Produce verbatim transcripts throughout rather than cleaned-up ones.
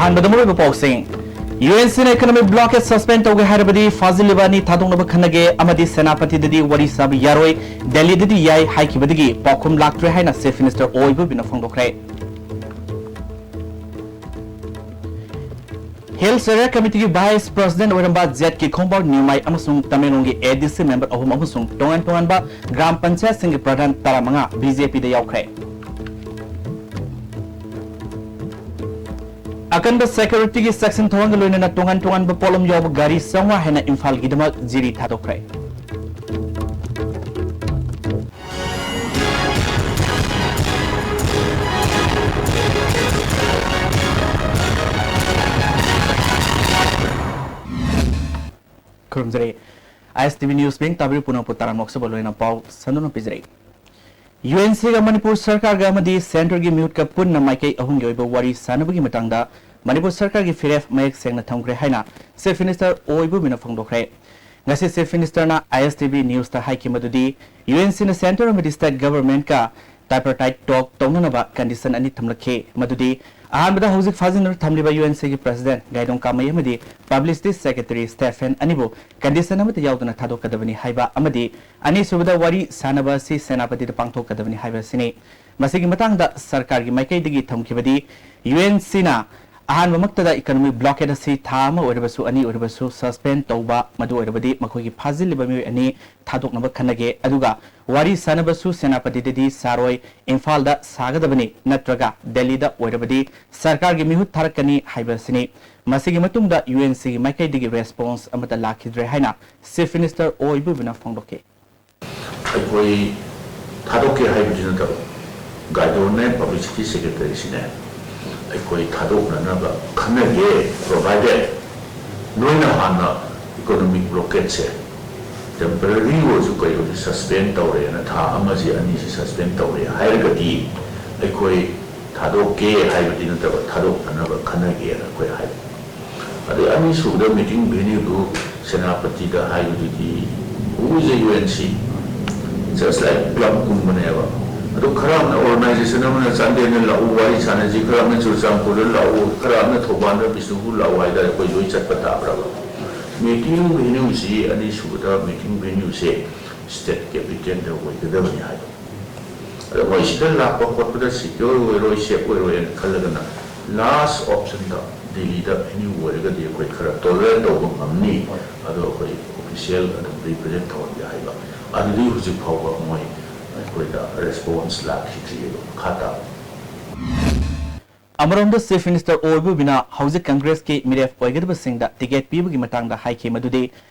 ꯑꯍꯥꯟꯕꯗ ꯃꯔꯨꯑꯣꯏꯕ ꯄꯥꯎꯁꯤꯡ꯫ ꯌꯨ ꯑꯦꯟ ꯁꯤꯅ economic blockade suspend ꯇꯧꯒꯦ ꯍꯥꯏꯔꯕꯗꯤ ꯐꯥꯖꯤꯜꯂꯤꯕ ꯑꯅꯤ ꯊꯥꯗꯣꯛꯅꯕ ꯈꯟꯅꯒꯦ ꯑꯃꯗꯤ ꯁꯦꯅꯥꯄꯇꯤꯗꯗꯤ ꯋꯥꯔꯤ ꯁꯥꯕ ꯌꯥꯔꯣꯏ, ꯗꯦꯜꯂꯤꯗꯗꯤ ꯌꯥꯏ ꯍꯥꯏꯈꯤꯕꯗꯒꯤ ꯄꯥꯎꯈꯨꯝ ꯂꯥꯛꯇ꯭ꯔꯦ ꯍꯥꯏꯅ Chief Minister ꯑꯣ ꯏꯕꯣꯕꯤꯅ ꯐꯣꯡꯗꯣꯛꯈ꯭ꯔꯦ꯫ Hills Area Committeeꯒꯤ Vice President ꯑꯣꯏꯔꯝꯕ ꯖꯦꯠ ꯀꯦ ꯈꯣꯡꯕꯥꯎ ꯅ꯭ꯌꯨꯃꯥꯏ ꯑꯃꯁꯨꯡ ꯇꯃꯦꯡꯂꯣꯡꯒꯤ ꯑꯦ ꯗꯤ ꯁꯤ member ꯑꯍꯨꯝ ꯑꯃꯁꯨꯡ ꯇꯣꯉꯥꯟ ꯇꯣꯉꯥꯟꯕ ꯒ꯭ꯔꯥꯝ ꯄꯟꯆꯥꯌꯠꯁꯤꯡꯒꯤ ꯄ꯭ꯔꯙꯥꯟ ꯇꯔꯥꯃꯉꯥ ꯕꯤ ꯖꯦ ꯄꯤꯗ ꯌꯥꯎꯈ꯭ꯔꯦ꯫ ꯑꯀꯟꯕ securityꯒꯤ ꯆꯦꯛꯁꯤꯟ ꯊꯧꯔꯥꯡꯒ ꯂꯣꯏꯅꯅ ꯇꯣꯉꯥꯟ ꯇꯣꯉꯥꯟꯕ ꯄꯣꯠꯂꯝ ꯌꯥꯎꯕ ꯒꯥꯔꯤ ꯆꯥꯝꯃꯉꯥ ꯍꯦꯟꯅ ꯏꯝꯐꯥꯜꯒꯤꯗꯃꯛ ꯖꯤꯔꯤ ꯊꯥꯗꯣꯛꯈ꯭ꯔꯦ꯫ ꯈꯨꯔꯨꯝꯖꯔꯤ꯫ ꯑꯥꯏ ꯑꯦꯁ ꯇꯤ ꯚꯤ News ꯄꯦꯡ ꯇꯥꯕꯤꯔꯤꯕ ꯄꯨꯝꯅꯃꯛꯄꯨ ꯇꯔꯥꯝꯅ ꯑꯣꯛꯆꯕ ꯂꯣꯏꯅ ꯄꯥꯎ ꯁꯟꯗꯣꯛꯅ ꯄꯤꯖꯔꯤ꯫ ꯌꯨ ꯑꯦꯟ ꯁꯤꯒ ꯃꯅꯤꯄꯨꯔ ꯁꯔꯀꯥꯔꯒ ꯑꯃꯗꯤ centreꯒꯤ ꯃꯤꯍꯨꯠꯀ ꯄꯨꯟꯅ ꯃꯥꯏꯀꯩ ꯑꯍꯨꯝꯒꯤ ꯑꯣꯏꯕ ꯋꯥꯔꯤ ꯁꯥꯅꯕꯒꯤ ꯃꯇꯥꯡꯗ ꯃꯅꯤꯄꯨꯔ ꯁꯔꯀꯥꯔꯒꯤ ꯐꯤꯔꯦꯞ ꯃꯌꯦꯛ ꯁꯦꯡꯅ ꯊꯝꯈ꯭ꯔꯦ ꯍꯥꯏꯅ Chief Minister ꯑꯣ ꯏꯕꯣꯕꯤꯅ ꯐꯣꯡꯗꯣꯛꯈ꯭ꯔꯦ꯫ ꯉꯁꯤ Chief Ministerꯅ ꯑꯥꯏ ꯑꯦꯁ ꯇꯤ ꯚꯤ Newsꯇ ꯍꯥꯏꯈꯤ ꯃꯗꯨꯗꯤ ꯌꯨ ꯑꯦꯟ ꯁꯤꯅ centre ꯑꯃꯗꯤ state governmentꯀ tripartite talk ꯇꯧꯅꯅꯕ condition ꯑꯅꯤ ꯊꯝꯂꯛꯈꯤ꯫ ꯃꯗꯨꯗꯤ ꯑꯍꯥꯟꯕꯗ ꯍꯧꯖꯤꯛ ꯐꯥꯖꯤꯟꯗꯨꯅ ꯊꯝꯂꯤꯕ ꯌꯨ ꯑꯦꯟ ꯁꯤꯒꯤ President ꯒꯥꯏꯗꯣꯡ ꯀꯥꯃꯩ ꯑꯃꯗꯤ Publicity Secretary Stephen ꯑꯅꯤꯕꯨ condition ꯑꯃꯠꯇ ꯌꯥꯎꯗꯅ ꯊꯥꯗꯣꯛꯀꯗꯕꯅꯤ ꯍꯥꯏꯕ ꯑꯃꯗꯤ ꯑꯅꯤꯁꯨꯕꯗ ꯋꯥꯔꯤ ꯁꯥꯅꯕ ꯑꯁꯤ ꯁꯦꯅꯥꯄꯇꯤꯗ ꯄꯥꯡꯊꯣꯛꯀꯗꯕꯅꯤ ꯍꯥꯏꯕ ꯑꯁꯤꯅꯤ꯫ ꯃꯁꯤꯒꯤ ꯃꯇꯥꯡꯗ ꯁꯔꯀꯥꯔꯒꯤ ꯃꯥꯏꯀꯩꯗꯒꯤ ꯊꯝꯈꯤꯕꯗꯤ ꯌꯨ ꯑꯦꯟ ꯁꯤꯅ ꯑꯍꯥꯟꯕꯃꯛꯇꯗ economic blockade ꯑꯁꯤ ꯊꯥ ꯑꯃ ꯑꯣꯏꯔꯕꯁꯨ, ꯑꯅꯤ ꯑꯣꯏꯔꯕꯁꯨ suspend ꯇꯧꯕ, ꯃꯗꯨ ꯑꯣꯏꯔꯕꯗꯤ ꯃꯈꯣꯏꯒꯤ ꯐꯥꯖꯤꯜꯂꯤꯕ ꯃꯤꯑꯣꯏ ꯑꯅꯤ ꯊꯥꯗꯣꯛꯅꯕ ꯈꯟꯅꯒꯦ, ꯑꯗꯨꯒ ꯋꯥꯔꯤ ꯁꯥꯅꯕꯁꯨ ꯁꯦꯅꯥꯄꯇꯤꯗꯗꯤ ꯁꯥꯔꯣꯏ, ꯏꯝꯐꯥꯜꯗ ꯁꯥꯒꯗꯕꯅꯤ, ꯅꯠꯇ꯭ꯔꯒ ꯗꯦꯜꯂꯤꯗ ꯑꯣꯏꯔꯕꯗꯤ ꯁꯔꯀꯥꯔꯒꯤ ꯃꯤꯍꯨꯠ ꯊꯥꯔꯛꯀꯅꯤ ꯍꯥꯏꯕ ꯑꯁꯤꯅꯤ꯫ ꯃꯁꯤꯒꯤ ꯃꯇꯨꯡꯗ ꯌꯨ ꯑꯦꯟ ꯁꯤꯒꯤ ꯃꯥꯏꯀꯩꯗꯒꯤ response ꯑꯃꯠꯇ ꯂꯥꯛꯈꯤꯗ꯭ꯔꯦ ꯍꯥꯏꯅ Chief Minister ꯑꯣ ꯏꯕꯣꯕꯤꯅ ꯐꯣꯡꯗꯣꯛꯈꯤ꯫ ꯑꯩꯈꯣꯏ ꯊꯥꯗꯣꯛꯀꯦ ꯍꯥꯏꯕꯗꯤ ꯅꯠꯇꯕ, ꯒꯥꯏꯗꯣꯟꯅꯦ, Publicity Secretaryꯁꯤꯅꯦ, ꯑꯩꯈꯣꯏ ꯊꯥꯗꯣꯛꯅꯅꯕ ꯈꯟꯅꯒꯦ, provided ꯅꯣꯏꯅ ꯍꯥꯟꯅ economic blockadeꯁꯦ temporary ꯑꯣꯏꯔꯁꯨ ꯀꯩ ꯑꯣꯏꯔꯁꯨ suspend ꯇꯧꯔꯦꯅ, ꯊꯥ ꯑꯃꯁꯤ ꯑꯅꯤꯁꯤ suspend ꯇꯧꯔꯦ ꯍꯥꯏꯔꯒꯗꯤ ꯑꯩꯈꯣꯏ ꯊꯥꯗꯣꯛꯀꯦ ꯍꯥꯏꯕꯗꯤ ꯅꯠꯇꯕ, ꯊꯥꯗꯣꯛꯅꯅꯕ ꯈꯟꯅꯒꯦꯅ ꯑꯩꯈꯣꯏ ꯍꯥꯏꯕ꯫ ꯑꯗꯩ ꯑꯅꯤꯁꯨꯕꯗ meeting venueꯗꯨ ꯁꯦꯅꯥꯄꯇꯤꯗ ꯍꯥꯏꯕꯗꯨꯗꯤ, who is a U N C? Just like clubꯀꯨꯝꯕꯅꯦꯕ꯫ ꯑꯗꯨ ꯈꯔ ꯑꯃꯅ ꯑꯣꯔꯒꯅꯥꯏꯖꯦꯁꯟ ꯑꯃꯅ ꯆꯥꯟꯗꯦꯜꯗ ꯂꯥꯛꯎ, ꯋꯥꯔꯤ ꯁꯥꯟꯅꯁꯤ, ꯈꯔ ꯑꯃꯅ ꯆꯨꯔꯆꯥꯟꯄꯨꯔꯗ ꯂꯥꯛꯎ, ꯈꯔ ꯑꯃꯅ ꯊꯧꯕꯥꯜꯗ, ꯕꯤꯁꯅꯨꯄꯨꯔ ꯂꯥꯛꯎ ꯍꯥꯏꯇꯥꯔꯦ, ꯑꯩꯈꯣꯏ ꯂꯣꯏ ꯆꯠꯄ ꯇꯥꯕ꯭ꯔꯕ? ꯃꯤꯇꯤꯡ ꯚꯦꯅ꯭ꯌꯨꯁꯤ, ꯑꯅꯤꯁꯨꯕꯗ ꯃꯤꯇꯤꯡ ꯚꯦꯅ꯭ꯌꯨꯁꯦ ꯁ꯭ꯇꯦꯠ ꯀꯦꯄꯤꯇꯦꯜꯗ ꯑꯣꯏꯒꯗꯕꯅꯤ ꯍꯥꯏꯕ꯫ ꯑꯗꯣ ꯃꯣꯏ ꯁꯤꯗ ꯂꯥꯛꯄ ꯈꯣꯠꯄꯗ ꯁꯤꯀ꯭ꯌꯣꯔ ꯑꯣꯏꯔꯣꯏ, ꯁꯦꯐ ꯑꯣꯏꯔꯣꯏꯅ ꯈꯜꯂꯒꯅ ꯂꯥꯁ ꯑꯣꯞꯁꯟꯗ ꯗꯤꯜꯂꯤꯗ ꯚꯦꯅ꯭ꯌꯨ ꯑꯣꯏꯔꯒꯗꯤ ꯑꯩꯈꯣꯏ ꯈꯔ ꯇꯣꯂꯔꯦꯠ ꯇꯧꯕ ꯉꯝꯅꯤ, ꯑꯗꯣ ꯑꯩꯈꯣꯏ ꯑꯣꯐꯤꯁꯤꯌꯦꯜ ꯑꯗꯨꯝ ꯔꯤꯄ꯭ꯔꯖꯦꯟ ꯇꯧꯍꯟꯒꯦ ꯍꯥꯏꯕ꯫ ꯑꯗꯨꯗꯤ ꯍꯧꯖꯤꯛ ꯐꯥꯎꯕ ꯃꯣꯏ ꯑꯩꯈꯣꯏꯗ ꯔꯦꯁꯄꯣꯟꯁ ꯂꯥꯛꯈꯤꯗ꯭ꯔꯤꯑꯕ꯫ ꯃꯈꯥ ꯇꯥꯕ꯫ ꯑꯃꯔꯣꯝꯗ Chief Minister ꯑꯣꯏꯕꯨꯕꯤꯅ ꯍꯧꯖꯤꯛ ꯀꯪꯒ꯭ꯔꯦꯁꯀꯤ ꯃꯤꯔꯦꯞ ꯑꯣꯏꯒꯗꯕꯁꯤꯡꯗ ꯇꯤꯀꯦꯠ ꯄꯤꯕꯒꯤ ꯃꯇꯥꯡꯗ ꯍꯥꯏꯈꯤ ꯃꯗꯨꯗꯤ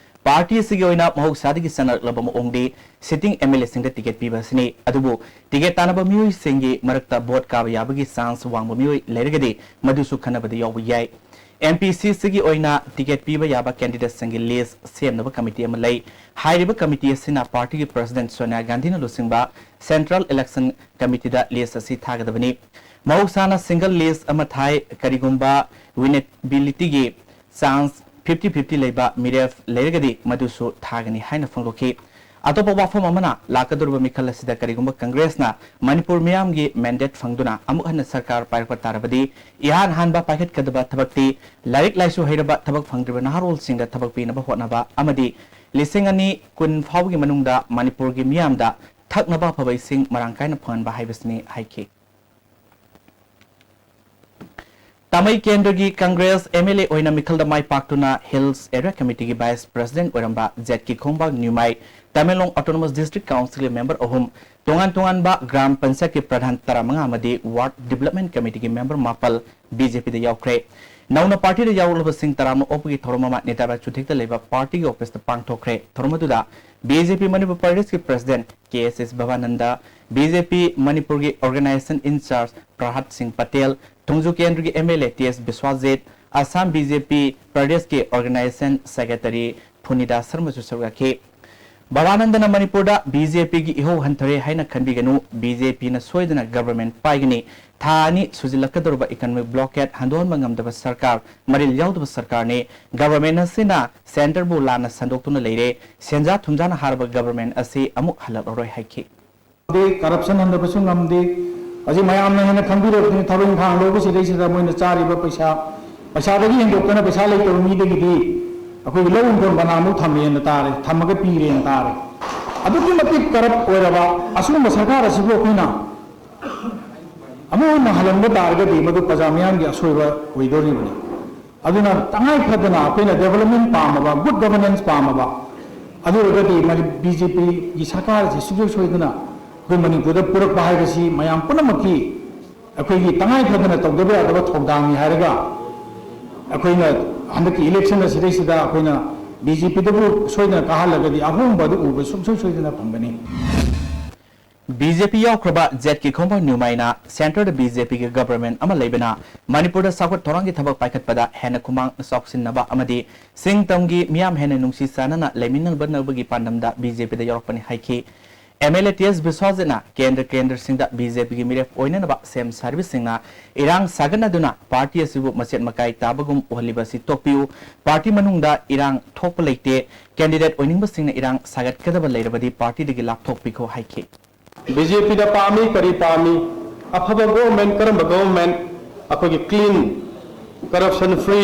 ꯄꯥꯔꯇꯤ ꯑꯁꯤꯒꯤ ꯑꯣꯏꯅ ꯃꯍꯧꯁꯥꯗꯒꯤ ꯆꯠꯅꯔꯛꯂꯕ ꯃꯑꯣꯡꯗꯤ ꯁꯤꯇꯤꯡ ꯑꯦꯝ ꯑꯦꯜ ꯑꯦꯁꯤꯡꯗ ꯇꯤꯀꯦꯠ ꯄꯤꯕ ꯑꯁꯤꯅꯤ꯫ ꯑꯗꯨꯕꯨ ꯇꯤꯀꯦꯠ ꯇꯥꯟꯅꯕ ꯃꯤꯑꯣꯏꯁꯤꯡꯒꯤ ꯃꯔꯛꯇ ꯚꯣꯠ ꯀꯥꯕ ꯌꯥꯕꯒꯤ ꯆꯥꯟꯁ ꯋꯥꯡꯕ ꯃꯤꯑꯣꯏ ꯂꯩꯔꯒꯗꯤ ꯃꯗꯨꯁꯨ ꯈꯟꯅꯕꯗ ꯌꯥꯎꯕ ꯌꯥꯏ꯫ ꯑꯦꯝ ꯄꯤ ꯁꯤ ꯁꯤꯒꯤ ꯑꯣꯏꯅ ꯇꯤꯀꯦꯠ ꯄꯤꯕ ꯌꯥꯕ ꯀꯦꯟꯗꯤꯗꯦꯠꯁꯤꯡꯒꯤ ꯂꯤꯁ ꯁꯦꯝꯅꯕ ꯀꯃꯤꯇꯤ ꯑꯃ ꯂꯩ꯫ ꯍꯥꯏꯔꯤꯕ ꯀꯃꯤꯇꯤ ꯑꯁꯤꯅ ꯄꯥꯔꯇꯤꯒꯤ ꯄ꯭ꯔꯁꯤꯗꯦꯟꯠ ꯁꯣꯅꯤꯌꯥ ꯒꯥꯟꯙꯤꯅ ꯂꯨꯆꯤꯡꯕ ꯁꯦꯟꯇ꯭ꯔꯦꯜ ꯏꯂꯦꯛꯁꯟ ꯀꯃꯤꯇꯤꯗ ꯂꯤꯁ ꯑꯁꯤ ꯊꯥꯒꯗꯕꯅꯤ꯫ ꯃꯍꯧꯁꯥꯅ ꯁꯤꯡꯒꯜ ꯂꯤꯁ ꯑꯃ ꯊꯥꯏ, ꯀꯔꯤꯒꯨꯝꯕ ꯋꯤꯅꯦꯕꯤꯂꯤꯇꯤꯒꯤ ꯆꯥꯟꯁ ꯐꯤꯐꯇꯤ ꯐꯤꯐꯇꯤ ꯂꯩꯕ ꯃꯤꯔꯦꯞ ꯂꯩꯔꯒꯗꯤ ꯃꯗꯨꯁꯨ ꯊꯥꯒꯅꯤ ꯍꯥꯏꯅ ꯐꯣꯡꯗꯣꯛꯈꯤ꯫ ꯑꯇꯣꯞꯄ ꯋꯥꯐꯝ ꯑꯃꯅ, ꯂꯥꯛꯀꯗꯧꯔꯤꯕ ꯃꯤꯈꯜ ꯑꯁꯤꯗ ꯀꯔꯤꯒꯨꯝꯕ ꯀꯪꯒ꯭ꯔꯦꯁꯅ ꯃꯅꯤꯄꯨꯔ ꯃꯤꯌꯥꯝꯒꯤ ꯃꯦꯟꯗꯦꯠ ꯐꯪꯗꯨꯅ ꯑꯃꯨꯛ ꯍꯟꯅ ꯁꯔꯀꯥꯔ ꯄꯥꯏꯔꯛꯄ ꯇꯥꯔꯕꯗꯤ, ꯏꯍꯥꯟ ꯍꯥꯟꯕ ꯄꯥꯏꯈꯠꯀꯗꯕ ꯊꯕꯛꯇꯤ ꯂꯥꯏꯔꯤꯛ ꯂꯥꯏꯁꯨ ꯍꯩꯔꯕ ꯊꯕꯛ ꯐꯪꯗ꯭ꯔꯤꯕ ꯅꯍꯥꯔꯣꯜꯁꯤꯡꯗ ꯊꯕꯛ ꯄꯤꯅꯕ ꯍꯣꯠꯅꯕ ꯑꯃꯗꯤ ꯂꯤꯁꯤꯡ ꯑꯅꯤ ꯀꯨꯟ ꯐꯥꯎꯕꯒꯤ ꯃꯅꯨꯡꯗ ꯃꯅꯤꯄꯨꯔꯒꯤ ꯃꯤꯌꯥꯝꯗ ꯊꯛꯅꯕ ꯑꯐꯕ ꯏꯁꯤꯡ ꯃꯔꯥꯡ ꯀꯥꯏꯅ ꯐꯪꯍꯟꯕ ꯍꯥꯏꯕꯁꯤꯅꯤ ꯍꯥꯏꯈꯤ꯫ ꯇꯥꯃꯩ ꯀꯦꯟꯗ꯭ꯔꯒꯤ ꯀꯪꯒ꯭ꯔꯦꯁ ꯑꯦꯝ ꯑꯦꯜ ꯑꯦ ꯑꯣꯏꯅ ꯃꯤꯈꯜꯗ ꯃꯥꯏ ꯄꯥꯛꯇꯨꯅ ꯍꯤꯜꯁ ꯑꯦꯔꯤꯌꯥ ꯀꯃꯤꯇꯤꯒꯤ ꯚꯥꯏꯁ ꯄ꯭ꯔꯁꯤꯗꯦꯟꯠ ꯑꯣꯏꯔꯝꯕ ꯖꯦꯠ ꯀꯤ ꯈꯣꯡꯕꯥꯡ ꯅ꯭ꯌꯨꯃꯥꯏ, ꯇꯃꯦꯡꯂꯣꯡ ꯑꯣꯇꯣꯅꯣꯃꯁ ꯗꯤꯁꯇ꯭ꯔꯤꯛ ꯀꯥꯎꯟꯁꯤꯜꯒꯤ ꯃꯦꯝꯕꯔ ꯑꯍꯨꯝ, ꯇꯣꯉꯥꯟ ꯇꯣꯉꯥꯟꯕ ꯒ꯭ꯔꯥꯝ ꯄꯟꯆꯥꯌꯠꯀꯤ ꯄ꯭ꯔꯙꯥꯟ ꯇꯔꯥꯃꯉꯥ ꯑꯃꯗꯤ ꯋꯥꯔꯗ ꯗꯤꯕꯂꯞꯃꯦꯟꯠ ꯀꯃꯤꯇꯤꯒꯤ ꯃꯦꯝꯕꯔ ꯃꯥꯄꯜ ꯕꯤ ꯖꯦ ꯄꯤꯗ ꯌꯥꯎꯈ꯭ꯔꯦ꯫ ꯅꯧꯅ ꯄꯥꯔꯇꯤꯗ ꯌꯥꯎꯔꯛꯂꯕꯁꯤꯡ ꯇꯔꯥꯃꯉꯥ ꯑꯣꯛꯄꯒꯤ ꯊꯧꯔꯝ ꯑꯃ ꯅꯦꯇꯥꯕꯥꯏ ꯆꯨꯊꯦꯛꯇ ꯂꯩꯕ ꯄꯥꯔꯇꯤꯒꯤ ꯑꯣꯐꯤꯁꯇ ꯄꯥꯡꯊꯣꯛꯈ꯭ꯔꯦ꯫ ꯊꯧꯔꯝ ꯑꯗꯨꯗ ꯕꯤ ꯖꯦ ꯄꯤ ꯃꯅꯤꯄꯨꯔ ꯄ꯭ꯔꯗꯦꯁꯀꯤ president K S S Bhabananda, B J P ꯃꯅꯤꯄꯨꯔꯒꯤ ꯑꯣꯔꯒꯅꯥꯏꯖꯦꯁꯟ ꯏꯟꯆꯥꯔꯖ ꯄ꯭ꯔꯍꯥꯠ ꯁꯤꯡ ꯄꯇꯦꯜ, ꯊꯣꯡꯖꯨ ꯀꯦꯟꯗ꯭ꯔꯒꯤ M L A T S Biswajit, Assam B J P ꯄ꯭ꯔꯗꯦꯁꯀꯤ ꯑꯣꯔꯒꯅꯥꯏꯖꯦꯁꯟ ꯁꯦꯀ꯭ꯔꯦꯇꯔꯤ ꯐꯨꯅꯤꯗꯥ ꯁꯔꯃꯁꯨ ꯁꯔꯨꯛ ꯌꯥꯈꯤ꯫ ꯚꯕꯥꯅꯟꯗꯅ ꯃꯅꯤꯄꯨꯔꯗ ꯕꯤ ꯖꯦ ꯄꯤꯒꯤ ꯏꯍꯧ ꯍꯟꯊꯔꯦ ꯍꯥꯏꯅ ꯈꯟꯕꯤꯒꯅꯨ, ꯕꯤ ꯖꯦ ꯄꯤꯅ ꯁꯣꯏꯗꯅ ꯒꯚꯔꯟꯃꯦꯟꯠ ꯄꯥꯏꯒꯅꯤ꯫ ꯊꯥ ꯑꯅꯤ ꯁꯨꯖꯤꯜꯂꯛꯀꯗꯧꯔꯕ ꯏꯀꯅꯣꯃꯤꯛ ꯕ꯭ꯂꯣꯀꯦꯠ ꯍꯟꯗꯣꯛꯍꯟꯕ ꯉꯝꯗꯕ ꯁꯔꯀꯥꯔ, ꯃꯔꯤꯜ ꯌꯥꯎꯗꯕ ꯁꯔꯀꯥꯔꯅꯤ꯫ ꯒꯚꯔꯟꯃꯦꯟꯠ ꯑꯁꯤꯅ ꯁꯦꯟꯇꯔꯕꯨ ꯂꯥꯟꯅ ꯁꯟꯗꯣꯛꯇꯨꯅ ꯂꯩꯔꯦ꯫ ꯁꯦꯟꯖꯥ ꯊꯨꯝꯖꯥꯅ ꯍꯥꯔꯕ ꯒꯚꯔꯟꯃꯦꯟꯠ ꯑꯁꯤ ꯑꯃꯨꯛ ꯍꯜꯂꯛꯂꯔꯣꯏ ꯍꯥꯏꯈꯤ꯫ ꯀꯔꯞꯁꯟ ꯍꯟꯊꯕꯁꯨ ꯉꯝꯗꯦ꯫ ꯍꯧꯖꯤꯛ ꯃꯌꯥꯝꯅ ꯍꯦꯟꯅ ꯈꯪꯕꯤꯔꯕꯅꯤ, ꯊꯕꯛ ꯏꯪꯈꯥꯡ ꯂꯧꯕꯁꯤꯗꯩꯁꯤꯗ ꯃꯣꯏꯅ ꯆꯥꯔꯤꯕ ꯄꯩꯁꯥ, ꯄꯩꯁꯥꯗꯒꯤ ꯍꯦꯟꯗꯣꯛꯇꯅ ꯄꯩꯁꯥ ꯂꯩꯇꯕ ꯃꯤꯗꯒꯤꯗꯤ ꯑꯩꯈꯣꯏꯒꯤ ꯂꯧ ꯏꯪꯈꯣꯜ ꯃꯅꯥꯃꯨꯛ ꯊꯝꯃꯦꯅ ꯇꯥꯔꯦ, ꯊꯝꯃꯒ ꯄꯤꯔꯦꯅ ꯇꯥꯔꯦ꯫ ꯑꯗꯨꯛꯀꯤ ꯃꯇꯤꯛ ꯀꯔꯞ ꯑꯣꯏꯔꯕ ꯑꯁꯤꯒꯨꯝꯕ ꯁꯔꯀꯥꯔ ꯑꯁꯤꯕꯨ ꯑꯩꯈꯣꯏꯅ ꯑꯃꯨꯛ ꯍꯟꯅ ꯍꯜꯍꯟꯕ ꯇꯥꯔꯒꯗꯤ ꯃꯗꯨ ꯄ꯭ꯔꯖꯥ ꯃꯤꯌꯥꯝꯒꯤ ꯑꯁꯣꯏꯕ ꯑꯣꯏꯗꯣꯔꯤꯕꯅꯤ꯫ ꯑꯗꯨꯅ ꯇꯉꯥꯏ ꯐꯗꯅ ꯑꯩꯈꯣꯏꯅ ꯗꯦꯕꯂꯞꯃꯦꯟ ꯄꯥꯝꯃꯕ, ꯒꯨꯗ ꯒꯚꯔꯅꯦꯟꯁ ꯄꯥꯝꯃꯕ, ꯑꯗꯨ ꯑꯣꯏꯔꯒꯗꯤ ꯃꯅꯤ-, ꯕꯤ ꯖꯦ ꯄꯤꯒꯤ ꯁꯔꯀꯥꯔꯁꯤ ꯁꯨꯡꯁꯣꯏ ꯁꯣꯏꯗꯅ ꯑꯩꯈꯣꯏ ꯃꯅꯤꯄꯨꯔꯗ ꯄꯨꯔꯛꯄ ꯍꯥꯏꯕꯁꯤ ꯃꯌꯥꯝ ꯄꯨꯝꯅꯃꯛꯀꯤ ꯑꯩꯈꯣꯏꯒꯤ ꯇꯉꯥꯏ ꯐꯗꯅ ꯇꯧꯗꯕ ꯌꯥꯗꯕ ꯊꯧꯗꯥꯡꯅꯤ ꯍꯥꯏꯔꯒ ꯑꯩꯈꯣꯏꯅ ꯍꯟꯗꯛꯀꯤ ꯏꯂꯦꯛꯁꯟ ꯑꯁꯤꯗꯩꯁꯤꯗ ꯑꯩꯈꯣꯏꯅ ꯕꯤ ꯖꯦ ꯄꯤꯗꯕꯨ ꯁꯣꯏꯗꯅ ꯀꯥꯍꯜꯂꯒꯗꯤ ꯑꯍꯣꯡꯕ ꯑꯗꯨ ꯎꯕ ꯁꯨꯡꯁꯣꯏ ꯁꯣꯏꯗꯅ ꯐꯪꯒꯅꯤ꯫ ꯕꯤ ꯖꯦ ꯄꯤ ꯌꯥꯎꯈ꯭ꯔꯕ ꯖꯦꯠ ꯀꯤꯈꯣꯝꯕ ꯅ꯭ꯌꯨꯃꯥꯏꯅ ꯁꯦꯟꯇꯔꯗ ꯕꯤ ꯖꯦ ꯄꯤꯒꯤ ꯒꯕꯔꯃꯦꯟ ꯑꯃ ꯂꯩꯕꯅ ꯃꯅꯤꯄꯨꯔꯗ ꯆꯥꯎꯈꯠ ꯊꯧꯔꯥꯡꯒꯤ ꯊꯕꯛ ꯄꯥꯏꯈꯠꯄꯗ ꯍꯦꯟꯅ ꯈꯨꯃꯥꯡ ꯆꯥꯎꯁꯤꯟꯅꯕ ꯑꯃꯗꯤ ꯁꯤꯡ ꯇꯝꯒꯤ ꯃꯤꯌꯥꯝ ꯍꯦꯟꯅ ꯅꯨꯡꯁꯤ ꯆꯥꯟꯅꯅ ꯂꯩꯃꯤꯟꯅꯅꯕꯒꯤ ꯄꯥꯟꯗꯝꯗ ꯕꯤ ꯖꯦ ꯄꯤꯗ ꯌꯥꯎꯔꯛꯄꯅꯤ ꯍꯥꯏꯈꯤ꯫ ꯑꯦꯝ ꯑꯦꯜ ꯑꯦ ꯇꯤ ꯑꯦꯁ ꯕꯤꯁ꯭ꯋꯥꯖꯤꯠꯅ ꯀꯦꯟꯗ꯭ꯔ ꯀꯦꯟꯗ꯭ꯔꯁꯤꯡꯗ ꯕꯤ ꯖꯦ ꯄꯤꯒꯤ ꯃꯤꯔꯦꯞ ꯑꯣꯏꯅꯅꯕ ꯁꯦꯝ ꯁꯥꯔꯤꯕꯁꯤꯡꯅ ꯏꯔꯥꯡ ꯁꯥꯒꯠꯅꯗꯨꯅ ꯄꯥꯔꯇꯤ ꯑꯁꯤꯕꯨ ꯃꯆꯦꯠ ꯃꯀꯥꯏ ꯇꯥꯕꯒꯨꯝ ꯎꯍꯜꯂꯤꯕ ꯑꯁꯤ ꯇꯣꯛꯄꯤꯌꯨ, ꯄꯥꯔꯇꯤ ꯃꯅꯨꯡꯗ ꯏꯔꯥꯡ ꯊꯣꯛꯄ ꯂꯩꯇꯦ, ꯀꯦꯟꯗꯤꯗꯦꯠ ꯑꯣꯏꯅꯤꯡꯕꯁꯤꯡꯅ ꯏꯔꯥꯡ ꯁꯥꯒꯠꯀꯗꯕ ꯂꯩꯔꯕꯗꯤ ꯄꯥꯔꯇꯤꯗꯒꯤ ꯂꯥꯞꯊꯣꯛꯄꯤꯈꯣ ꯍꯥꯏꯈꯤ꯫ ꯕꯤ ꯖꯦ ꯄꯤꯗ ꯄꯥꯝꯃꯤ, ꯀꯔꯤ ꯄꯥꯝꯃꯤ? ꯑꯐꯕ ꯒꯣꯚꯔꯟꯃꯦꯟꯠ, ꯀꯔꯝꯕ ꯒꯣꯚꯔꯟꯃꯦꯟꯠ? ꯑꯩꯈꯣꯏꯒꯤ ꯀ꯭ꯂꯤꯟ, ꯀꯔꯞꯁꯟ ꯐ꯭ꯔꯤ,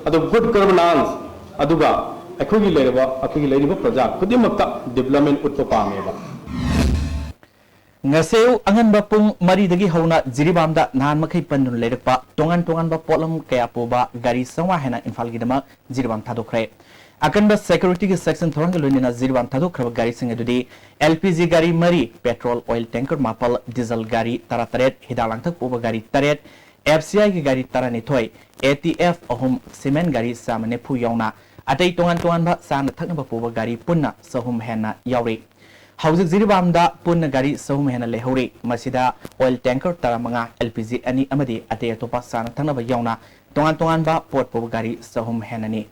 ꯑꯗꯨ ꯒꯨꯗ ꯒꯚꯔꯅꯥꯟꯁ, ꯑꯗꯨꯒ ꯑꯩꯈꯣꯏꯒꯤ ꯂꯩꯔꯤꯕ, ꯑꯩꯈꯣꯏꯒꯤ ꯂꯩꯔꯤꯕ ꯄ꯭ꯔꯖꯥ ꯈꯨꯗꯤꯡꯃꯛꯇ ꯗꯤꯕ꯭ꯂꯞꯃꯦꯟꯠ ꯎꯠꯄ ꯄꯥꯝꯃꯦꯕ꯫ ꯉꯁꯤ ꯑꯌꯨꯛ ꯑꯉꯟꯕ ꯄꯨꯡ ꯃꯔꯤꯗꯒꯤ ꯍꯧꯅ ꯖꯤꯔꯤꯕꯥꯝꯗ ꯅꯍꯥꯟ ꯃꯈꯩ ꯄꯟꯗꯨꯅ ꯂꯩꯔꯛꯄ ꯇꯣꯉꯥꯟ ꯇꯣꯉꯥꯟꯕ ꯄꯣꯠꯂꯝ ꯀꯌꯥ ꯄꯨꯕ ꯒꯥꯔꯤ ꯆꯥꯝꯃꯉꯥ ꯍꯦꯟꯅ ꯏꯝꯐꯥꯜꯒꯤꯗꯃꯛ ꯖꯤꯔꯤꯕꯥꯝ ꯊꯥꯗꯣꯛꯈ꯭ꯔꯦ꯫ ꯑꯀꯟꯕ ꯁꯦꯀ꯭ꯌꯨꯔꯤꯇꯤꯒꯤ ꯁꯦꯛꯁꯟ ꯊꯧꯔꯥꯡꯒ ꯂꯣꯏꯅꯅ ꯖꯤꯔꯤꯕꯥꯝ ꯊꯥꯗꯣꯛꯈ꯭ꯔꯕ ꯒꯥꯔꯤꯁꯤꯡ ꯑꯗꯨꯗꯤ ꯑꯦꯜ ꯄꯤ ꯖꯤ ꯒꯥꯔꯤ ꯃꯔꯤ, ꯄꯦꯇ꯭ꯔꯣꯜ ꯑꯣꯏꯜ ꯇꯦꯡꯀꯔ ꯃꯥꯄꯜ, ꯗꯤꯖꯜ ꯒꯥꯔꯤ ꯇꯔꯥꯇꯔꯦꯠ, ꯍꯤꯗꯥꯛ ꯂꯥꯡꯊꯛ ꯄꯨꯕ ꯒꯥꯔꯤ ꯇꯔꯦꯠ, ꯑꯦꯐ ꯁꯤ ꯑꯥꯏꯒꯤ ꯒꯥꯔꯤ ꯇꯔꯥꯅꯤꯊꯣꯏ, ꯑꯦ ꯇꯤ ꯑꯦꯐ ꯑꯍꯨꯝ, ꯁꯤꯃꯦꯟ ꯒꯥꯔꯤ ꯆꯥꯝꯃ ꯅꯤꯐꯨ ꯌꯥꯎꯅ ꯑꯇꯩ ꯇꯣꯉꯥꯟ ꯇꯣꯉꯥꯟꯕ ꯆꯥꯅ ꯊꯛꯅꯕ ꯄꯨꯕ ꯒꯥꯔꯤ ꯄꯨꯟꯅ ꯆꯍꯨꯝ ꯍꯦꯟꯅ ꯌꯥꯎꯔꯤ꯫ ꯍꯧꯖꯤꯛ ꯖꯤꯔꯤꯕꯥꯝꯗ ꯄꯨꯟꯅ ꯒꯥꯔꯤ ꯆꯍꯨꯝ ꯍꯦꯟꯅ ꯂꯩꯍꯧꯔꯤ꯫ ꯃꯁꯤꯗ ꯑꯣꯏꯜ ꯇꯦꯡꯀꯔ ꯇꯔꯥꯃꯉꯥ, ꯑꯦꯜ ꯄꯤ ꯖꯤ ꯑꯅꯤ ꯑꯃꯗꯤ ꯑꯇꯩ ꯑꯇꯣꯞꯄ ꯆꯥꯅ ꯊꯛꯅꯕ ꯌꯥꯎꯅ ꯇꯣꯉꯥꯟ ꯇꯣꯉꯥꯟꯕ ꯄꯣꯠ ꯄꯨꯕ ꯒꯥꯔꯤ ꯆꯍꯨꯝ ꯍꯦꯟꯅꯅꯤ꯫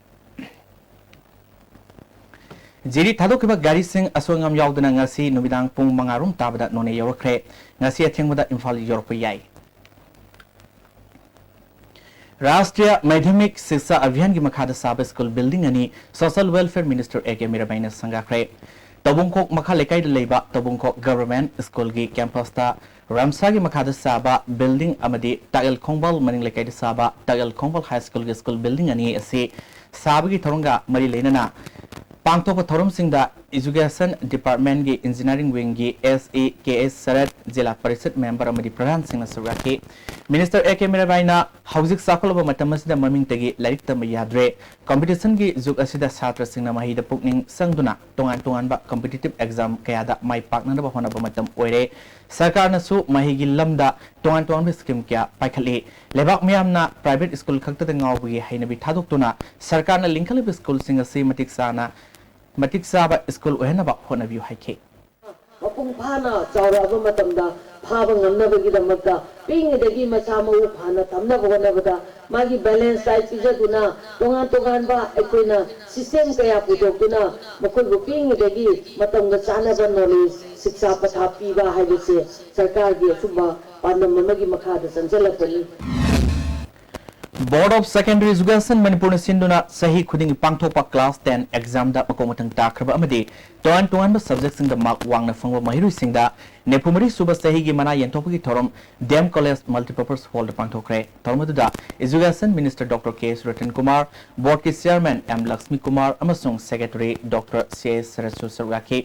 ꯖꯤꯔꯤ ꯊꯥꯗꯣꯛꯈꯤꯕ ꯒꯥꯔꯤꯁꯤꯡ ꯑꯁꯣꯏ ꯑꯉꯥꯝ ꯌꯥꯎꯗꯅ ꯉꯁꯤ ꯅꯨꯃꯤꯗꯥꯡ ꯄꯨꯡ ꯃꯉꯥ ꯔꯣꯝ ꯇꯥꯕꯗ ꯅꯣꯅꯦ ꯌꯧꯔꯛꯈ꯭ꯔꯦ꯫ ꯉꯁꯤ ꯑꯊꯦꯡꯕꯗ ꯏꯝꯐꯥꯜ ꯌꯧꯔꯛꯄ ꯌꯥꯏ꯫ ꯔꯥꯁꯇ꯭ꯔꯤꯌꯥ ꯃꯥꯙ꯭ꯌꯃꯤꯛ ꯁꯤꯛꯁꯥ ꯑꯚꯤꯌꯥꯟꯒꯤ ꯃꯈꯥꯗ ꯁꯥꯕ ꯁ꯭ꯀꯨꯜ ꯕꯤꯜꯗꯤꯡ ꯑꯅꯤ social welfare minister A K ꯃꯤꯔꯥꯕꯥꯏꯅ ꯁꯪꯒꯥꯈ꯭ꯔꯦ꯫ ꯇꯧꯕꯨꯡꯈꯣꯛ ꯃꯈꯥ ꯂꯩꯀꯥꯏꯗ ꯂꯩꯕ ꯇꯧꯕꯨꯡꯈꯣꯛ ꯒꯚꯔꯟꯃꯦꯟꯠ ꯁ꯭ꯀꯨꯜꯒꯤ ꯀꯦꯝꯄꯁꯇ ꯔꯥꯝꯁꯥꯒꯤ ꯃꯈꯥꯗ ꯁꯥꯕ ꯕꯤꯜꯗꯤꯡ ꯑꯃꯗꯤ ꯇꯥꯛꯑꯦꯜ ꯈꯣꯡꯕꯥꯜ ꯃꯅꯤꯡ ꯂꯩꯀꯥꯏꯗ ꯁꯥꯕ ꯇꯥꯛꯑꯦꯜ ꯈꯣꯡꯕꯥꯜ ꯍꯥꯏ ꯁ꯭ꯀꯨꯜꯒꯤ ꯁ꯭ꯀꯨꯜ ꯕꯤꯜꯗꯤꯡ ꯑꯅꯤ ꯑꯁꯤ ꯁꯥꯕꯒꯤ ꯊꯧꯔꯝꯒ ꯃꯔꯤ ꯂꯩꯅꯅ ꯄꯥꯡꯊꯣꯛꯄ ꯊꯧꯔꯝꯁꯤꯡꯗ ꯏꯖꯨꯀꯦꯁꯟ ꯗꯤꯄꯥꯔꯠꯃꯦꯟꯠꯀꯤ ꯏꯟꯖꯤꯅꯤꯌꯥꯔꯤꯡ ꯋꯤꯡꯒꯤ ꯑꯦꯁ ꯏ ꯀꯦ ꯑꯦꯁ ꯁꯔꯠ, ꯖꯤꯂꯥ ꯄꯔꯤꯁꯠ ꯃꯦꯝꯕꯔ ꯑꯃꯗꯤ ꯄ꯭ꯔꯙꯥꯟꯁꯤꯡꯅ ꯁꯔꯨꯛ ꯌꯥꯈꯤ꯫ ꯃꯤꯅꯤꯁꯇꯔ ꯑꯦ ꯀꯦ ꯃꯤꯔꯥꯕꯥꯏꯅ ꯍꯧꯖꯤꯛ ꯆꯥꯎꯈꯠꯂꯕ ꯃꯇꯝ ꯑꯁꯤꯗ ꯃꯃꯤꯡꯇꯒꯤ ꯂꯥꯏꯔꯤꯛ ꯇꯝꯕ ꯌꯥꯗ꯭ꯔꯦ, ꯀꯝꯄꯤꯇꯤꯁꯟꯒꯤ ꯖꯨꯒ ꯑꯁꯤꯗ ꯁꯥꯇ꯭ꯔꯁꯤꯡꯅ ꯃꯍꯩꯗ ꯄꯨꯛꯅꯤꯡ ꯆꯪꯗꯨꯅ ꯇꯣꯉꯥꯟ ꯇꯣꯉꯥꯟꯕ ꯀꯝꯄꯤꯇꯤꯇꯤꯚ ꯑꯦꯛꯖꯥꯝ ꯀꯌꯥꯗ ꯃꯥꯏ ꯄꯥꯛꯅꯅꯕ ꯍꯣꯠꯅꯕ ꯃꯇꯝ ꯑꯣꯏꯔꯦ꯫ ꯁꯔꯀꯥꯔꯅꯁꯨ ꯃꯍꯩꯒꯤ ꯂꯝꯗ ꯇꯣꯉꯥꯟ ꯇꯣꯉꯥꯟꯕ ꯁ꯭ꯀꯤꯝ ꯀꯌꯥ ꯄꯥꯏꯈꯠꯂꯤ꯫ ꯂꯩꯕꯥꯛ ꯃꯤꯌꯥꯝꯅ ꯄ꯭ꯔꯥꯏꯚꯦꯠ ꯁ꯭ꯀꯨꯜ ꯈꯛꯇꯗ ꯉꯥꯎꯕꯒꯤ ꯍꯩꯅꯕꯤ ꯊꯥꯗꯣꯛꯇꯨꯅ ꯁꯔꯀꯥꯔꯅ ꯂꯤꯡꯈꯠꯂꯤꯕ ꯁ꯭ꯀꯨꯜꯁꯤꯡ ꯑꯁꯤ ꯃꯇꯤꯛ ꯆꯥꯅ, ꯃꯇꯤꯛ ꯆꯥꯕ ꯁ꯭ꯀꯨꯜ ꯑꯣꯏꯍꯟꯅꯕ ꯍꯣꯠꯅꯕꯤꯌꯨ ꯍꯥꯏꯈꯤ꯫ ꯃꯄꯨꯡ ꯐꯥꯅ ꯆꯥꯎꯔꯛꯑꯕ ꯃꯇꯝꯗ ꯐꯥꯕ ꯉꯝꯅꯕꯒꯤꯗꯃꯛꯇ ꯄꯤꯛꯂꯤꯉꯩꯗꯒꯤ ꯃꯁꯥ ꯃꯎ ꯐꯅ ꯊꯝꯅꯕ ꯍꯣꯠꯅꯕꯗ ꯃꯥꯒꯤ ꯕꯦꯂꯦꯟꯁ ꯗꯥꯏꯠ ꯄꯤꯖꯗꯨꯅ ꯇꯣꯉꯥꯟ ꯇꯣꯉꯥꯟꯕ ꯑꯩꯈꯣꯏꯅ ꯁꯤꯁꯇꯦꯝ ꯀꯌꯥ ꯄꯨꯊꯣꯛꯇꯨꯅ ꯃꯈꯣꯏꯕꯨ ꯄꯤꯛꯂꯤꯉꯩꯗꯒꯤ ꯃꯇꯝꯒ ꯆꯥꯟꯅꯕ ꯅꯣꯂꯦꯖ, ꯁꯤꯛꯁꯥ ꯄꯊꯥꯞ ꯄꯤꯕ ꯍꯥꯏꯕꯁꯦ ꯁꯔꯀꯥꯔꯒꯤ ꯑꯆꯨꯝꯕ ꯄꯥꯟꯗꯝ ꯑꯃꯒꯤ ꯃꯈꯥꯗ ꯆꯪꯁꯤꯜꯂꯛꯄꯅꯤ꯫ Board of Secondary Education ꯃꯅꯤꯄꯨꯔꯅ ꯁꯤꯟꯗꯨꯅ ꯆꯍꯤ ꯈꯨꯗꯤꯡꯒꯤ ꯄꯥꯡꯊꯣꯛꯄ class ten examꯗ ꯃꯀꯣꯛ ꯃꯊꯪ ꯇꯥꯈ꯭ꯔꯕ ꯑꯃꯗꯤ ꯇꯣꯉꯥꯟ ꯇꯣꯉꯥꯟꯕ subjectꯁꯤꯡꯗ mark ꯋꯥꯡꯅ ꯐꯪꯕ ꯃꯍꯩꯔꯣꯏꯁꯤꯡꯗ ꯅꯤꯐꯨ ꯃꯔꯤ ꯁꯨꯕ ꯆꯍꯤꯒꯤ ꯃꯅꯥ ꯌꯦꯟꯊꯣꯛꯄꯒꯤ ꯊꯧꯔꯝ ꯗꯤ ꯑꯦꯝ College Multipurpose Hallꯗ ꯄꯥꯡꯊꯣꯛꯈ꯭ꯔꯦ꯫ ꯊꯧꯔꯝ ꯑꯗꯨꯗ Education Minister Doctor ꯀꯦ ꯑꯦꯁ ꯔꯇꯟ ꯀꯨꯃꯥꯔ, Boardꯀꯤ Chairman ꯑꯦꯝ ꯂꯛꯁꯃꯤ ꯀꯨꯃꯥꯔ ꯑꯃꯁꯨꯡ Secretary Doctor ꯁꯤ ꯑꯦꯁ ꯁꯔꯠꯁꯨ ꯁꯔꯨꯛ ꯌꯥꯈꯤ꯫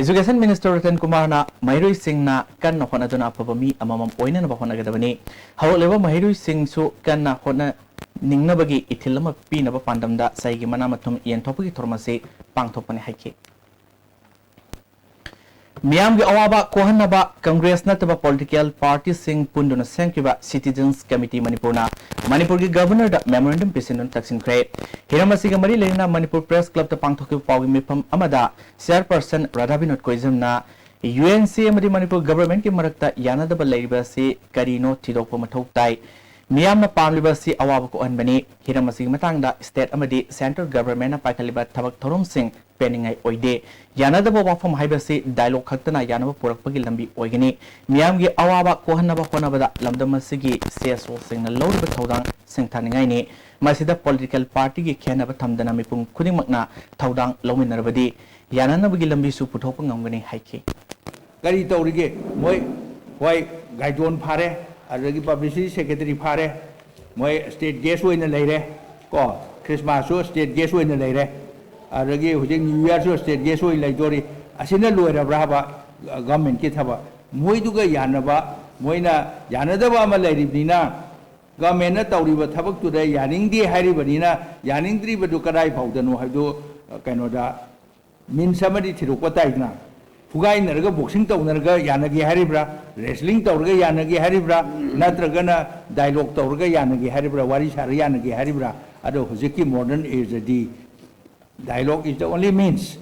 Education Minister ꯔꯇꯟ ꯀꯨꯃꯥꯔꯅ ꯃꯍꯩꯔꯣꯏꯁꯤꯡꯅ ꯀꯟꯅ ꯍꯣꯠꯅꯗꯨꯅ ꯑꯐꯕ ꯃꯤ ꯑꯃꯃꯝ ꯑꯣꯏꯅꯅꯕ ꯍꯣꯠꯅꯒꯗꯕꯅꯤ꯫ ꯍꯧꯔꯛꯂꯤꯕ ꯃꯍꯩꯔꯣꯏꯁꯤꯡꯁꯨ ꯀꯟꯅ ꯍꯣꯠꯅꯅꯤꯡꯅꯕꯒꯤ ꯏꯊꯤꯜ ꯑꯃ ꯄꯤꯅꯕ ꯄꯥꯟꯗꯝꯗ ꯆꯍꯤꯒꯤ ꯃꯅꯥ ꯃꯊꯨꯝ ꯌꯦꯟꯊꯣꯛꯄꯒꯤ ꯊꯧꯔꯝ ꯑꯁꯤ ꯄꯥꯡꯊꯣꯛꯄꯅꯤ ꯍꯥꯏꯈꯤ꯫ ꯃꯤꯌꯥꯝꯒꯤ ꯑꯋꯥꯕ ꯀꯣꯛꯍꯟꯅꯕ Congress ꯅꯠꯇꯕ political partyꯁꯤꯡ ꯄꯨꯟꯗꯨꯅ ꯁꯦꯝꯈꯤꯕ Citizens Committee ꯃꯅꯤꯄꯨꯔꯅ ꯃꯅꯤꯄꯨꯔꯒꯤ Governorꯗ memorandum ꯄꯤꯁꯤꯟꯗꯨꯅ ꯇꯛꯁꯤꯟꯈ꯭ꯔꯦ꯫ ꯍꯤꯔꯝ ꯑꯁꯤꯒ ꯃꯔꯤ ꯂꯩꯅꯅ ꯃꯅꯤꯄꯨꯔ Press Clubꯇ ꯄꯥꯡꯊꯣꯛꯈꯤꯕ ꯄꯥꯎꯒꯤ ꯃꯤꯐꯝ ꯑꯃꯗ Chairperson ꯔꯥꯙꯥ ꯕꯤꯅꯣꯗ ꯀꯣꯏꯖꯝꯅ UNC ꯑꯃꯗꯤ ꯃꯅꯤꯄꯨꯔ Governmentꯀꯤ ꯃꯔꯛꯇ ꯌꯥꯅꯗꯕ ꯂꯩꯔꯤꯕ ꯑꯁꯤ ꯀꯔꯤꯅꯣ ꯊꯤꯗꯣꯛꯄ ꯃꯊꯧ ꯇꯥꯏ꯫ ꯃꯤꯌꯥꯝꯅ ꯄꯥꯝꯂꯤꯕ ꯑꯁꯤ ꯑꯋꯥꯕ ꯀꯣꯛꯍꯟꯕꯅꯤ꯫ ꯍꯤꯔꯝ ꯑꯁꯤꯒꯤ ꯃꯇꯥꯡꯗ state ꯑꯃꯗꯤ central governmentꯅ ꯄꯥꯏꯈꯠꯂꯤꯕ ꯊꯕꯛ ꯊꯧꯔꯝꯁꯤꯡ ꯄꯦꯟꯅꯤꯡꯉꯥꯏ ꯑꯣꯏꯗꯦ꯫ ꯌꯥꯅꯗꯕ ꯋꯥꯐꯝ ꯍꯥꯏꯕꯁꯤ ꯗꯥꯏꯂꯣꯒ ꯈꯛꯇꯅ ꯌꯥꯅꯕ ꯄꯨꯔꯛꯄꯒꯤ ꯂꯝꯕꯤ ꯑꯣꯏꯒꯅꯤ꯫ ꯃꯤꯌꯥꯝꯒꯤ ꯑꯋꯥꯕ ꯀꯣꯛꯍꯟꯅꯕ ꯍꯣꯠꯅꯕꯗ ꯂꯝꯗꯝ ꯑꯁꯤꯒꯤ ꯁꯤ ꯑꯦꯁ ꯑꯣꯁꯤꯡꯅ ꯂꯧꯔꯤꯕ ꯊꯧꯗꯥꯡ ꯁꯤꯡꯊꯥꯅꯤꯡꯉꯥꯏꯅꯤ꯫ ꯃꯁꯤꯗ ꯄꯣꯂꯤꯇꯤꯀꯦꯜ ꯄꯥꯔꯇꯤꯒꯤ ꯈꯦꯟꯅꯕ ꯊꯝꯗꯅ ꯃꯤꯄꯨꯝ ꯈꯨꯗꯤꯡꯃꯛꯅ ꯊꯧꯗꯥꯡ ꯂꯧꯃꯤꯟꯅꯔꯕꯗꯤ ꯌꯥꯅꯅꯕꯒꯤ ꯂꯝꯕꯤꯁꯨ ꯄꯨꯊꯣꯛꯄ ꯉꯝꯒꯅꯤ ꯍꯥꯏꯈꯤ꯫ ꯀꯔꯤ ꯇꯧꯔꯤꯒꯦ? ꯃꯣꯏ, ꯍꯣꯏ, ꯒꯥꯏꯗꯣꯟ ꯐꯥꯔꯦ, ꯑꯗꯨꯗꯒꯤ ꯄꯕ꯭ꯂꯤꯁꯤꯇꯤ ꯁꯦꯀ꯭ꯔꯦꯇꯔꯤ ꯐꯥꯔꯦ, ꯃꯣꯏ ꯁ꯭ꯇꯦꯠ ꯒꯦꯁ ꯑꯣꯏꯅ ꯂꯩꯔꯦ, ꯀꯣ, ꯈ꯭ꯔꯤꯁꯃꯥꯁꯁꯨ ꯁ꯭ꯇꯦꯠ ꯒꯦꯁ ꯑꯣꯏꯅ ꯂꯩꯔꯦ, ꯑꯗꯨꯗꯒꯤ ꯍꯧꯖꯤꯛ ꯅ꯭ꯌꯨ ꯌꯔꯁꯨ ꯁ꯭ꯇꯦꯠ ꯒꯦꯁ ꯑꯣꯏꯅ ꯂꯩꯗꯣꯔꯤ꯫ ꯑꯁꯤꯅ ꯂꯣꯏꯔꯕ꯭ꯔꯥ ꯍꯥꯏꯕ ꯒꯚꯔꯟꯃꯦꯟꯠꯀꯤ ꯊꯕꯛ? ꯃꯣꯏꯗꯨꯒ ꯌꯥꯅꯕ, ꯃꯣꯏꯅ ꯌꯥꯅꯗꯕ ꯑꯃ ꯂꯩꯔꯤꯕꯅꯤꯅ, ꯒꯚꯔꯟꯃꯦꯟꯠꯅ ꯇꯧꯔꯤꯕ ꯊꯕꯛꯇꯨꯗ ꯌꯥꯅꯤꯡꯗꯦ ꯍꯥꯏꯔꯤꯕꯅꯤꯅ, ꯌꯥꯅꯤꯡꯗ꯭ꯔꯤꯕꯗꯨ ꯀꯗꯥꯏ ꯐꯥꯎꯗꯅꯣ ꯍꯥꯏꯕꯗꯨ, ꯀꯩꯅꯣꯗ, ꯃꯤꯟꯁ ꯑꯃꯗꯤ ꯊꯤꯗꯣꯛꯄ ꯇꯥꯏꯗꯅ꯫ ꯐꯨꯒꯥꯏꯅꯔꯒ ꯕꯣꯛꯁꯤꯡ ꯇꯧꯅꯔꯒ ꯌꯥꯅꯒꯦ ꯍꯥꯏꯔꯤꯕ꯭ꯔꯥ? ꯔꯦꯁꯂꯤꯡ ꯇꯧꯔꯒ ꯌꯥꯅꯒꯦ ꯍꯥꯏꯔꯤꯕ꯭ꯔꯥ? ꯅꯠꯇ꯭ꯔꯒꯅ ꯗꯥꯏꯂꯣꯒ ꯇꯧꯔꯒ ꯌꯥꯅꯒꯦ ꯍꯥꯏꯔꯤꯕ꯭ꯔꯥ? ꯋꯥꯔꯤ ꯁꯥꯔꯒ ꯌꯥꯅꯒꯦ ꯍꯥꯏꯔꯤꯕ꯭ꯔꯥ? ꯑꯗꯣ ꯍꯧꯖꯤꯛꯀꯤ ꯃꯣꯗꯔꯟ ꯑꯦꯖꯗꯗꯤ dialogue is the only means,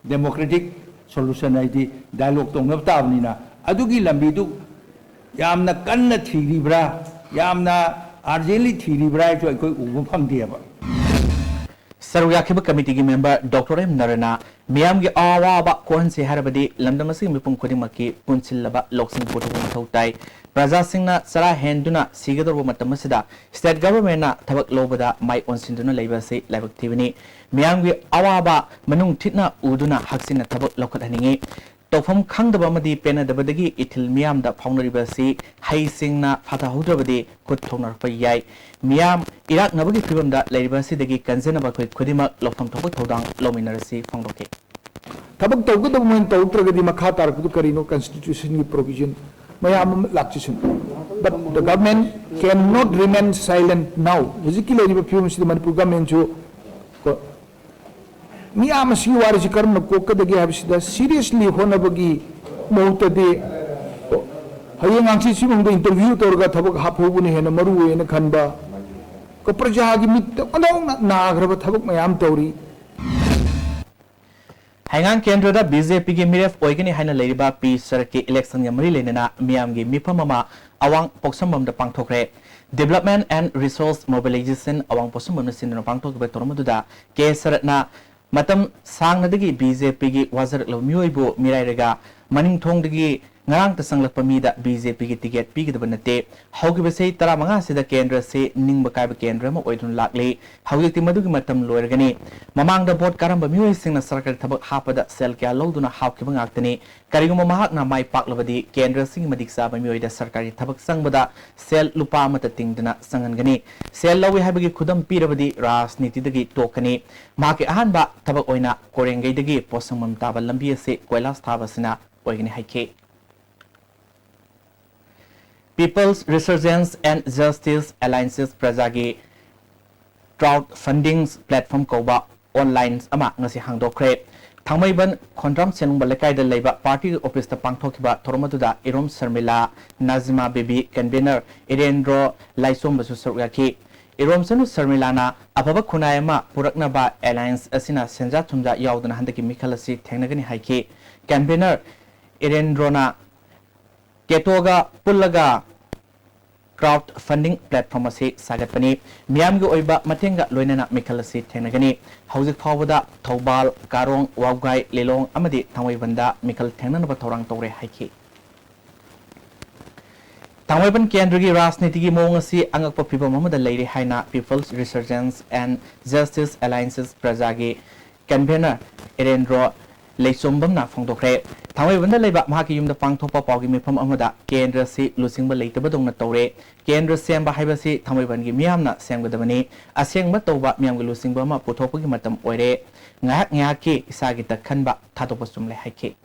democratic solution ꯍꯥꯏꯗꯤ ꯗꯥꯏꯂꯣꯒ ꯇꯧꯅꯕ ꯇꯥꯕꯅꯤꯅ, ꯑꯗꯨꯒꯤ ꯂꯝꯕꯤꯗꯨ ꯌꯥꯝꯅ ꯀꯟꯅ ꯊꯤꯔꯤꯕ꯭ꯔꯥ, ꯌꯥꯝꯅ ꯑꯥꯔꯖꯦꯟꯂꯤ ꯊꯤꯔꯤꯕ꯭ꯔꯥ ꯍꯥꯏꯁꯨ ꯑꯩꯈꯣꯏ ꯎꯕ ꯐꯪꯗꯦꯕ꯫ ꯁꯔꯨꯛ ꯌꯥꯈꯤꯕ ꯀꯃꯤꯇꯤꯒꯤ ꯃꯦꯝꯕꯔ ꯗꯣꯛꯇꯔ ꯑꯦꯝ ꯅꯔꯅ ꯃꯤꯌꯥꯝꯒꯤ ꯑꯋꯥꯕ ꯀꯣꯛꯍꯟꯁꯤ ꯍꯥꯏꯔꯕꯗꯤ ꯂꯝꯗꯝ ꯑꯁꯤꯒꯤ ꯃꯤꯄꯨꯝ ꯈꯨꯗꯤꯡꯃꯛꯀꯤ ꯄꯨꯟꯁꯤꯜꯂꯕ ꯂꯧꯁꯤꯡ ꯄꯨꯊꯣꯛꯄ ꯃꯊꯧ ꯇꯥꯏ꯫ ꯄ꯭ꯔꯖꯥꯁꯤꯡꯅ ꯆꯔꯥ ꯍꯦꯟꯗꯨꯅ ꯁꯤꯒꯗꯧꯔꯕ ꯃꯇꯝ ꯑꯁꯤꯗ ꯁ꯭ꯇꯦꯠ ꯒꯚꯔꯟꯃꯦꯟꯠꯅ ꯊꯕꯛ ꯂꯧꯕꯗ ꯃꯥꯏ ꯑꯣꯟꯁꯤꯟꯗꯨꯅ ꯂꯩꯕ ꯑꯁꯤ ꯂꯥꯏꯕꯛ ꯊꯤꯕꯅꯤ꯫ ꯃꯤꯌꯥꯝꯒꯤ ꯑꯋꯥꯕ ꯃꯅꯨꯡ ꯊꯤꯠꯅ ꯎꯗꯨꯅ ꯍꯛꯆꯤꯟꯅ ꯊꯕꯛ ꯂꯧꯈꯠꯍꯟꯅꯤꯡꯏ꯫ ꯇꯧꯐꯝ ꯈꯪꯗꯕ ꯑꯃꯗꯤ ꯄꯦꯟꯅꯗꯕꯗꯒꯤ ꯏꯊꯤꯜ ꯃꯤꯌꯥꯝꯗ ꯐꯥꯎꯅꯔꯤꯕ ꯑꯁꯤ ꯍꯩꯁꯤꯡꯅ ꯐꯥꯊꯍꯧꯗ꯭ꯔꯕꯗꯤ ꯈꯨꯠ ꯊꯣꯛꯅꯔꯛꯄ ꯌꯥꯏ꯫ ꯃꯤꯌꯥꯝ ꯏꯔꯥꯛꯅꯕꯒꯤ ꯐꯤꯕꯝꯗ ꯂꯩꯔꯤꯕ ꯑꯁꯤꯗꯒꯤ ꯀꯟꯖꯅꯕ ꯑꯩꯈꯣꯏ ꯈꯨꯗꯤꯡꯃꯛ ꯂꯧꯐꯝ ꯊꯣꯛꯄ ꯊꯧꯗꯥꯡ ꯂꯧꯃꯤꯟꯅꯔꯁꯤ ꯐꯣꯡꯗꯣꯛꯈꯤ꯫ ꯊꯕꯛ ꯇꯧꯒꯗꯕ ꯃꯣꯏꯅ ꯇꯧꯔꯛꯇ꯭ꯔꯒꯗꯤ ꯃꯈꯥ ꯇꯥꯔꯛꯄꯗꯨ ꯀꯔꯤꯅꯣ? ꯀꯟꯁꯇꯤꯇ꯭ꯌꯨꯁꯟꯒꯤ ꯄ꯭ꯔꯣꯚꯤꯖꯟ ꯃꯌꯥꯝ ꯑꯃ ꯂꯥꯛꯆꯁꯅꯨ꯫ But the government cannot remain silent now. ꯍꯧꯖꯤꯛꯀꯤ ꯂꯩꯔꯤꯕ ꯐꯤꯕꯝꯁꯤꯗ ꯃꯅꯤꯄꯨꯔ ꯒꯚꯔꯟꯃꯦꯟꯠꯁꯨ ꯀꯣ, ꯃꯤꯌꯥꯝ ꯑꯁꯤꯒꯤ ꯋꯥꯔꯤꯁꯤ ꯀꯔꯝꯅ ꯀꯣꯛꯀꯗꯒꯦ ꯍꯥꯏꯕꯁꯤꯗ ꯁꯤꯔꯤꯌꯁꯂꯤ ꯍꯣꯠꯅꯕꯒꯤ ꯃꯍꯨꯠꯇꯗꯤ, ꯍꯌꯦꯡ ꯍꯪꯆꯤꯠ ꯁꯤꯒꯨꯝꯕꯗ ꯏꯟꯇꯔꯚ꯭ꯌꯨ ꯇꯧꯔꯒ ꯊꯕꯛ ꯍꯥꯞꯍꯧꯕꯅ ꯍꯦꯟꯅ ꯃꯔꯨ ꯑꯣꯏꯅ ꯈꯟꯕ, ꯀꯣ, ꯄ꯭ꯔꯖꯥꯒꯤ ꯃꯤꯠꯇ ꯑꯣꯟꯊꯣꯛꯅ ꯅꯥꯈ꯭ꯔꯕ ꯊꯕꯛ ꯃꯌꯥꯝ ꯇꯧꯔꯤ꯫ ꯍꯩꯉꯥꯡ ꯀꯦꯟꯗ꯭ꯔꯗ ꯕꯤ ꯖꯦ ꯄꯤꯒꯤ ꯃꯤꯔꯦꯞ ꯑꯣꯏꯒꯅꯤ ꯍꯥꯏꯅ ꯂꯩꯔꯤꯕ ꯄꯤ ꯁꯔꯠꯀꯤ ꯏꯂꯦꯛꯁꯟꯒ ꯃꯔꯤ ꯂꯩꯅꯅ ꯃꯤꯌꯥꯝꯒꯤ ꯃꯤꯐꯝ ꯑꯃ ꯑꯋꯥꯡ ꯄꯣꯛꯁꯝꯕꯝꯗ ꯄꯥꯡꯊꯣꯛꯈ꯭ꯔꯦ꯫ Development and Resource Mobilization ꯑꯋꯥꯡ ꯄꯣꯛꯁꯝꯕꯝꯅ ꯁꯤꯟꯗꯨꯅ ꯄꯥꯡꯊꯣꯛꯈꯤꯕ ꯊꯧꯔꯝ ꯑꯗꯨꯗ ꯀꯦ ꯁꯔꯠꯅ ꯃꯇꯝ ꯁꯥꯡꯅꯗꯒꯤ ꯕꯤ ꯖꯦ ꯄꯤꯒꯤ ꯋꯥꯖꯔꯛꯂꯕ ꯃꯤꯑꯣꯏꯕꯨ ꯃꯤꯔꯥꯏꯔꯒ ꯃꯅꯤꯡ ꯊꯣꯡꯗꯒꯤ ꯉꯔꯥꯡꯇ ꯆꯪꯂꯛꯄ ꯃꯤꯗ ꯕꯤ ꯖꯦ ꯄꯤꯒꯤ ꯇꯤꯀꯦꯠ ꯄꯤꯒꯗꯕ ꯅꯠꯇꯦ꯫ ꯍꯧꯈꯤꯕ ꯆꯍꯤ ꯇꯔꯥꯃꯉꯥ ꯑꯁꯤꯗ ꯀꯦꯟꯗ꯭ꯔ ꯑꯁꯤ ꯅꯤꯡꯕ ꯀꯥꯏꯕ ꯀꯦꯟꯗ꯭ꯔ ꯑꯃ ꯑꯣꯏꯗꯨꯅ ꯂꯥꯛꯂꯤ꯫ ꯍꯧꯖꯤꯛꯇꯤ ꯃꯗꯨꯒꯤ ꯃꯇꯝ ꯂꯣꯏꯔꯒꯅꯤ꯫ ꯃꯃꯥꯡꯗ ꯚꯣꯠ ꯀꯥꯔꯝꯕ ꯃꯤꯑꯣꯏꯁꯤꯡꯅ ꯁꯔꯀꯥꯔꯒꯤ ꯊꯕꯛ ꯍꯥꯞꯄꯗ ꯁꯦꯜ ꯀꯌꯥ ꯂꯧꯗꯨꯅ ꯍꯥꯞꯈꯤꯕ ꯉꯥꯛꯇꯅꯤ꯫ ꯀꯔꯤꯒꯨꯝꯕ ꯃꯍꯥꯛꯅ ꯃꯥꯏ ꯄꯥꯛꯂꯕꯗꯤ ꯀꯦꯟꯗ꯭ꯔ ꯑꯁꯤꯒꯤ ꯃꯇꯤꯛ ꯆꯥꯕ ꯃꯤꯑꯣꯏꯗ ꯁꯔꯀꯥꯔꯒꯤ ꯊꯕꯛ ꯆꯪꯕꯗ ꯁꯦꯜ ꯂꯨꯄꯥ ꯑꯃꯠꯇ ꯇꯤꯡꯗꯅ ꯆꯪꯍꯟꯒꯅꯤ꯫ ꯁꯦꯜ ꯂꯧꯏ ꯍꯥꯏꯕꯒꯤ ꯈꯨꯗꯝ ꯄꯤꯔꯕꯗꯤ ꯔꯥꯖꯅꯤꯇꯤꯗꯒꯤ ꯇꯣꯛꯀꯅꯤ꯫ ꯃꯍꯥꯛꯀꯤ ꯑꯍꯥꯟꯕ ꯊꯕꯛ ꯑꯣꯏꯅ ꯀꯣꯔꯦꯡꯒꯩꯗꯒꯤ ꯄꯣꯠꯁꯪꯕꯝ ꯇꯥꯕ ꯂꯝꯕꯤ ꯑꯁꯤ ꯀꯣꯏꯂꯥꯁ ꯊꯥꯕ ꯑꯁꯤꯅ ꯑꯣꯏꯒꯅꯤ ꯍꯥꯏꯈꯤ꯫ People's Resurgence and Justice Alliances ꯄ꯭ꯔꯖꯥꯒꯤ crowd funding platform ꯀꯧꯕ online ꯑꯃ ꯉꯁꯤ ꯍꯥꯡꯗꯣꯛꯈ꯭ꯔꯦ꯫ ꯊꯥꯡꯃꯩꯕꯟ ꯈꯣꯟꯗ꯭ꯔꯥꯝ ꯁꯦꯅꯨꯡꯕ ꯂꯩꯀꯥꯏꯗ ꯂꯩꯕ ꯄꯥꯔꯇꯤꯒꯤ ꯑꯣꯐꯤꯁꯇ ꯄꯥꯡꯊꯣꯛꯈꯤꯕ ꯊꯧꯔꯝ ꯑꯗꯨꯗ ꯏꯔꯣꯝ ꯁꯔꯃꯤꯂꯥ, ꯅꯥꯖꯤꯃꯥ ꯕꯤꯕꯤ, convener ꯏꯔꯦꯟꯗ꯭ꯔꯣ ꯂꯥꯏꯁꯣꯝꯕꯁꯨ ꯁꯔꯨꯛ ꯌꯥꯈꯤ꯫ ꯏꯔꯣꯝꯆꯅꯨ ꯁꯔꯃꯤꯂꯥꯅ ꯑꯐꯕ ꯈꯨꯟꯅꯥꯏ ꯑꯃ ꯄꯨꯔꯛꯅꯕ alliance ꯑꯁꯤꯅ ꯁꯦꯟꯖꯥ ꯊꯨꯝꯖꯥ ꯌꯥꯎꯗꯅ ꯍꯟꯗꯛꯀꯤ ꯃꯤꯈꯜ ꯑꯁꯤ ꯊꯦꯡꯅꯒꯅꯤ ꯍꯥꯏꯈꯤ꯫ Convener ꯏꯔꯦꯟꯗ꯭ꯔꯣꯅ ꯀꯦꯇꯣꯒ ꯄꯨꯜꯂꯒ crowd funding platform ꯑꯁꯤ ꯁꯥꯒꯠꯄꯅꯤ꯫ ꯃꯤꯌꯥꯝꯒꯤ ꯑꯣꯏꯕ ꯃꯇꯦꯡꯒ ꯂꯣꯏꯅꯅ ꯃꯤꯈꯜ ꯑꯁꯤ ꯊꯦꯡꯅꯒꯅꯤ꯫ ꯍꯧꯖꯤꯛ ꯐꯥꯎꯕꯗ ꯊꯧꯕꯥꯜ, ꯀꯥꯔꯣꯡ, ꯋꯥꯕꯒꯥꯏ, ꯂꯤꯂꯣꯡ ꯑꯃꯗꯤ ꯊꯥꯡꯃꯩꯕꯟꯗ ꯃꯤꯈꯜ ꯊꯦꯡꯅꯅꯕ ꯊꯧꯔꯥꯡ ꯇꯧꯔꯦ ꯍꯥꯏꯈꯤ꯫ ꯊꯥꯡꯃꯩꯕꯟ ꯀꯦꯟꯗ꯭ꯔꯒꯤ ꯔꯥꯖꯅꯤꯇꯤꯒꯤ ꯃꯑꯣꯡ ꯑꯁꯤ ꯑꯉꯛꯄ ꯐꯤꯕꯝ ꯑꯃꯗ ꯂꯩꯔꯦ ꯍꯥꯏꯅ People's Resurgence and Justice Alliances ꯄ꯭ꯔꯖꯥꯒꯤ convener ꯏꯔꯦꯟꯗ꯭ꯔꯣ ꯂꯩꯆꯣꯝꯕꯝꯅ ꯐꯣꯡꯗꯣꯛꯈ꯭ꯔꯦ꯫ ꯊꯥꯡꯃꯩꯕꯟꯗ ꯂꯩꯕ ꯃꯍꯥꯛꯀꯤ ꯌꯨꯝꯗ ꯄꯥꯡꯊꯣꯛꯄ ꯄꯥꯎꯒꯤ ꯃꯤꯐꯝ ꯑꯃꯗ ꯀꯦꯟꯗ꯭ꯔ ꯑꯁꯤ ꯂꯨꯆꯤꯡꯕ ꯂꯩꯇꯕꯗꯧꯅ ꯇꯧꯔꯦ꯫ ꯀꯦꯟꯗ꯭ꯔ ꯁꯦꯝꯕ ꯍꯥꯏꯕꯁꯤ ꯊꯥꯡꯃꯩꯕꯟꯒꯤ ꯃꯤꯌꯥꯝꯅ ꯁꯦꯝꯒꯗꯕꯅꯤ꯫ ꯑꯁꯦꯡꯕ ꯇꯧꯕ ꯃꯤꯌꯥꯝꯒꯤ ꯂꯨꯆꯤꯡꯕ ꯑꯃ ꯄꯨꯊꯣꯛꯄꯒꯤ ꯃꯇꯝ ꯑꯣꯏꯔꯦ꯫ ꯉꯥꯏꯍꯥꯛ ꯉꯥꯏꯍꯥꯛꯀꯤ ꯏꯁꯥꯒꯤꯇ ꯈꯟꯕ ꯊꯥꯗꯣꯛꯄ ꯆꯨꯝꯂꯦ ꯍꯥꯏꯈꯤ꯫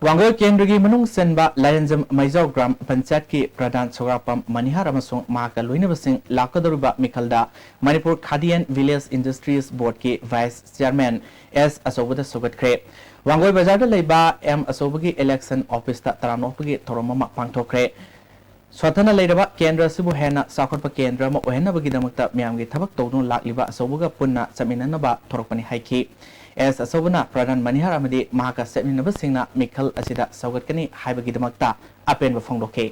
ꯋꯥꯡꯒꯣꯏ ꯀꯦꯟꯗ꯭ꯔꯒꯤ ꯃꯅꯨꯡ ꯆꯟꯕ ꯂꯥꯏꯔꯦꯟꯖꯝ ꯃꯩꯖꯥꯎ ꯒ꯭ꯔꯥꯝ ꯄꯟꯆꯥꯌꯠꯀꯤ ꯄ꯭ꯔꯙꯥꯟ ꯁꯣꯒ꯭ꯔꯥꯛꯄꯝ ꯃꯅꯤꯍꯥꯔ ꯑꯃꯁꯨꯡ ꯃꯍꯥꯛꯀ ꯂꯣꯏꯅꯕꯁꯤꯡ ꯂꯥꯛꯀꯗꯧꯔꯤꯕ ꯃꯤꯈꯜꯗ Manipur khadi and village industries ꯕꯣꯔꯗꯀꯤ ꯚꯥꯏꯁ ꯆꯤꯌꯥꯔꯃꯦꯟ ꯑꯦꯁ ꯑꯆꯧꯕꯗ ꯁꯧꯒꯠꯈ꯭ꯔꯦ꯫ ꯋꯥꯡꯒꯣꯏ ꯕꯖꯥꯔꯗ ꯂꯩꯕ ꯑꯦꯝ ꯑꯆꯧꯕꯒꯤ ꯏꯂꯦꯛꯁꯟ ꯑꯣꯐꯤꯁꯇ ꯇꯔꯥꯝꯅ ꯑꯣꯛꯄꯒꯤ ꯊꯧꯔꯝ ꯑꯃ ꯄꯥꯡꯊꯣꯛꯈ꯭ꯔꯦ꯫ ꯁꯣꯠꯊꯅ ꯂꯩꯔꯕ ꯀꯦꯟꯗ꯭ꯔ ꯑꯁꯤꯕꯨ ꯍꯦꯟꯅ ꯆꯥꯎꯈꯠꯄ ꯀꯦꯟꯗ꯭ꯔ ꯑꯃ ꯑꯣꯏꯍꯟꯅꯕꯒꯤꯗꯃꯛꯇ ꯃꯤꯌꯥꯝꯒꯤ ꯊꯕꯛ ꯇꯧꯗꯨꯅ ꯂꯥꯛꯂꯤꯕ ꯑꯆꯧꯕꯒ ꯄꯨꯟꯅ ꯆꯠꯃꯤꯟꯅꯅꯕ ꯊꯣꯔꯛꯄꯅꯤ ꯍꯥꯏꯈꯤ꯫ ꯑꯦꯁ ꯑꯆꯧꯕꯅ ꯄ꯭ꯔꯙꯥꯟ ꯃꯅꯤꯍꯥꯔ ꯑꯃꯗꯤ ꯃꯍꯥꯛꯀ ꯆꯠꯃꯤꯟꯅꯕꯁꯤꯡꯅ ꯃꯤꯈꯜ ꯑꯁꯤꯗ ꯁꯧꯒꯠꯀꯅꯤ ꯍꯥꯏꯕꯒꯤꯗꯃꯛꯇ ꯑꯄꯦꯟꯕ ꯐꯣꯡꯗꯣꯛꯈꯤ꯫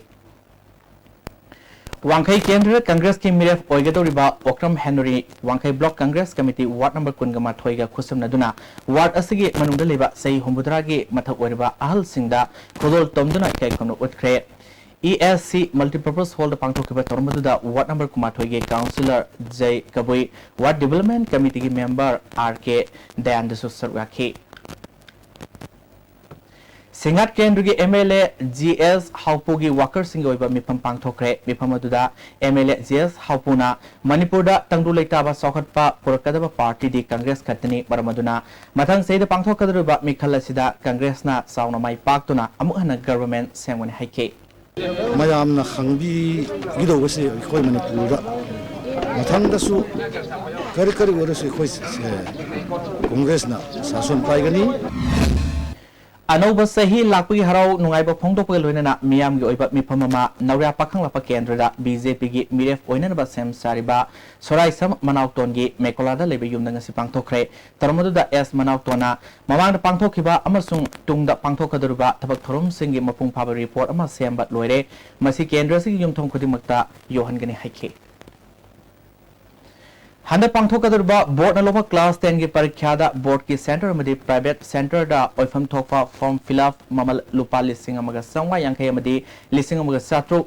ꯋꯥꯡꯈꯩ ꯀꯦꯟꯗ꯭ꯔꯗ ꯀꯪꯒ꯭ꯔꯦꯁꯀꯤ ꯃꯤꯔꯦꯞ ꯑꯣꯏꯒꯗꯧꯔꯤꯕ Okram Henry Wangkhei block Congress committee ward number ꯀꯨꯟꯒ ꯃꯥꯊꯣꯏꯒ ꯈꯨꯠꯁꯝꯅꯗꯨꯅ ꯋꯥꯔꯗ ꯑꯁꯤꯒꯤ ꯃꯅꯨꯡꯗ ꯂꯩꯕ ꯆꯍꯤ ꯍꯨꯝꯐꯨꯇꯔꯥꯒꯤ ꯃꯊꯛ ꯑꯣꯏꯔꯕ ꯑꯍꯜꯁꯤꯡꯗ ꯈꯨꯗꯣꯜ ꯇꯝꯗꯨꯅ ꯏꯀꯥꯏ ꯈꯨꯝꯅꯕ ꯎꯠꯈ꯭ꯔꯦ꯫ ꯏ ꯑꯦꯁ ꯁꯤ Multipurpose Hallꯗ ꯄꯥꯡꯊꯣꯛꯈꯤꯕ ꯊꯧꯔꯝ ꯑꯗꯨꯗ ꯋꯥꯔꯗ ꯅꯝꯕꯔ ꯀꯨꯟꯃꯥꯊꯣꯏꯒꯤ ꯀꯥꯎꯟꯁꯤꯂꯔ ꯖꯩ ꯀꯕꯨꯏ, ꯋꯥꯔꯗ ꯗꯤꯕꯦꯂꯞꯃꯦꯟ ꯀꯃꯤꯇꯤꯒꯤ ꯃꯦꯝꯕꯔ ꯑꯥꯔ ꯀꯦ ꯗꯌꯥꯟꯗꯁꯨ ꯁꯔꯨꯛ ꯌꯥꯈꯤ꯫ ꯁꯤꯡꯉꯥꯠ ꯀꯦꯟꯗ꯭ꯔꯒꯤ ꯑꯦꯝ ꯑꯦꯜ ꯑꯦ ꯖꯤ ꯑꯦꯁ ꯍꯥꯎꯄꯨꯒꯤ ꯋꯥꯀꯔꯁꯤꯡꯒꯤ ꯑꯣꯏꯕ ꯃꯤꯐꯝ ꯄꯥꯡꯊꯣꯛꯈ꯭ꯔꯦ꯫ ꯃꯤꯐꯝ ꯑꯗꯨꯗ ꯑꯦꯝ ꯑꯦꯜ ꯑꯦ ꯖꯤ ꯑꯦꯁ ꯍꯥꯎꯄꯨꯅ ꯃꯅꯤꯄꯨꯔꯗ ꯇꯪꯗꯨ ꯂꯩꯇꯥꯕ ꯆꯥꯎꯈꯠꯄ ꯄꯨꯔꯛꯀꯗꯕ ꯄꯥꯔꯇꯤꯗꯤ ꯀꯪꯒ꯭ꯔꯦꯁ ꯈꯛꯇꯅꯤ, ꯃꯔꯝ ꯑꯗꯨꯅ ꯃꯊꯪ ꯆꯍꯤꯗ ꯄꯥꯡꯊꯣꯛꯀꯗꯧꯔꯤꯕ ꯃꯤꯈꯜ ꯑꯁꯤꯗ ꯀꯪꯒ꯭ꯔꯦꯁꯅ ꯆꯥꯎꯅ ꯃꯥꯏ ꯄꯥꯛꯇꯨꯅ ꯑꯃꯨꯛ ꯍꯟꯅ ꯒꯚꯔꯟꯃꯦꯟꯠ ꯁꯦꯝꯒꯅꯤ ꯍꯥꯏꯈꯤ꯫ ꯃꯌꯥꯝꯅ ꯈꯪꯕꯤꯒꯗꯧꯕꯁꯤ ꯑꯩꯈꯣꯏ ꯃꯅꯤꯄꯨꯔꯗ ꯃꯊꯪꯗꯁꯨ ꯀꯔꯤ ꯀꯔꯤ ꯑꯣꯏꯔꯁꯨ ꯑꯩꯈꯣꯏ, ꯑꯦ, ꯀꯪꯒ꯭ꯔꯦꯁꯅ ꯁꯥꯁꯟ ꯄꯥꯏꯒꯅꯤ꯫ ꯑꯅꯧꯕ ꯆꯍꯤ ꯂꯥꯛꯄꯒꯤ ꯍꯔꯥꯎ ꯅꯨꯡꯉꯥꯏꯕ ꯐꯣꯡꯗꯣꯛꯄꯒ ꯂꯣꯏꯅꯅ ꯃꯤꯌꯥꯝꯒꯤ ꯑꯣꯏꯕ ꯃꯤꯐꯝ ꯑꯃ ꯅꯧꯔꯌꯥ ꯄꯥꯈꯪꯂꯥꯛꯄ ꯀꯦꯟꯗ꯭ꯔꯗ ꯕꯤ ꯖꯦ ꯄꯤꯒꯤ ꯃꯤꯔꯦꯞ ꯑꯣꯏꯅꯅꯕ ꯁꯦꯝ ꯁꯥꯔꯤꯕ ꯁꯣꯔꯥꯏꯁꯝ ꯃꯅꯥꯎꯇꯣꯟꯒꯤ ꯃꯦꯀꯣꯂꯥꯗ ꯂꯩꯕ ꯌꯨꯝꯗ ꯉꯁꯤ ꯄꯥꯡꯊꯣꯛꯈ꯭ꯔꯦ꯫ ꯊꯧꯔꯝ ꯑꯗꯨꯗ ꯑꯦꯁ ꯃꯅꯥꯎꯇꯣꯟꯅ ꯃꯃꯥꯡꯗ ꯄꯥꯡꯊꯣꯛꯈꯤꯕ ꯑꯃꯁꯨꯡ ꯇꯨꯡꯗ ꯄꯥꯡꯊꯣꯛꯀꯗꯧꯔꯤꯕ ꯊꯕꯛ ꯊꯧꯔꯝꯁꯤꯡꯒꯤ ꯃꯄꯨꯡ ꯐꯥꯕ ꯔꯤꯄꯣꯔꯠ ꯑꯃ ꯁꯦꯝꯕ ꯂꯣꯏꯔꯦ꯫ ꯃꯁꯤ ꯀꯦꯟꯗ꯭ꯔꯁꯤꯒꯤ ꯌꯨꯝꯊꯣꯡ ꯈꯨꯗꯤꯡꯃꯛꯇ ꯌꯧꯍꯟꯒꯅꯤ ꯍꯥꯏꯈꯤ꯫ ꯍꯟꯗꯛ ꯄꯥꯡꯊꯣꯛꯀꯗꯧꯔꯤꯕ ꯕꯣꯔꯗꯅ ꯂꯧꯕ ꯀ꯭ꯂꯥꯁ ꯇꯦꯟꯒꯤ ꯄꯔꯤꯈ꯭ꯌꯥꯗ ꯕꯣꯔꯗꯀꯤ ꯁꯦꯟꯇꯔ ꯑꯃꯗꯤ ꯄ꯭ꯔꯥꯏꯚꯦꯠ ꯁꯦꯟꯇꯔꯗ ꯑꯣꯏꯐꯝ ꯊꯣꯛꯄ ꯐꯣꯔꯝ ꯐꯤꯜ ꯑꯞ ꯃꯃꯜ ꯂꯨꯄꯥ ꯂꯤꯁꯤꯡ ꯑꯃꯒ ꯆꯥꯝꯃꯉꯥ ꯌꯥꯡꯈꯩ ꯑꯃꯗꯤ ꯂꯤꯁꯤꯡ ꯑꯃꯒ ꯆꯥꯇ꯭ꯔꯨꯛ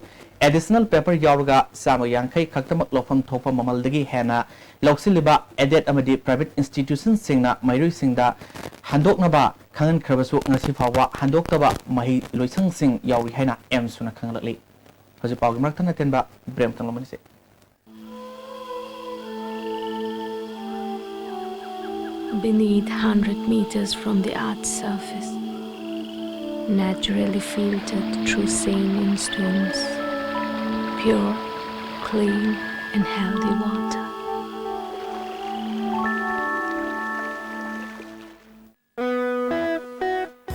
ꯑꯦꯗꯤꯁꯅꯦꯜ ꯄꯦꯄꯔ ꯌꯥꯎꯔꯒ ꯆꯥꯝꯃ ꯌꯥꯡꯈꯩ ꯈꯛꯇꯃꯛ ꯂꯧꯐꯝ ꯊꯣꯛꯄ ꯃꯃꯜꯗꯒꯤ ꯍꯦꯟꯅ ꯂꯧꯁꯤꯜꯂꯤꯕ ꯑꯦꯗꯦꯗ ꯑꯃꯗꯤ ꯄ꯭ꯔꯥꯏꯚꯦꯠ ꯏꯟꯁꯇꯤꯇ꯭ꯌꯨꯁꯟꯁꯤꯡꯅ ꯃꯍꯩꯔꯣꯏꯁꯤꯡꯗ ꯍꯟꯗꯣꯛꯅꯕ ꯈꯪꯍꯟꯈ꯭ꯔꯕꯁꯨ, ꯉꯁꯤ ꯐꯥꯎꯕ ꯍꯟꯗꯣꯛꯇꯕ ꯃꯍꯩ ꯂꯣꯏꯁꯪꯁꯤꯡ ꯌꯥꯎꯔꯤ ꯍꯥꯏꯅ ꯑꯦꯝꯁꯨꯅ ꯈꯪꯍꯜꯂꯛꯂꯤ꯫ ꯍꯧꯖꯤꯛ ꯄꯥꯎꯒꯤ ꯃꯔꯛ ꯊꯠꯅ ꯇꯦꯟꯕ ꯕ꯭ꯔꯦꯝ ꯇꯪꯂꯝꯕꯅꯤꯁꯦ꯫ Beneath, hundred meters from the earth's surface, naturally filtered through sand and stones, pure, clean, and healthy water.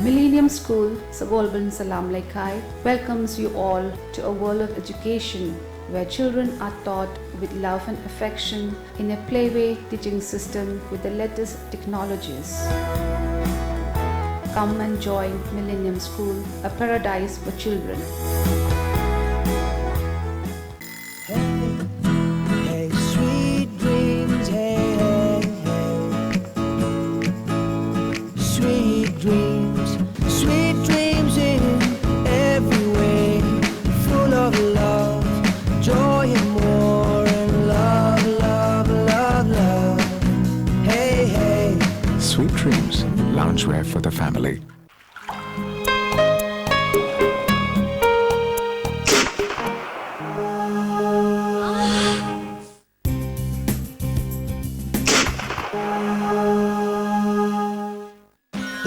Millennium School, Sagolband Salam Leikai, welcomes you all to a world of education where children are taught with love and affection in a playway teaching system with the latest technologies. Come and join Millennium School, a paradise for children. family.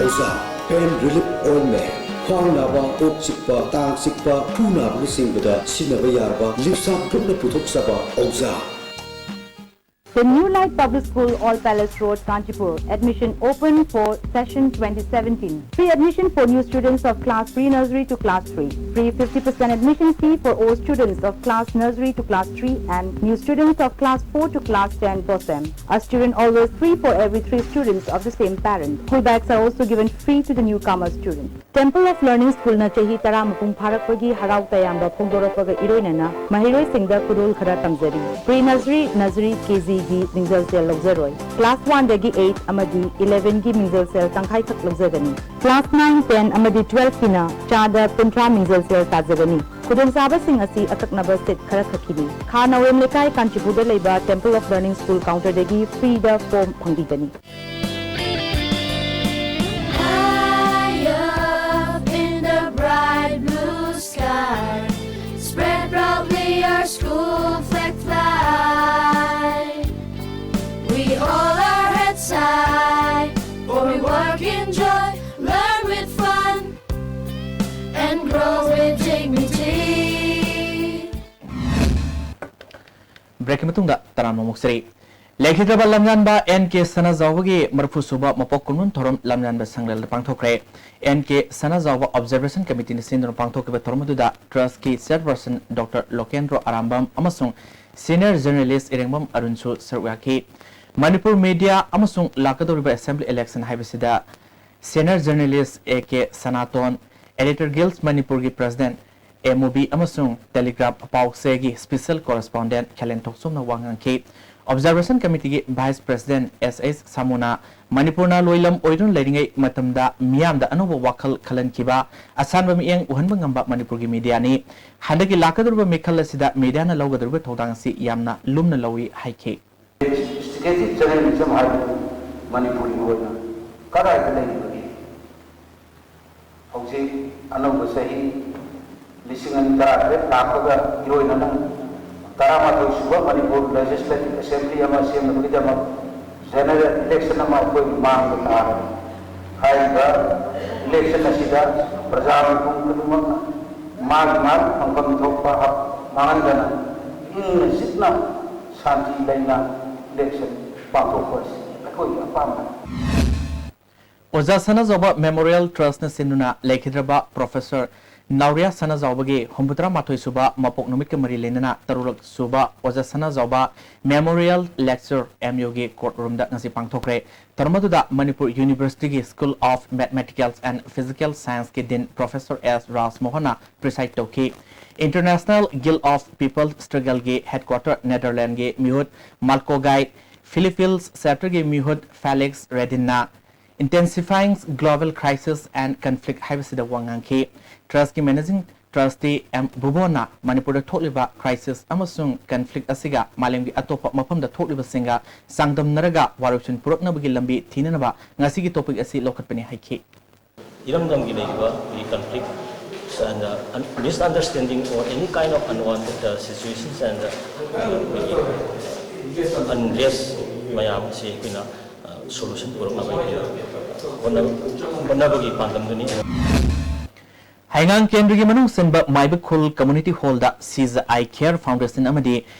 ꯑꯣꯖꯥ, pain relief ointment꯫ ꯈ꯭ꯋꯥꯡ ꯅꯥꯕ, ꯀꯣꯛ ꯆꯤꯛꯄ, ꯇꯥꯡ ꯆꯤꯛꯄ, ꯈꯨ ꯅꯥꯕꯅꯆꯤꯡꯕꯗ ꯁꯤꯖꯤꯟꯅꯕ ꯌꯥꯔꯕ ꯂꯤꯞꯁꯥ ꯒ꯭ꯔꯨꯞꯅ ꯄꯨꯊꯣꯛꯆꯕ ꯑꯣꯖꯥ꯫ The New Light Public School, All Palace Road, Kanchipur. Admission open for session twenty seventeen. Free admission for new students of class pre-nursery to class three. Free fifty percent admission fee for all students of class nursery to class three and new students of class four to class ten BOSEM. A student always free for every three students of the same parent. School bags are also given free to the newcomer student. Temple of Learning Schoolꯅ ꯆꯍꯤ ꯇꯔꯥ ꯃꯄꯨꯡ ꯐꯥꯔꯛꯄꯒꯤ ꯍꯔꯥꯎ ꯇꯌꯥꯝꯕ ꯐꯣꯡꯗꯣꯔꯛꯄꯒ ꯏꯔꯣꯏꯅꯅ ꯃꯍꯩꯔꯣꯏꯁꯤꯡꯗ ꯈꯨꯗꯣꯜ ꯈꯔ ꯇꯝꯖꯔꯤ꯫ Pre-nursery, nursery, KGꯒꯤ ꯃꯤꯡꯖꯦꯜ ꯁꯦꯜ ꯂꯧꯖꯔꯣꯏ꯫ Class oneꯗꯒꯤ eight ꯑꯃꯗꯤ elevenꯒꯤ ꯃꯤꯡꯖꯦꯜ ꯁꯦꯜ ꯇꯪꯈꯥꯏꯈꯛ ꯂꯧꯖꯒꯅꯤ꯫ Class nine, ten ꯑꯃꯗꯤ twelveꯀꯤꯅ ꯆꯥꯗ ꯀꯨꯟꯊ꯭ꯔꯥ ꯃꯤꯡꯖꯦꯜ ꯁꯦꯜ ꯇꯥꯖꯒꯅꯤ꯫ ꯈꯨꯗꯣꯡꯆꯥꯕꯁꯤꯡ ꯑꯁꯤ ꯑꯀꯛꯅꯕ seat ꯈꯔꯈꯛꯀꯤꯅꯤ꯫ ꯈꯥ ꯅꯋꯦꯝ ꯂꯩꯀꯥꯏ, ꯀꯥꯟꯆꯤꯄꯨꯔꯗ ꯂꯩꯕ Temple of Learning School counterꯗꯒꯤ freeꯗ form ꯐꯪꯕꯤꯒꯅꯤ꯫ High up in the bright blue sky, spread proudly our school flag fly. We hold our heads high, for we work in joy, learn with fun, and grow with dignity. Breakꯀꯤ ꯃꯇꯨꯡꯗ ꯇꯔꯥꯝꯅ ꯑꯃꯨꯛꯁꯔꯤ꯫ ꯂꯩꯈꯤꯗ꯭ꯔꯕ ꯂꯝꯌꯥꯟꯕ N K ꯁꯅꯥꯖꯥꯎꯕꯒꯤ ꯃꯔꯤꯐꯨ ꯁꯨꯕ ꯃꯄꯣꯛ ꯀꯨꯝꯑꯣꯟ ꯊꯧꯔꯝ ꯂꯝꯌꯥꯟꯕ ꯁꯪꯂꯦꯜꯗ ꯄꯥꯡꯊꯣꯛꯈ꯭ꯔꯦ꯫ N K ꯁꯅꯥꯖꯥꯎꯕ Observation Committeeꯅ ꯁꯤꯟꯗꯨꯅ ꯄꯥꯡꯊꯣꯛꯈꯤꯕ ꯊꯧꯔꯝ ꯑꯗꯨꯗ Trustꯀꯤ Chairperson Doctor ꯂꯣꯀꯦꯟꯗ꯭ꯔꯣ ꯑꯔꯥꯝꯕꯝ ꯑꯃꯁꯨꯡ Senior Journalist ꯏꯔꯦꯡꯕꯝ ꯑꯔꯨꯟꯁꯨ ꯁꯔꯨꯛ ꯌꯥꯈꯤ꯫ ꯃꯅꯤꯄꯨꯔ media ꯑꯃꯁꯨꯡ ꯂꯥꯛꯀꯗꯧꯔꯤꯕ Assembly election ꯍꯥꯏꯕꯁꯤꯗ Senior Journalist A K Sanaton, Editor Guild ꯃꯅꯤꯄꯨꯔꯒꯤ President ꯑꯦ ꯃꯨꯕꯤ ꯑꯃꯁꯨꯡ Telegraph ꯄꯥꯎꯆꯦꯒꯤ Special Correspondent ꯈꯦꯂꯦꯟ ꯊꯣꯛꯆꯣꯝꯅ ꯋꯥ ꯉꯥꯡꯈꯤ꯫ Observation Committeeꯒꯤ Vice President S H ꯁꯥꯃꯨꯅ ꯃꯅꯤꯄꯨꯔꯅ ꯂꯣꯏꯂꯝ ꯑꯣꯏꯗꯨꯅ ꯂꯩꯔꯤꯉꯩ ꯃꯇꯝꯗ ꯃꯤꯌꯥꯝꯗ ꯑꯅꯧꯕ ꯋꯥꯈꯜ ꯈꯜꯍꯟꯈꯤꯕ, ꯑꯁꯥꯟꯕ ꯃꯤꯠꯌꯦꯡ ꯎꯍꯟꯕ ꯉꯝꯕ ꯃꯅꯤꯄꯨꯔꯒꯤ mediaꯅꯤ꯫ ꯍꯟꯗꯛꯀꯤ ꯂꯥꯛꯀꯗꯧꯔꯤꯕ ꯃꯤꯈꯜ ꯑꯁꯤꯗ mediaꯅ ꯂꯧꯒꯗꯧꯔꯤꯕ ꯊꯧꯗꯥꯡ ꯑꯁꯤ ꯌꯥꯝꯅ ꯂꯨꯝꯅ ꯂꯧꯏ ꯍꯥꯏꯈꯤ꯫ Investigative journalism ꯍꯥꯏꯕꯗꯨ ꯃꯅꯤꯄꯨꯔꯒꯤ ꯑꯣꯏꯅ ꯀꯗꯥꯏꯗ ꯂꯩꯔꯤꯕꯒꯦ? ꯍꯧꯖꯤꯛ ꯑꯅꯧꯕ ꯆꯍꯤ ꯂꯤꯁꯤꯡ ꯑꯅꯤ ꯇꯔꯥꯇꯔꯦꯠ ꯂꯥꯛꯄꯒ ꯏꯔꯣꯏꯅꯅ ꯇꯔꯥꯃꯥꯊꯣꯏ ꯁꯨꯕ ꯃꯅꯤꯄꯨꯔ Legislative Assembly ꯑꯃ ꯁꯦꯝꯅꯕꯒꯤꯗꯃꯛ general election ꯑꯃ ꯑꯩꯈꯣꯏꯒꯤ ꯃꯥꯡꯗ ꯇꯥꯔꯦ꯫ ꯍꯥꯏꯔꯤꯕ election ꯑꯁꯤꯗ ꯄ꯭ꯔꯖꯥ ꯃꯤꯄꯨꯝ ꯈꯨꯗꯤꯡꯃꯛꯅ ꯃꯥꯒꯤ ꯃꯥꯒꯤ ꯐꯪꯐꯝ ꯊꯣꯛꯄ ꯍꯛ ꯃꯥꯡꯍꯟꯗꯅ ꯏꯪꯅ ꯆꯤꯛꯅ ꯁꯥꯟꯇꯤ ꯂꯩꯅ election ꯄꯥꯡꯊꯣꯛꯄ ꯑꯁꯤ ꯑꯩꯈꯣꯏꯒꯤ ꯑꯄꯥꯝꯕꯅꯤ꯫ ꯑꯣꯖꯥ ꯁꯅꯥꯖꯥꯎꯕ Memorial Trustꯅ ꯁꯤꯟꯗꯨꯅ ꯂꯩꯈꯤꯗ꯭ꯔꯕ Professor ꯅꯥꯎꯔꯤꯌꯥ ꯁꯅꯥꯖꯥꯎꯕꯒꯤ ꯍꯨꯝꯐꯨꯇꯔꯥ ꯃꯥꯊꯣꯏ ꯁꯨꯕ ꯃꯄꯣꯛ ꯅꯨꯃꯤꯠꯀ ꯃꯔꯤ ꯂꯩꯅꯅ ꯇꯔꯨꯛꯂꯛ ꯁꯨꯕ ꯑꯣꯖꯥ ꯁꯅꯥꯖꯥꯎꯕ Memorial Lecture MUꯒꯤ court roomꯗ ꯉꯁꯤ ꯄꯥꯡꯊꯣꯛꯈ꯭ꯔꯦ꯫ ꯊꯧꯔꯝ ꯑꯗꯨꯗ Manipur Universityꯒꯤ School of Mathematical and Physical Scienceꯀꯤ Dean Professor S ꯔꯥꯖꯃꯣꯍꯟꯅ preside ꯇꯧꯈꯤ꯫ International Guild of People Struggleꯒꯤ headquarter Netherlandsꯀꯤ ꯃꯤꯍꯨꯠ ꯃꯥꯜꯀꯣ ꯒꯥꯏ, Philippines chapterꯒꯤ ꯃꯤꯍꯨꯠ Felix Redinꯅ Intensifying Global Crisis and Conflict ꯍꯥꯏꯕꯁꯤꯗ ꯋꯥ ꯉꯥꯡꯈꯤ꯫ Trustꯀꯤ Managing Trustee M ꯚꯨꯕꯣꯟꯅ ꯃꯅꯤꯄꯨꯔꯗ ꯊꯣꯛꯂꯤꯕ crisis ꯑꯃꯁꯨꯡ conflict ꯑꯁꯤꯒ ꯃꯥꯂꯦꯝꯒꯤ ꯑꯇꯣꯞꯄ ꯃꯐꯝꯗ ꯊꯣꯛꯂꯤꯕꯁꯤꯡꯒ ꯆꯥꯡꯗꯝꯅꯔꯒ ꯋꯥꯔꯣꯏꯁꯤꯟ ꯄꯨꯔꯛꯅꯕꯒꯤ ꯂꯝꯕꯤ ꯊꯤꯅꯅꯕ ꯉꯁꯤꯒꯤ topic ꯑꯁꯤ ꯂꯧꯈꯠꯄꯅꯤ ꯍꯥꯏꯈꯤ꯫ ꯏꯔꯝꯗꯝꯒꯤ ꯂꯩꯔꯤꯕ ꯑꯩꯈꯣꯏꯒꯤ conflict and, uh, un-, misunderstanding or any kind of unwanted, uh, situations and, uh, ꯑꯩꯈꯣꯏꯒꯤ unrest ꯃꯌꯥꯝ ꯑꯁꯤ ꯑꯩꯈꯣꯏꯅ, uh, solution ꯄꯨꯔꯛꯅꯕ ꯑꯩꯈꯣꯏꯅ ꯍꯣꯠꯅ-, ꯍꯣꯠꯅꯕꯒꯤ ꯄꯥꯟꯗꯝꯗꯨꯅꯤ꯫ ꯍꯩꯉꯥꯡ ꯀꯦꯟꯗ꯭ꯔꯒꯤ ꯃꯅꯨꯡ ꯆꯟꯕ ꯃꯥꯏꯕ ꯈꯨꯜ Community Hallꯗ She's Eye Care Foundation ꯑꯃꯗꯤ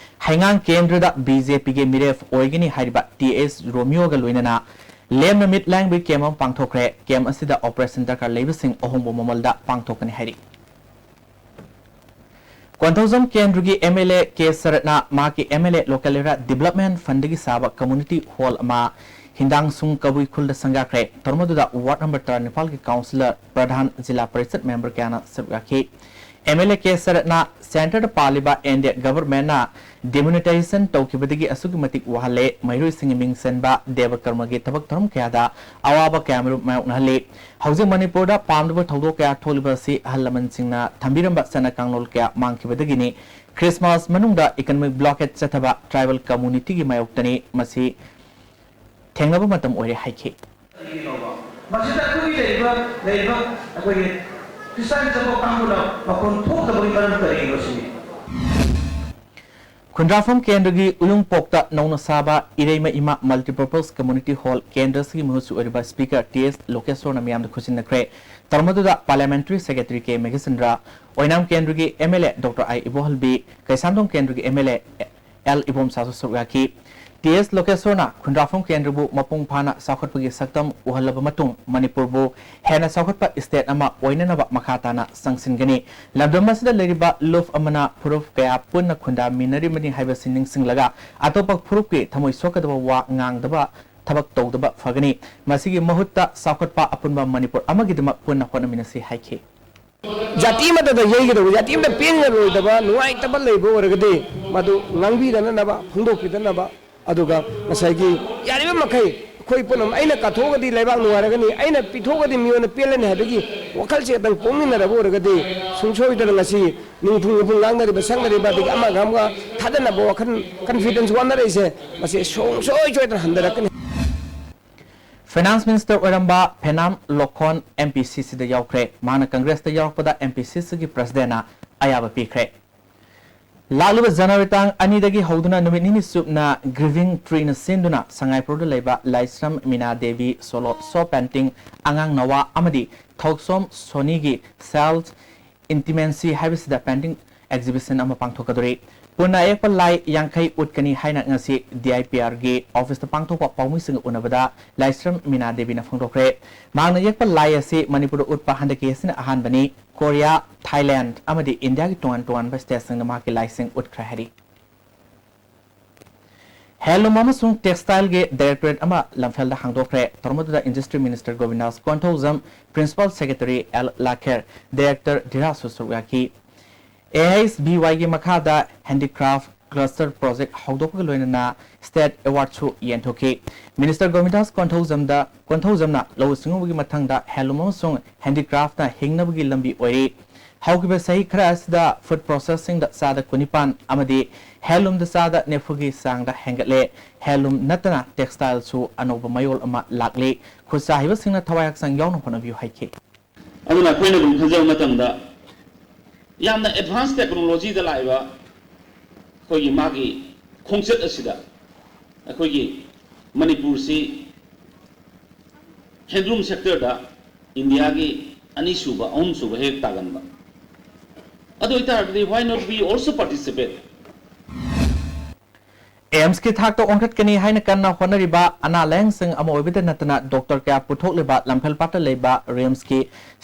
ꯍꯩꯉꯥꯡ ꯀꯦꯟꯗ꯭ꯔꯗ BJPꯒꯤ ꯃꯤꯔꯦꯞ ꯑꯣꯏꯒꯅꯤ ꯍꯥꯏꯔꯤꯕ T S ꯔꯣꯃꯤꯌꯣꯒ ꯂꯣꯏꯅꯅ ꯂꯦꯝꯅ ꯃꯤꯠ ꯂꯥꯡꯕꯒꯤ camp ꯑꯃ ꯄꯥꯡꯊꯣꯛꯈ꯭ꯔꯦ꯫ Camp ꯑꯁꯤꯗ operation ꯗꯔꯀꯥꯔ ꯂꯩꯕꯁꯤꯡ ꯑꯍꯣꯡꯕ ꯃꯃꯜꯗ ꯄꯥꯡꯊꯣꯛꯀꯅꯤ ꯍꯥꯏꯔꯤ꯫ ꯀꯣꯟꯊꯧꯖꯝ ꯀꯦꯟꯗ꯭ꯔꯒꯤ MLA ꯀꯦ ꯁꯔꯠꯅ ꯃꯍꯥꯛꯀꯤ MLA Local Area Development Fundꯗꯒꯤ ꯁꯥꯕ Community Hall ꯑꯃ ꯍꯤꯟꯗꯥꯡꯁꯨꯡ ꯀꯕꯨꯏ ꯈꯨꯜꯗ ꯁꯪꯒꯥꯈ꯭ꯔꯦ꯫ ꯊꯧꯔꯝ ꯑꯗꯨꯗ ward number ꯇꯔꯥꯅꯤꯄꯥꯜꯒꯤ councillor ꯄ꯭ꯔꯙꯥꯟ, ꯖꯤꯂꯥ ꯄꯔꯤꯁꯠ member ꯀꯌꯥꯅ ꯁꯔꯨꯛ ꯌꯥꯈꯤ꯫ MLA ꯀꯦ ꯁꯔꯠꯅ centreꯗ ꯄꯥꯜꯂꯤꯕ NDA governmentꯅ demonetization ꯇꯧꯈꯤꯕꯗꯒꯤ ꯑꯁꯨꯛꯀꯤ ꯃꯇꯤꯛ ꯋꯥꯍꯜꯂꯦ, ꯃꯍꯩꯔꯣꯏꯁꯤꯡꯒꯤ ꯃꯤꯡ ꯆꯟꯕ ꯗꯦꯕ ꯀꯔꯃꯒꯤ ꯊꯕꯛ ꯊꯧꯔꯝ ꯀꯌꯥꯗ ꯑꯋꯥꯕ ꯀꯌꯥꯃꯔꯨꯝ ꯃꯥꯌꯣꯛꯅꯍꯜꯂꯤ꯫ ꯍꯧꯖꯤꯛ ꯃꯅꯤꯄꯨꯔꯗ ꯄꯥꯝꯗꯕ ꯊꯧꯗꯣꯛ ꯀꯌꯥ ꯊꯣꯛꯂꯤꯕ ꯑꯁꯤ ꯑꯍꯜ ꯂꯃꯟꯁꯤꯡꯅ ꯊꯝꯕꯤꯔꯝꯕ ꯆꯠꯅ ꯀꯥꯡꯂꯣꯟ ꯀꯌꯥ ꯃꯥꯡꯈꯤꯕꯗꯒꯤꯅꯤ꯫ Christmas ꯃꯅꯨꯡꯗ economic blockade ꯆꯠꯊꯕ tribal communityꯒꯤ ꯃꯥꯌꯣꯛꯇꯅꯤ꯫ ꯃꯁꯤ ꯊꯦꯡꯅꯕ ꯃꯇꯝ ꯑꯣꯏꯔꯦ ꯍꯥꯏꯈꯤ꯫ ꯃꯁꯤꯗ ꯑꯩꯈꯣꯏꯒꯤ ꯂꯩꯔꯤꯕ ꯂꯩꯔꯤꯕ ꯑꯩꯈꯣꯏꯒꯤ ꯈ꯭ꯔꯤꯁꯇꯥꯟ ꯆꯠꯄ ꯀꯥꯡꯕꯨꯅ ꯃꯈꯣꯟ ꯊꯣꯛꯇꯕꯒꯤ ꯃꯔꯝ ꯀꯔꯤꯒꯤꯅꯣ ꯁꯤꯅꯤ꯫ ꯈꯨꯟꯗ꯭ꯔꯥꯐꯝ ꯀꯦꯟꯗ꯭ꯔꯒꯤ ꯎꯌꯨꯡꯄꯣꯛꯇ ꯅꯧꯅ ꯁꯥꯕ ꯏꯔꯩꯃ ꯏꯃꯥ Multipurpose Community Hall ꯀꯦꯟꯗ꯭ꯔ ꯑꯁꯤꯒꯤ ꯃꯍꯨꯠ ꯁꯤꯟ ꯑꯣꯏꯔꯤꯕ Speaker ꯇꯤ ꯑꯦꯁ ꯂꯣꯀꯦꯁꯣꯔꯅ ꯃꯤꯌꯥꯝꯗ ꯈꯨꯠꯁꯤꯟꯅꯈ꯭ꯔꯦ꯫ ꯊꯧꯔꯝ ꯑꯗꯨꯗ Parliamentary Secretary ꯀꯦ ꯃꯦꯘꯆꯟꯗ꯭ꯔ, ꯑꯣꯏꯅꯥꯝ ꯀꯦꯟꯗ꯭ꯔꯒꯤ ꯑꯦꯝ ꯑꯦꯜ ꯑꯦ ꯗꯣꯛꯇꯔ ꯑꯥꯏ ꯏꯕꯣꯍꯜꯕꯤ, ꯀꯩꯁꯥꯝꯊꯣꯡ ꯀꯦꯟꯗ꯭ꯔꯒꯤ ꯑꯦꯝ ꯑꯦꯜ ꯑꯦ ꯑꯦꯜ ꯏꯕꯣꯝꯁꯥꯁꯨ ꯁꯔꯨꯛ ꯌꯥꯈꯤ꯫ ꯇꯤ ꯑꯦꯁ ꯂꯣꯀꯦꯁꯣꯔꯅ ꯈꯨꯟꯗ꯭ꯔꯥꯐꯝ ꯀꯦꯟꯗ꯭ꯔꯕꯨ ꯃꯄꯨꯡ ꯐꯥꯅ ꯆꯥꯎꯈꯠꯄꯒꯤ ꯁꯛꯇꯝ ꯎꯍꯜꯂꯕ ꯃꯇꯨꯡ ꯃꯅꯤꯄꯨꯔꯕꯨ ꯍꯦꯟꯅ ꯆꯥꯎꯈꯠꯄ state ꯑꯃ ꯑꯣꯏꯅꯅꯕ ꯃꯈꯥ ꯇꯥꯅ ꯆꯪꯁꯤꯟꯒꯅꯤ꯫ ꯂꯝꯗꯝ ꯑꯁꯤꯗ ꯂꯩꯔꯤꯕ ꯂꯨꯞ ꯑꯃꯅ ꯐꯨꯔꯨꯞ ꯀꯌꯥ ꯄꯨꯟꯅ ꯈꯨꯟꯗꯥꯃꯤꯟꯅꯔꯤꯕꯅꯤ ꯍꯥꯏꯕꯁꯤ ꯅꯤꯡꯁꯤꯡꯂꯒ ꯑꯇꯣꯞꯄ ꯐꯨꯔꯨꯞꯀꯤ ꯊꯃꯣꯏ ꯁꯣꯛꯀꯗꯕ ꯋꯥ ꯉꯥꯡꯗꯕ ꯊꯕꯛ ꯇꯧꯗꯕ ꯐꯒꯅꯤ꯫ ꯃꯁꯤꯒꯤ ꯃꯍꯨꯠꯇ ꯆꯥꯎꯈꯠꯄ ꯑꯄꯨꯟꯕ ꯃꯅꯤꯄꯨꯔ ꯑꯃꯒꯤꯗꯃꯛ ꯄꯨꯟꯅ ꯍꯣꯠꯅꯃꯤꯟꯅꯁꯤ ꯍꯥꯏꯈꯤ꯫ ꯖꯥꯇꯤ ꯑꯃꯠꯇꯗ ꯌꯩꯒꯗꯕ, ꯖꯥꯇꯤ ꯑꯃꯠꯇ ꯄꯦꯟꯅꯔꯣꯏꯗꯕ, ꯅꯨꯡꯉꯥꯏꯇꯕ ꯂꯩꯕ ꯑꯣꯏꯔꯒꯗꯤ ꯃꯗꯨ ꯉꯥꯡꯕꯤꯗꯅꯅꯕ, ꯐꯣꯡꯗꯣꯛꯄꯤꯗꯅꯕ, ꯑꯗꯨꯒ ꯉꯁꯥꯏꯒꯤ ꯌꯥꯔꯤꯕ ꯃꯈꯩ ꯑꯩꯈꯣꯏ ꯄꯨꯝꯅꯃꯛ, ꯑꯩꯅ ꯀꯠꯊꯣꯛꯑꯒꯗꯤ ꯂꯩꯕꯥꯛ ꯅꯨꯡꯉꯥꯏꯔꯒꯅꯤ, ꯑꯩꯅ ꯄꯤꯊꯣꯛꯑꯒꯗꯤ ꯃꯤꯉꯣꯟꯗ ꯄꯦꯜꯂꯅꯤ ꯍꯥꯏꯕꯒꯤ ꯋꯥꯈꯜꯁꯦ ꯑꯗꯨꯝ ꯄꯣꯛꯃꯤꯟꯅꯔꯕ ꯑꯣꯏꯔꯒꯗꯤ ꯁꯨꯡꯁꯣꯏꯗꯅ ꯉꯁꯤ ꯅꯤꯡꯊꯨꯡ ꯅꯤꯡꯐꯨꯡ ꯉꯥꯡꯅꯔꯤꯕ, ꯁꯛꯅꯔꯤꯕ, ꯑꯗꯒꯤ ꯑꯃꯒ ꯑꯃꯒ ꯊꯥꯖꯅꯕ ꯋꯥꯈꯜ, confidence ꯋꯥꯠꯅꯔꯛꯏꯁꯦ, ꯃꯁꯤ ꯁꯨꯡꯁꯣꯏ ꯁꯣꯏꯗꯅ ꯍꯟꯊꯔꯛꯀꯅꯤ꯫ Finance Minister ꯑꯣꯏꯔꯝꯕ ꯐꯦꯅꯥꯝ ꯂꯣꯈꯣꯟ ꯑꯦꯝ ꯄꯤ ꯁꯤ ꯁꯤꯗ ꯌꯥꯎꯈ꯭ꯔꯦ꯫ ꯃꯍꯥꯛꯅ ꯀꯪꯒ꯭ꯔꯦꯁꯇ ꯌꯥꯎꯔꯛꯄꯗ ꯑꯦꯝ ꯄꯤ ꯁꯤ ꯁꯤꯒꯤ presidentꯅ ꯑꯌꯥꯕ ꯄꯤꯈ꯭ꯔꯦ꯫ ꯂꯥꯛꯂꯤꯕ ꯖꯅꯋꯥꯔꯤ ꯇꯥꯡ ꯑꯅꯤꯗꯒꯤ ꯍꯧꯗꯨꯅ ꯅꯨꯃꯤꯠ ꯅꯤꯅꯤ ꯆꯨꯞꯅ grieving treeꯅ ꯁꯤꯟꯗꯨꯅ ꯁꯉꯥꯏꯄ꯭ꯔꯧꯗ ꯂꯩꯕ ꯂꯥꯏꯁ꯭ꯔꯝ ꯃꯤꯅꯥ ꯗꯦꯕꯤ ꯁꯣꯂꯣ ꯁꯣ painting, ꯑꯉꯥꯡ ꯅꯋꯥ ꯑꯃꯗꯤ ꯊꯧꯁꯣꯝ ꯁꯣꯅꯤꯒꯤ self intimacy ꯍꯥꯏꯕꯁꯤꯗ painting exhibition ꯑꯃ ꯄꯥꯡꯊꯣꯛꯀꯗꯧꯔꯤ꯫ ꯄꯨꯟꯅ ꯑꯌꯦꯛꯄ ꯂꯥꯏ ꯌꯥꯡꯈꯩ ꯎꯠꯀꯅꯤ ꯍꯥꯏꯅ ꯉꯁꯤ ꯗꯤ ꯑꯥꯏ ꯄꯤ ꯑꯥꯔꯒꯤ officeꯇ ꯄꯥꯡꯊꯣꯛꯄ ꯄꯥꯎꯃꯤꯁꯤꯡꯒ ꯎꯅꯕꯗ ꯂꯥꯏꯁ꯭ꯔꯝ ꯃꯤꯅꯥ ꯗꯦꯕꯤꯅ ꯐꯣꯡꯗꯣꯛꯈ꯭ꯔꯦ꯫ ꯃꯍꯥꯛꯅ ꯌꯦꯛꯄ ꯂꯥꯏ ꯑꯁꯤ ꯃꯅꯤꯄꯨꯔꯗ ꯎꯠꯄ ꯍꯟꯗꯛꯀꯤ ꯑꯁꯤꯅ ꯑꯍꯥꯟꯕꯅꯤ꯫ ꯀꯣꯔꯤꯌꯥ, ꯊꯥꯏꯂꯦꯟꯗ ꯑꯃꯗꯤ ꯏꯟꯗꯤꯌꯥꯒꯤ ꯇꯣꯉꯥꯟ ꯇꯣꯉꯥꯟꯕ stateꯁꯤꯡꯗ ꯃꯍꯥꯛꯀꯤ ꯂꯥꯏꯁꯤꯡ ꯎꯠꯈ꯭ꯔꯦ ꯍꯥꯏꯔꯤ꯫ Handloom ꯑꯃꯁꯨꯡ Textileꯒꯤ directorate ꯑꯃ ꯂꯝꯐꯦꯜꯗ ꯍꯥꯡꯗꯣꯛꯈ꯭ꯔꯦ꯫ ꯊꯧꯔꯝ ꯑꯗꯨꯗ Industry Minister Govindas Konthoujam, Principal Secretary L Lakher, Director ꯙꯤꯔꯥꯖꯁꯨ ꯁꯔꯨꯛ ꯌꯥꯈꯤ꯫ ꯑꯦ ꯑꯩꯆ ꯕꯤ ꯋꯥꯏꯒꯤ ꯃꯈꯥꯗ handicraft cluster project ꯍꯧꯗꯣꯛꯄꯒ ꯂꯣꯏꯅꯅ state awardꯁꯨ ꯌꯦꯟꯊꯣꯛꯈꯤ꯫ Minister ꯒꯣꯕꯤꯟꯗꯥꯁ ꯀꯣꯟꯊꯧꯖꯝꯗ, ꯀꯣꯟꯊꯧꯖꯝꯅ ꯂꯧꯎ ꯁꯤꯡꯎꯕꯒꯤ ꯃꯊꯪꯗ handloom ꯑꯃꯁꯨꯡ handicraftꯅ ꯍꯤꯡꯅꯕꯒꯤ ꯂꯝꯕꯤ ꯑꯣꯏꯔꯤ꯫ ꯍꯧꯈꯤꯕ ꯆꯍꯤ ꯈꯔ ꯑꯁꯤꯗ ꯐꯨꯗ ꯄ꯭ꯔꯣꯁꯦꯁꯤꯡꯗ ꯆꯥꯗ ꯀꯨꯟꯅꯤꯄꯥꯟ ꯑꯃꯗꯤ ꯍꯦꯟꯂꯨꯝꯗ ꯆꯥꯗ ꯅꯤꯐꯨꯒꯤ ꯆꯥꯡꯗ ꯍꯦꯟꯒꯠꯂꯦ꯫ ꯍꯦꯟꯂꯨꯝ ꯅꯠꯇꯅ ꯇꯦꯛꯁꯇꯥꯏꯜꯁꯨ ꯑꯅꯧꯕ ꯃꯌꯣꯜ ꯑꯃ ꯂꯥꯛꯂꯤ꯫ ꯈꯨꯠꯁꯥ ꯍꯩꯕꯁꯤꯡꯅ ꯊꯋꯥꯏ ꯍꯛꯆꯥꯡ ꯌꯥꯎꯅ ꯍꯣꯠꯅꯕꯤꯌꯨ ꯍꯥꯏꯈꯤ꯫ ꯑꯗꯨꯅ ꯑꯩꯈꯣꯏꯅ ꯑꯗꯨꯝ ꯈꯟꯖꯕ ꯃꯇꯝꯗ ꯌꯥꯝꯅ ꯑꯦꯗꯚꯥꯟꯁ ꯇꯦꯛꯅꯣꯂꯣꯖꯤꯗ ꯂꯥꯛꯏꯕ ꯑꯩꯈꯣꯏꯒꯤ ꯃꯥꯒꯤ ꯈꯣꯡꯆꯠ ꯑꯁꯤꯗ ꯑꯩꯈꯣꯏꯒꯤ ꯃꯅꯤꯄꯨꯔꯁꯤ ꯍꯦꯟꯂꯨꯝ ꯁꯦꯛꯇꯔꯗ ꯏꯟꯗꯤꯌꯥꯒꯤ ꯑꯅꯤꯁꯨꯕ, ꯑꯍꯨꯝꯁꯨꯕ ꯍꯦꯛ ꯇꯥꯒꯟꯕ꯫ ꯑꯗꯨ ꯑꯣꯏꯇꯥꯔꯒꯗꯤ why not we also participate? ꯑꯦꯝꯁꯀꯤ ꯊꯥꯛꯇ ꯑꯣꯟꯈꯠꯀꯅꯤ ꯍꯥꯏꯅ ꯀꯟꯅ ꯍꯣꯠꯅꯔꯤꯕ ꯑꯅꯥ ꯂꯥꯌꯦꯡꯁꯪ ꯑꯃ ꯑꯣꯏꯕꯗ ꯅꯠꯇꯅ ꯗꯣꯛꯇꯔ ꯀꯌꯥ ꯄꯨꯊꯣꯛꯂꯤꯕ ꯂꯝꯐꯦꯜꯄꯥꯠꯇ ꯂꯩꯕ ꯔꯤꯝꯁꯀꯤ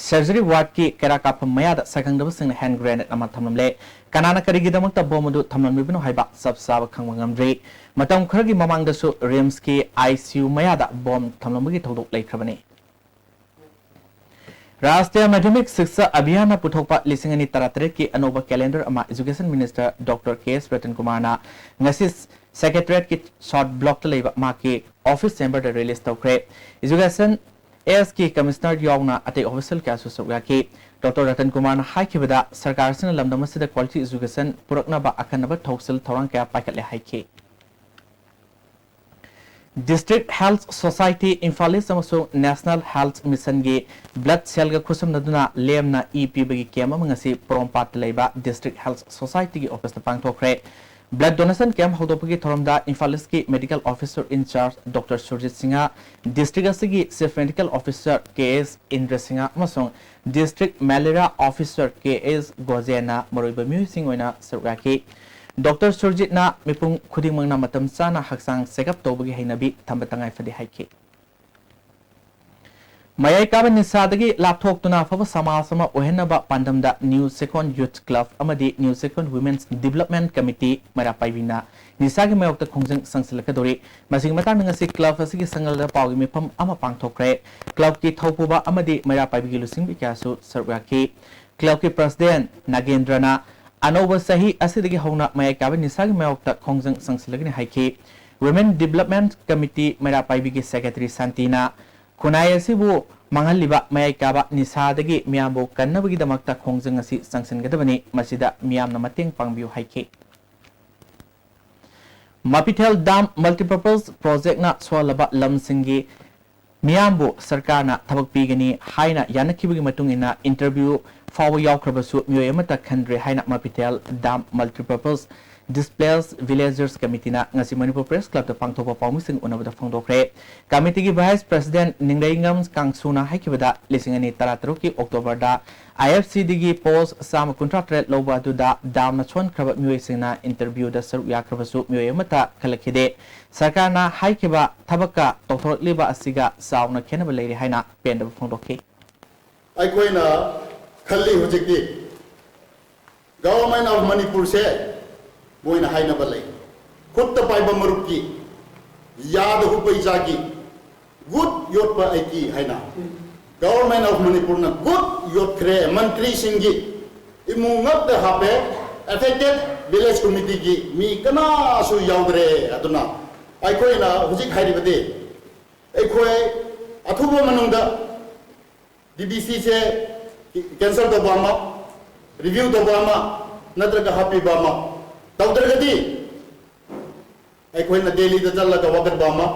ꯁꯔꯖꯔꯤ ꯋꯥꯔꯗꯀꯤ ꯀꯩꯔꯥꯛ ꯀꯥꯞꯐꯝ ꯃꯌꯥꯗ ꯁꯛꯈꯪꯗꯕꯁꯤꯡꯅ ꯍꯦꯟ ꯒ꯭ꯔꯦꯅꯦꯗ ꯑꯃ ꯊꯝꯂꯝꯂꯦ꯫ ꯀꯅꯥꯅ ꯀꯔꯤꯒꯤꯗꯃꯛꯇ ꯕꯣꯝ ꯑꯗꯨ ꯊꯝꯂꯝꯂꯤꯕꯅꯣ ꯍꯥꯏꯕ ꯆꯞ ꯆꯥꯕ ꯈꯪꯕ ꯉꯝꯗ꯭ꯔꯤ꯫ ꯃꯇꯝ ꯈꯔꯒꯤ ꯃꯃꯥꯡꯗꯁꯨ ꯔꯤꯝꯁꯀꯤ ꯑꯥꯏ ꯁꯤ ꯌꯨ ꯃꯌꯥꯗ ꯕꯣꯝ ꯊꯝꯂꯝꯕꯒꯤ ꯊꯧꯗꯣꯛ ꯂꯩꯈ꯭ꯔꯕꯅꯤ꯫ ꯔꯥꯁꯇ꯭ꯔꯤꯌꯥ ꯃꯥꯙ꯭ꯌꯃꯤꯛ ꯁꯤꯛꯁꯥ ꯑꯚꯤꯌꯥꯟꯅ ꯄꯨꯊꯣꯛꯄ ꯂꯤꯁꯤꯡ ꯑꯅꯤ ꯇꯔꯥꯇꯔꯦꯠꯀꯤ ꯑꯅꯧꯕ ꯀꯦꯂꯦꯟꯗꯔ ꯑꯃ ꯏꯖꯨꯀꯦꯁꯟ ꯃꯤꯅꯤꯁꯇꯔ ꯗꯣꯛꯇꯔ ꯀꯦ ꯑꯦꯁ ꯔꯇꯟ ꯀꯨꯃꯥꯔꯅ ꯉꯁꯤ ꯁꯦꯀ꯭ꯔꯦꯇꯔꯤꯌꯦꯠꯀꯤ ꯁꯥꯎꯠ ꯕ꯭ꯂꯣꯛꯇ ꯂꯩꯕ ꯃꯍꯥꯛꯀꯤ ꯑꯣꯐꯤꯁ ꯆꯦꯝꯕꯔꯗ ꯔꯤꯂꯤꯖ ꯇꯧꯈ꯭ꯔꯦ꯫ ꯏꯖꯨꯀꯦꯁꯟ ꯑꯦꯁꯀꯤ ꯀꯃꯤꯁꯅꯔ ꯌꯥꯎꯅ ꯑꯇꯩ ꯑꯣꯐꯤꯁꯤꯌꯦꯜ ꯀꯌꯥꯁꯨ ꯁꯔꯨꯛ ꯌꯥꯈꯤ꯫ ꯗꯣꯛꯇꯔ ꯔꯇꯟ ꯀꯨꯃꯥꯔꯅ ꯍꯥꯏꯈꯤꯕꯗ ꯁꯔꯀꯥꯔ ꯑꯁꯤꯅ ꯂꯝꯗꯝ ꯑꯁꯤꯗ ꯀ꯭ꯋꯥꯂꯤꯇꯤ ꯏꯖꯨꯀꯦꯁꯟ ꯄꯨꯔꯛꯅꯕ ꯑꯈꯟꯅꯕ ꯊꯧꯁꯤꯜ ꯊꯧꯔꯥꯡ ꯀꯌꯥ ꯄꯥꯏꯈꯠꯂꯦ ꯍꯥꯏꯈꯤ꯫ ꯗꯤꯁꯇ꯭ꯔꯤꯛ ꯍꯦꯜꯊ ꯁꯣꯁꯥꯏꯇꯤ ꯏꯝꯐꯥꯜ ꯏꯁ ꯑꯃꯁꯨꯡ ꯅꯦꯁꯅꯦꯜ ꯍꯦꯜꯊ ꯃꯤꯁꯟꯒꯤ ꯕ꯭ꯂꯗ ꯁꯦꯜꯒ ꯈꯨꯠꯁꯝꯅꯗꯨꯅ ꯂꯦꯝꯅ ꯏ ꯄꯤꯕꯒꯤ ꯀꯦꯝ ꯑꯃ ꯉꯁꯤ ꯄꯣꯔꯣꯝꯄꯥꯠꯇ ꯂꯩꯕ ꯗꯤꯁꯇ꯭ꯔꯤꯛ ꯍꯦꯜꯊ ꯁꯣꯁꯥꯏꯇꯤꯒꯤ ꯑꯣꯐꯤꯁꯇ ꯄꯥꯡꯊꯣꯛꯈ꯭ꯔꯦ꯫ ꯕ꯭ꯂꯗ ꯗꯣꯅꯦꯁꯟ ꯀꯦꯝ ꯍꯧꯗꯣꯛꯄꯒꯤ ꯊꯧꯔꯝꯗ ꯏꯝꯐꯥꯜ ꯏꯁꯀꯤ medical officer in-charge doctor Surjit Singh, district ꯑꯁꯤꯒꯤ ꯆꯤꯐ ꯃꯦꯗꯤꯀꯦꯜ ꯑꯣꯐꯤꯁꯔ ꯀꯦ ꯑꯦꯁ ꯏꯟꯗ꯭ꯔ ꯁꯤꯡꯍ ꯑꯃꯁꯨꯡ ꯗꯤꯁꯇ꯭ꯔꯤꯛ ꯃꯦꯂꯦꯔꯤꯌꯥ ꯑꯣꯐꯤꯁꯔ ꯀꯦ ꯑꯦꯁ ꯒꯣꯖꯦꯟꯅ ꯃꯔꯨꯑꯣꯏꯕ ꯃꯤꯑꯣꯏꯁꯤꯡ ꯑꯣꯏꯅ ꯁꯔꯨꯛ ꯌꯥꯈꯤ꯫ ꯗꯣꯛꯇꯔ ꯁꯨꯔꯖꯤꯠꯅ ꯃꯤꯄꯨꯝ ꯈꯨꯗꯤꯡꯃꯛꯅ ꯃꯇꯝ ꯆꯥꯅ ꯍꯛꯆꯥꯡ ꯆꯦꯛ ꯑꯞ ꯇꯧꯕꯒꯤ ꯍꯩꯅꯕꯤ ꯊꯝꯕ ꯇꯉꯥꯏ ꯐꯗꯦ ꯍꯥꯏꯈꯤ꯫ ꯃꯌꯥꯏ ꯀꯥꯕ ꯅꯤꯁꯥꯗꯒꯤ ꯂꯥꯞꯊꯣꯛꯇꯨꯅ ꯑꯐꯕ ꯁꯃꯥꯖ ꯑꯃ ꯑꯣꯏꯍꯟꯅꯕ ꯄꯥꯟꯗꯝꯗ ꯅ꯭ꯌꯨ ꯆꯦꯛꯀꯣꯟ ꯌꯨꯊ ꯀ꯭ꯂꯕ ꯑꯃꯗꯤ ꯅ꯭ꯌꯨ ꯆꯦꯛꯀꯣꯟ ꯋꯤꯃꯦꯟꯁ ꯗꯤꯚꯂꯞꯃꯦꯟ ꯀꯃꯤꯇꯤ ꯃꯩꯔꯥ ꯄꯥꯏꯕꯤꯅ ꯅꯤꯁꯥꯒꯤ ꯃꯥꯌꯣꯛꯇ ꯈꯣꯡꯖꯪ ꯆꯪꯁꯤꯜꯂꯛꯀꯗꯧꯔꯤ꯫ ꯃꯁꯤꯒꯤ ꯃꯇꯥꯡꯗ ꯉꯁꯤ ꯀ꯭ꯂꯕ ꯑꯁꯤꯒꯤ ꯁꯪꯒꯜꯗ ꯄꯥꯎꯒꯤ ꯃꯤꯐꯝ ꯑꯃ ꯄꯥꯡꯊꯣꯛꯈ꯭ꯔꯦ꯫ ꯀ꯭ꯂꯕꯀꯤ ꯊꯧꯄꯨꯕ ꯑꯃꯗꯤ ꯃꯩꯔꯥ ꯄꯥꯏꯕꯤꯒꯤ ꯂꯨꯆꯤꯡꯕꯤ ꯀꯌꯥꯁꯨ ꯁꯔꯨꯛ ꯌꯥꯈꯤ꯫ ꯀ꯭ꯂꯕꯀꯤ ꯄ꯭ꯔꯁꯤꯗꯦꯟ ꯅꯥꯒꯦꯟꯗ꯭ꯔꯅ ꯑꯅꯧꯕ ꯆꯍꯤ ꯑꯁꯤꯗꯒꯤ ꯍꯧꯅ ꯃꯌꯥꯏ ꯀꯥꯕ ꯅꯤꯁꯥꯒꯤ ꯃꯥꯌꯣꯛꯇ ꯈꯣꯡꯖꯪ ꯆꯪꯁꯤꯜꯂꯒꯅꯤ ꯍꯥꯏꯈꯤ꯫ ꯋꯤꯃꯦꯟ ꯗꯤꯚꯂꯞꯃꯦꯟ ꯀꯃꯤꯇꯤ ꯃꯩꯔꯥ ꯄꯥꯏꯕꯤꯒꯤ ꯁꯦꯀ꯭ꯔꯦꯇꯔꯤ ꯁꯥꯟꯇꯤꯅ ꯈꯨꯟꯅꯥꯏ ꯑꯁꯤꯕꯨ ꯃꯥꯡꯍꯜꯂꯤꯕ ꯃꯌꯥꯏ ꯀꯥꯕ ꯅꯤꯁꯥꯗꯒꯤ ꯃꯤꯌꯥꯝꯕꯨ ꯀꯟꯅꯕꯒꯤꯗꯃꯛꯇ ꯈꯣꯡꯖꯪ ꯑꯁꯤ ꯆꯪꯁꯤꯟꯒꯗꯕꯅꯤ꯫ ꯃꯁꯤꯗ ꯃꯤꯌꯥꯝꯅ ꯃꯇꯦꯡ ꯄꯥꯡꯕꯤꯌꯨ ꯍꯥꯏꯈꯤ꯫ ꯃꯄꯤꯊꯦꯜ ꯗꯥꯝ ꯃꯜꯇꯤꯄꯔꯄꯁ ꯄ꯭ꯔꯣꯖꯦꯛꯅ ꯁꯣꯛꯍꯜꯂꯕ ꯂꯝꯁꯤꯡꯒꯤ ꯃꯤꯌꯥꯝꯕꯨ ꯁꯔꯀꯥꯔꯅ ꯊꯕꯛ ꯄꯤꯒꯅꯤ ꯍꯥꯏꯅ ꯌꯥꯅꯈꯤꯕꯒꯤ ꯃꯇꯨꯡ ꯏꯟꯅ ꯏꯟꯇꯔꯚ꯭ꯌꯨ ꯐꯥꯎꯕ ꯌꯥꯎꯈ꯭ꯔꯕꯁꯨ ꯃꯤꯑꯣꯏ ꯑꯃꯠꯇ ꯈꯟꯗ꯭ꯔꯦ ꯍꯥꯏꯅ ꯃꯄꯤꯊꯦꯜ ꯗꯥꯝ ꯃꯜꯇꯤꯄꯔꯄꯁ ꯗꯤꯁꯄ꯭ꯂꯦꯁ ꯚꯤꯂꯦꯖꯔꯁ ꯀꯃꯤꯇꯤꯅ ꯉꯁꯤ ꯃꯅꯤꯄꯨꯔ ꯄ꯭ꯔꯦꯁ ꯀ꯭ꯂꯕꯇ ꯄꯥꯡꯊꯣꯛꯄ ꯄꯥꯎꯃꯤꯁꯤꯡ ꯎꯅꯕꯗ ꯐꯣꯡꯗꯣꯛꯈ꯭ꯔꯦ꯫ ꯀꯃꯤꯇꯤꯒꯤ ꯚꯥꯏꯁ ꯄ꯭ꯔꯁꯤꯗꯦꯟꯠ ꯅꯤꯡꯔꯩꯉꯝ ꯀꯥꯡꯁꯨꯅ ꯍꯥꯏꯈꯤꯕꯗ, ꯂꯤꯁꯤꯡ ꯑꯅꯤ ꯇꯔꯥꯇꯔꯨꯛꯀꯤ ꯑꯣꯛꯇꯣꯕꯔꯗ ꯑꯥꯏ ꯑꯦꯐ ꯁꯤꯗꯒꯤ ꯄꯣꯁ ꯆꯥꯝꯃ ꯀꯨꯟꯊ꯭ꯔꯥ ꯇꯔꯦꯠ ꯂꯧꯕ ꯑꯗꯨꯗ ꯗꯥꯝꯅ ꯁꯣꯟꯈ꯭ꯔꯕ ꯃꯤꯑꯣꯏꯁꯤꯡꯅ ꯏꯟꯇꯔꯚ꯭ꯌꯨꯗ ꯁꯔꯨꯛ ꯌꯥꯈ꯭ꯔꯕꯁꯨ ꯃꯤꯑꯣꯏ ꯑꯃꯠꯇ ꯈꯜꯂꯛꯈꯤꯗꯦ꯫ ꯁꯔꯀꯥꯔꯅ ꯍꯥꯏꯈꯤꯕ ꯊꯕꯛꯀ ꯇꯧꯊꯣꯔꯛꯂꯤꯕ ꯑꯁꯤꯒ ꯆꯥꯎꯅ ꯈꯦꯠꯅꯕ ꯂꯩꯔꯦ ꯍꯥꯏꯅ ꯄꯦꯟꯗꯕ ꯐꯣꯡꯗꯣꯛꯈꯤ꯫ ꯑꯩꯈꯣꯏꯅ ꯈꯜꯂꯤ ꯍꯧꯖꯤꯛꯇꯤ Government of ꯃꯅꯤꯄꯨꯔꯁꯦ ꯃꯣꯏꯅ ꯍꯥꯏꯅꯕ ꯂꯩ, "ꯈꯨꯠꯇ ꯄꯥꯏꯕ ꯃꯔꯨꯞꯀꯤ, ꯌꯥꯗ ꯍꯨꯞꯄꯩ ꯆꯥꯒꯤ, ꯒꯨꯠ ꯌꯣꯠꯄ ꯑꯩꯒꯤ" ꯍꯥꯏꯅ꯫ Government of ꯃꯅꯤꯄꯨꯔꯅ ꯒꯨꯠ ꯌꯣꯠꯈ꯭ꯔꯦ, ꯃꯟꯇ꯭ꯔꯤꯁꯤꯡꯒꯤ ꯏꯃꯨꯡ ꯉꯛꯇ ꯍꯥꯞꯄꯦ, affected village committeeꯒꯤ ꯃꯤ ꯀꯅꯥꯁꯨ ꯌꯥꯎꯗ꯭ꯔꯦ꯫ ꯑꯗꯨꯅ ꯑꯩꯈꯣꯏꯅ ꯍꯧꯖꯤꯛ ꯍꯥꯏꯔꯤꯕꯗꯤ, ꯑꯩꯈꯣꯏ ꯑꯊꯨꯕ ꯃꯅꯨꯡꯗ ꯗꯤ ꯕꯤ ꯁꯤꯁꯦ cancel ꯇꯧꯕ ꯑꯃ, review ꯇꯧꯕ ꯑꯃ, ꯅꯠꯇ꯭ꯔꯒ ꯍꯥꯞꯄꯤꯕ ꯑꯃ, ꯇꯧꯗ꯭ꯔꯒꯗꯤ ꯑꯩꯈꯣꯏꯅ ꯗꯦꯜꯂꯤꯗ ꯆꯠꯂꯒ ꯋꯥꯀꯠꯄ ꯑꯃ꯫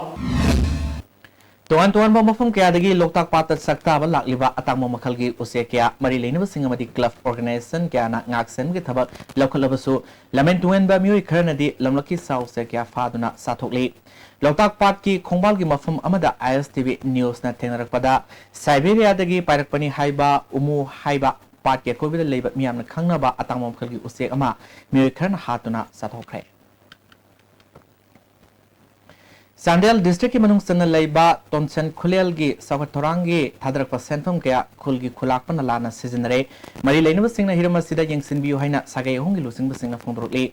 ꯇꯣꯉꯥꯟ ꯇꯣꯉꯥꯟꯕ ꯃꯐꯝ ꯀꯌꯥꯗꯒꯤ ꯂꯣꯛꯇꯥꯛ ꯄꯥꯠꯇ ꯁꯛꯇꯥꯕ ꯂꯥꯛꯂꯤꯕ ꯑꯇꯥꯡꯕ ꯃꯈꯜꯒꯤ ꯎꯆꯦꯛ ꯀꯌꯥ, ꯃꯔꯤ ꯂꯩꯅꯕꯁꯤꯡ ꯑꯃꯗꯤ club organization ꯀꯌꯥꯅ ꯉꯥꯛ ꯁꯦꯟꯕꯒꯤ ꯊꯕꯛ ꯂꯧꯈꯠꯂꯕꯁꯨ, ꯂꯝꯍꯦꯟ ꯇꯨꯍꯦꯟꯕ ꯃꯤꯑꯣꯏ ꯈꯔꯅꯗꯤ ꯂꯝꯂꯛꯀꯤ ꯁꯥ ꯎꯆꯦꯛ ꯀꯌꯥ ꯐꯥꯗꯨꯅ ꯆꯥꯊꯣꯛꯂꯤ꯫ ꯂꯣꯛꯇꯥꯛ ꯄꯥꯠꯀꯤ ꯈꯣꯡꯕꯥꯜꯒꯤ ꯃꯐꯝ ꯑꯃꯗ ꯑꯥꯏ ꯑꯦꯁ ꯇꯤ ꯚꯤ ꯅ꯭ꯌꯨꯁꯅ ꯊꯦꯡꯅꯔꯛꯄꯗ, ꯁꯥꯏꯕꯦꯔꯤꯌꯥꯗꯒꯤ ꯄꯥꯏꯔꯛꯄꯅꯤ ꯍꯥꯏꯕ ꯎꯃꯨ ꯍꯥꯏꯕ ꯄꯥꯠꯀꯤ ꯑꯀꯣꯏꯕꯗ ꯂꯩꯕ ꯃꯤꯌꯥꯝꯅ ꯈꯪꯅꯕ ꯑꯇꯥꯡꯕ ꯃꯈꯜꯒꯤ ꯎꯆꯦꯛ ꯑꯃ ꯃꯤꯑꯣꯏ ꯈꯔꯅ ꯍꯥꯠꯇꯨꯅ ꯆꯥꯊꯣꯛꯈ꯭ꯔꯦ꯫ ꯆꯥꯟꯗꯦꯜ districtꯀꯤ ꯃꯅꯨꯡ ꯆꯟꯅ ꯂꯩꯕ ꯇꯣꯟꯁꯦꯟ ꯈꯨꯂꯦꯜꯒꯤ ꯆꯥꯎꯈꯠ ꯊꯧꯔꯥꯡꯒꯤ ꯊꯥꯗꯔꯛꯄ ꯁꯦꯟꯐꯝ ꯀꯌꯥ ꯈꯨꯜꯒꯤ ꯈꯨꯂꯥꯛꯄꯅ ꯂꯥꯟꯅ ꯁꯤꯖꯤꯟꯅꯔꯦ꯫ ꯃꯔꯤ ꯂꯩꯅꯕꯁꯤꯡꯅ ꯍꯤꯔꯝ ꯑꯁꯤꯗ ꯌꯦꯡꯁꯤꯟꯕꯤꯌꯨ ꯍꯥꯏꯅ ꯁꯥꯒꯩ ꯑꯍꯨꯝꯒꯤ ꯂꯨꯆꯤꯡꯕꯁꯤꯡꯅ ꯐꯣꯡꯗꯣꯔꯛꯂꯤ꯫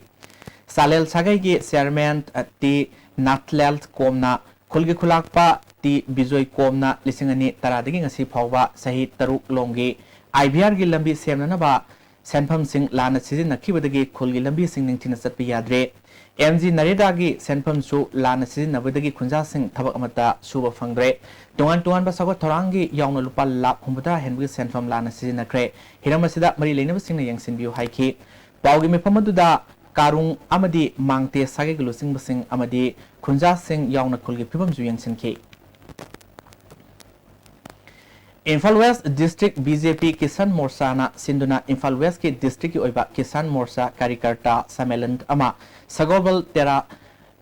ꯆꯥꯂꯦꯜ ꯁꯥꯒꯩꯒꯤ chairman, ꯑ, ꯇꯤ ꯅꯥꯊꯂꯦꯜ ꯀꯣꯝꯅ ꯈꯨꯜꯒꯤ ꯈꯨꯂꯥꯛꯄ ꯇꯤ ꯕꯤꯖꯣꯏ ꯀꯣꯝꯅ ꯂꯤꯁꯤꯡ ꯑꯅꯤ ꯇꯔꯥꯗꯒꯤ ꯉꯁꯤ ꯐꯥꯎꯕ ꯆꯍꯤ ꯇꯔꯨꯛ ꯂꯣꯝꯒꯤ ꯑꯥꯏ ꯕꯤ ꯑꯥꯔꯒꯤ ꯂꯝꯕꯤ ꯁꯦꯝꯅꯅꯕ ꯁꯦꯟꯐꯝꯁꯤꯡ ꯂꯥꯟꯅ ꯁꯤꯖꯤꯟꯅꯈꯤꯕꯗꯒꯤ ꯈꯨꯜꯒꯤ ꯂꯝꯕꯤꯁꯤꯡ ꯅꯤꯡꯊꯤꯅ ꯆꯠꯄ ꯌꯥꯗ꯭ꯔꯦ꯫ ꯑꯦꯝ ꯖꯤ ꯅꯔꯦꯒꯥꯒꯤ ꯁꯦꯟꯐꯝꯁꯨ ꯂꯥꯟꯅ ꯁꯤꯖꯤꯟꯅꯕꯗꯒꯤ ꯈꯨꯟꯖꯥꯁꯤꯡ ꯊꯕꯛ ꯑꯃꯠꯇ ꯁꯨꯕ ꯐꯪꯗ꯭ꯔꯦ꯫ ꯇꯣꯉꯥꯟ ꯇꯣꯉꯥꯟꯕ ꯆꯥꯎꯈꯠ ꯊꯧꯔꯥꯡꯒꯤ ꯌꯥꯎꯅ ꯂꯨꯄꯥ ꯂꯥꯈ ꯍꯨꯝꯐꯨꯇꯔꯥ ꯍꯦꯟꯕꯒꯤ ꯁꯦꯟꯐꯝ ꯂꯥꯟꯅ ꯁꯤꯖꯤꯟꯅꯈ꯭ꯔꯦ꯫ ꯍꯤꯔꯝ ꯑꯁꯤꯗ ꯃꯔꯤ ꯂꯩꯅꯕꯁꯤꯡꯅ ꯌꯦꯡꯁꯤꯟꯕꯤꯌꯨ ꯍꯥꯏꯈꯤ꯫ ꯄꯥꯎꯒꯤ ꯃꯤꯐꯝ ꯑꯗꯨꯗ ꯀꯥꯔꯨꯡ ꯑꯃꯗꯤ ꯃꯥꯡꯇꯦ ꯁꯥꯒꯩꯒꯤ ꯂꯨꯆꯤꯡꯕꯁꯤꯡ ꯑꯃꯗꯤ ꯈꯨꯟꯖꯥꯁꯤꯡ ꯌꯥꯎꯅ ꯈꯨꯜꯒꯤ ꯐꯤꯕꯝꯁꯨ ꯌꯦꯡꯁꯤꯟꯈꯤ꯫ Imphal west district B J P Kisan ꯃꯣꯔꯆꯥꯅ ꯁꯤꯟꯗꯨꯅ ꯏꯝꯐꯥꯜ ꯋꯦꯁꯀꯤ ꯗꯤꯁꯇ꯭ꯔꯤꯛꯀꯤ ꯑꯣꯏꯕ ꯀꯤꯁꯥꯟ ꯃꯣꯔꯆꯥ ꯀꯥꯔꯤꯀꯔꯇꯥ ꯁꯝꯃꯦꯂꯟ ꯑꯃ ꯁꯒꯣꯜꯕꯜ ꯇꯦꯔꯥ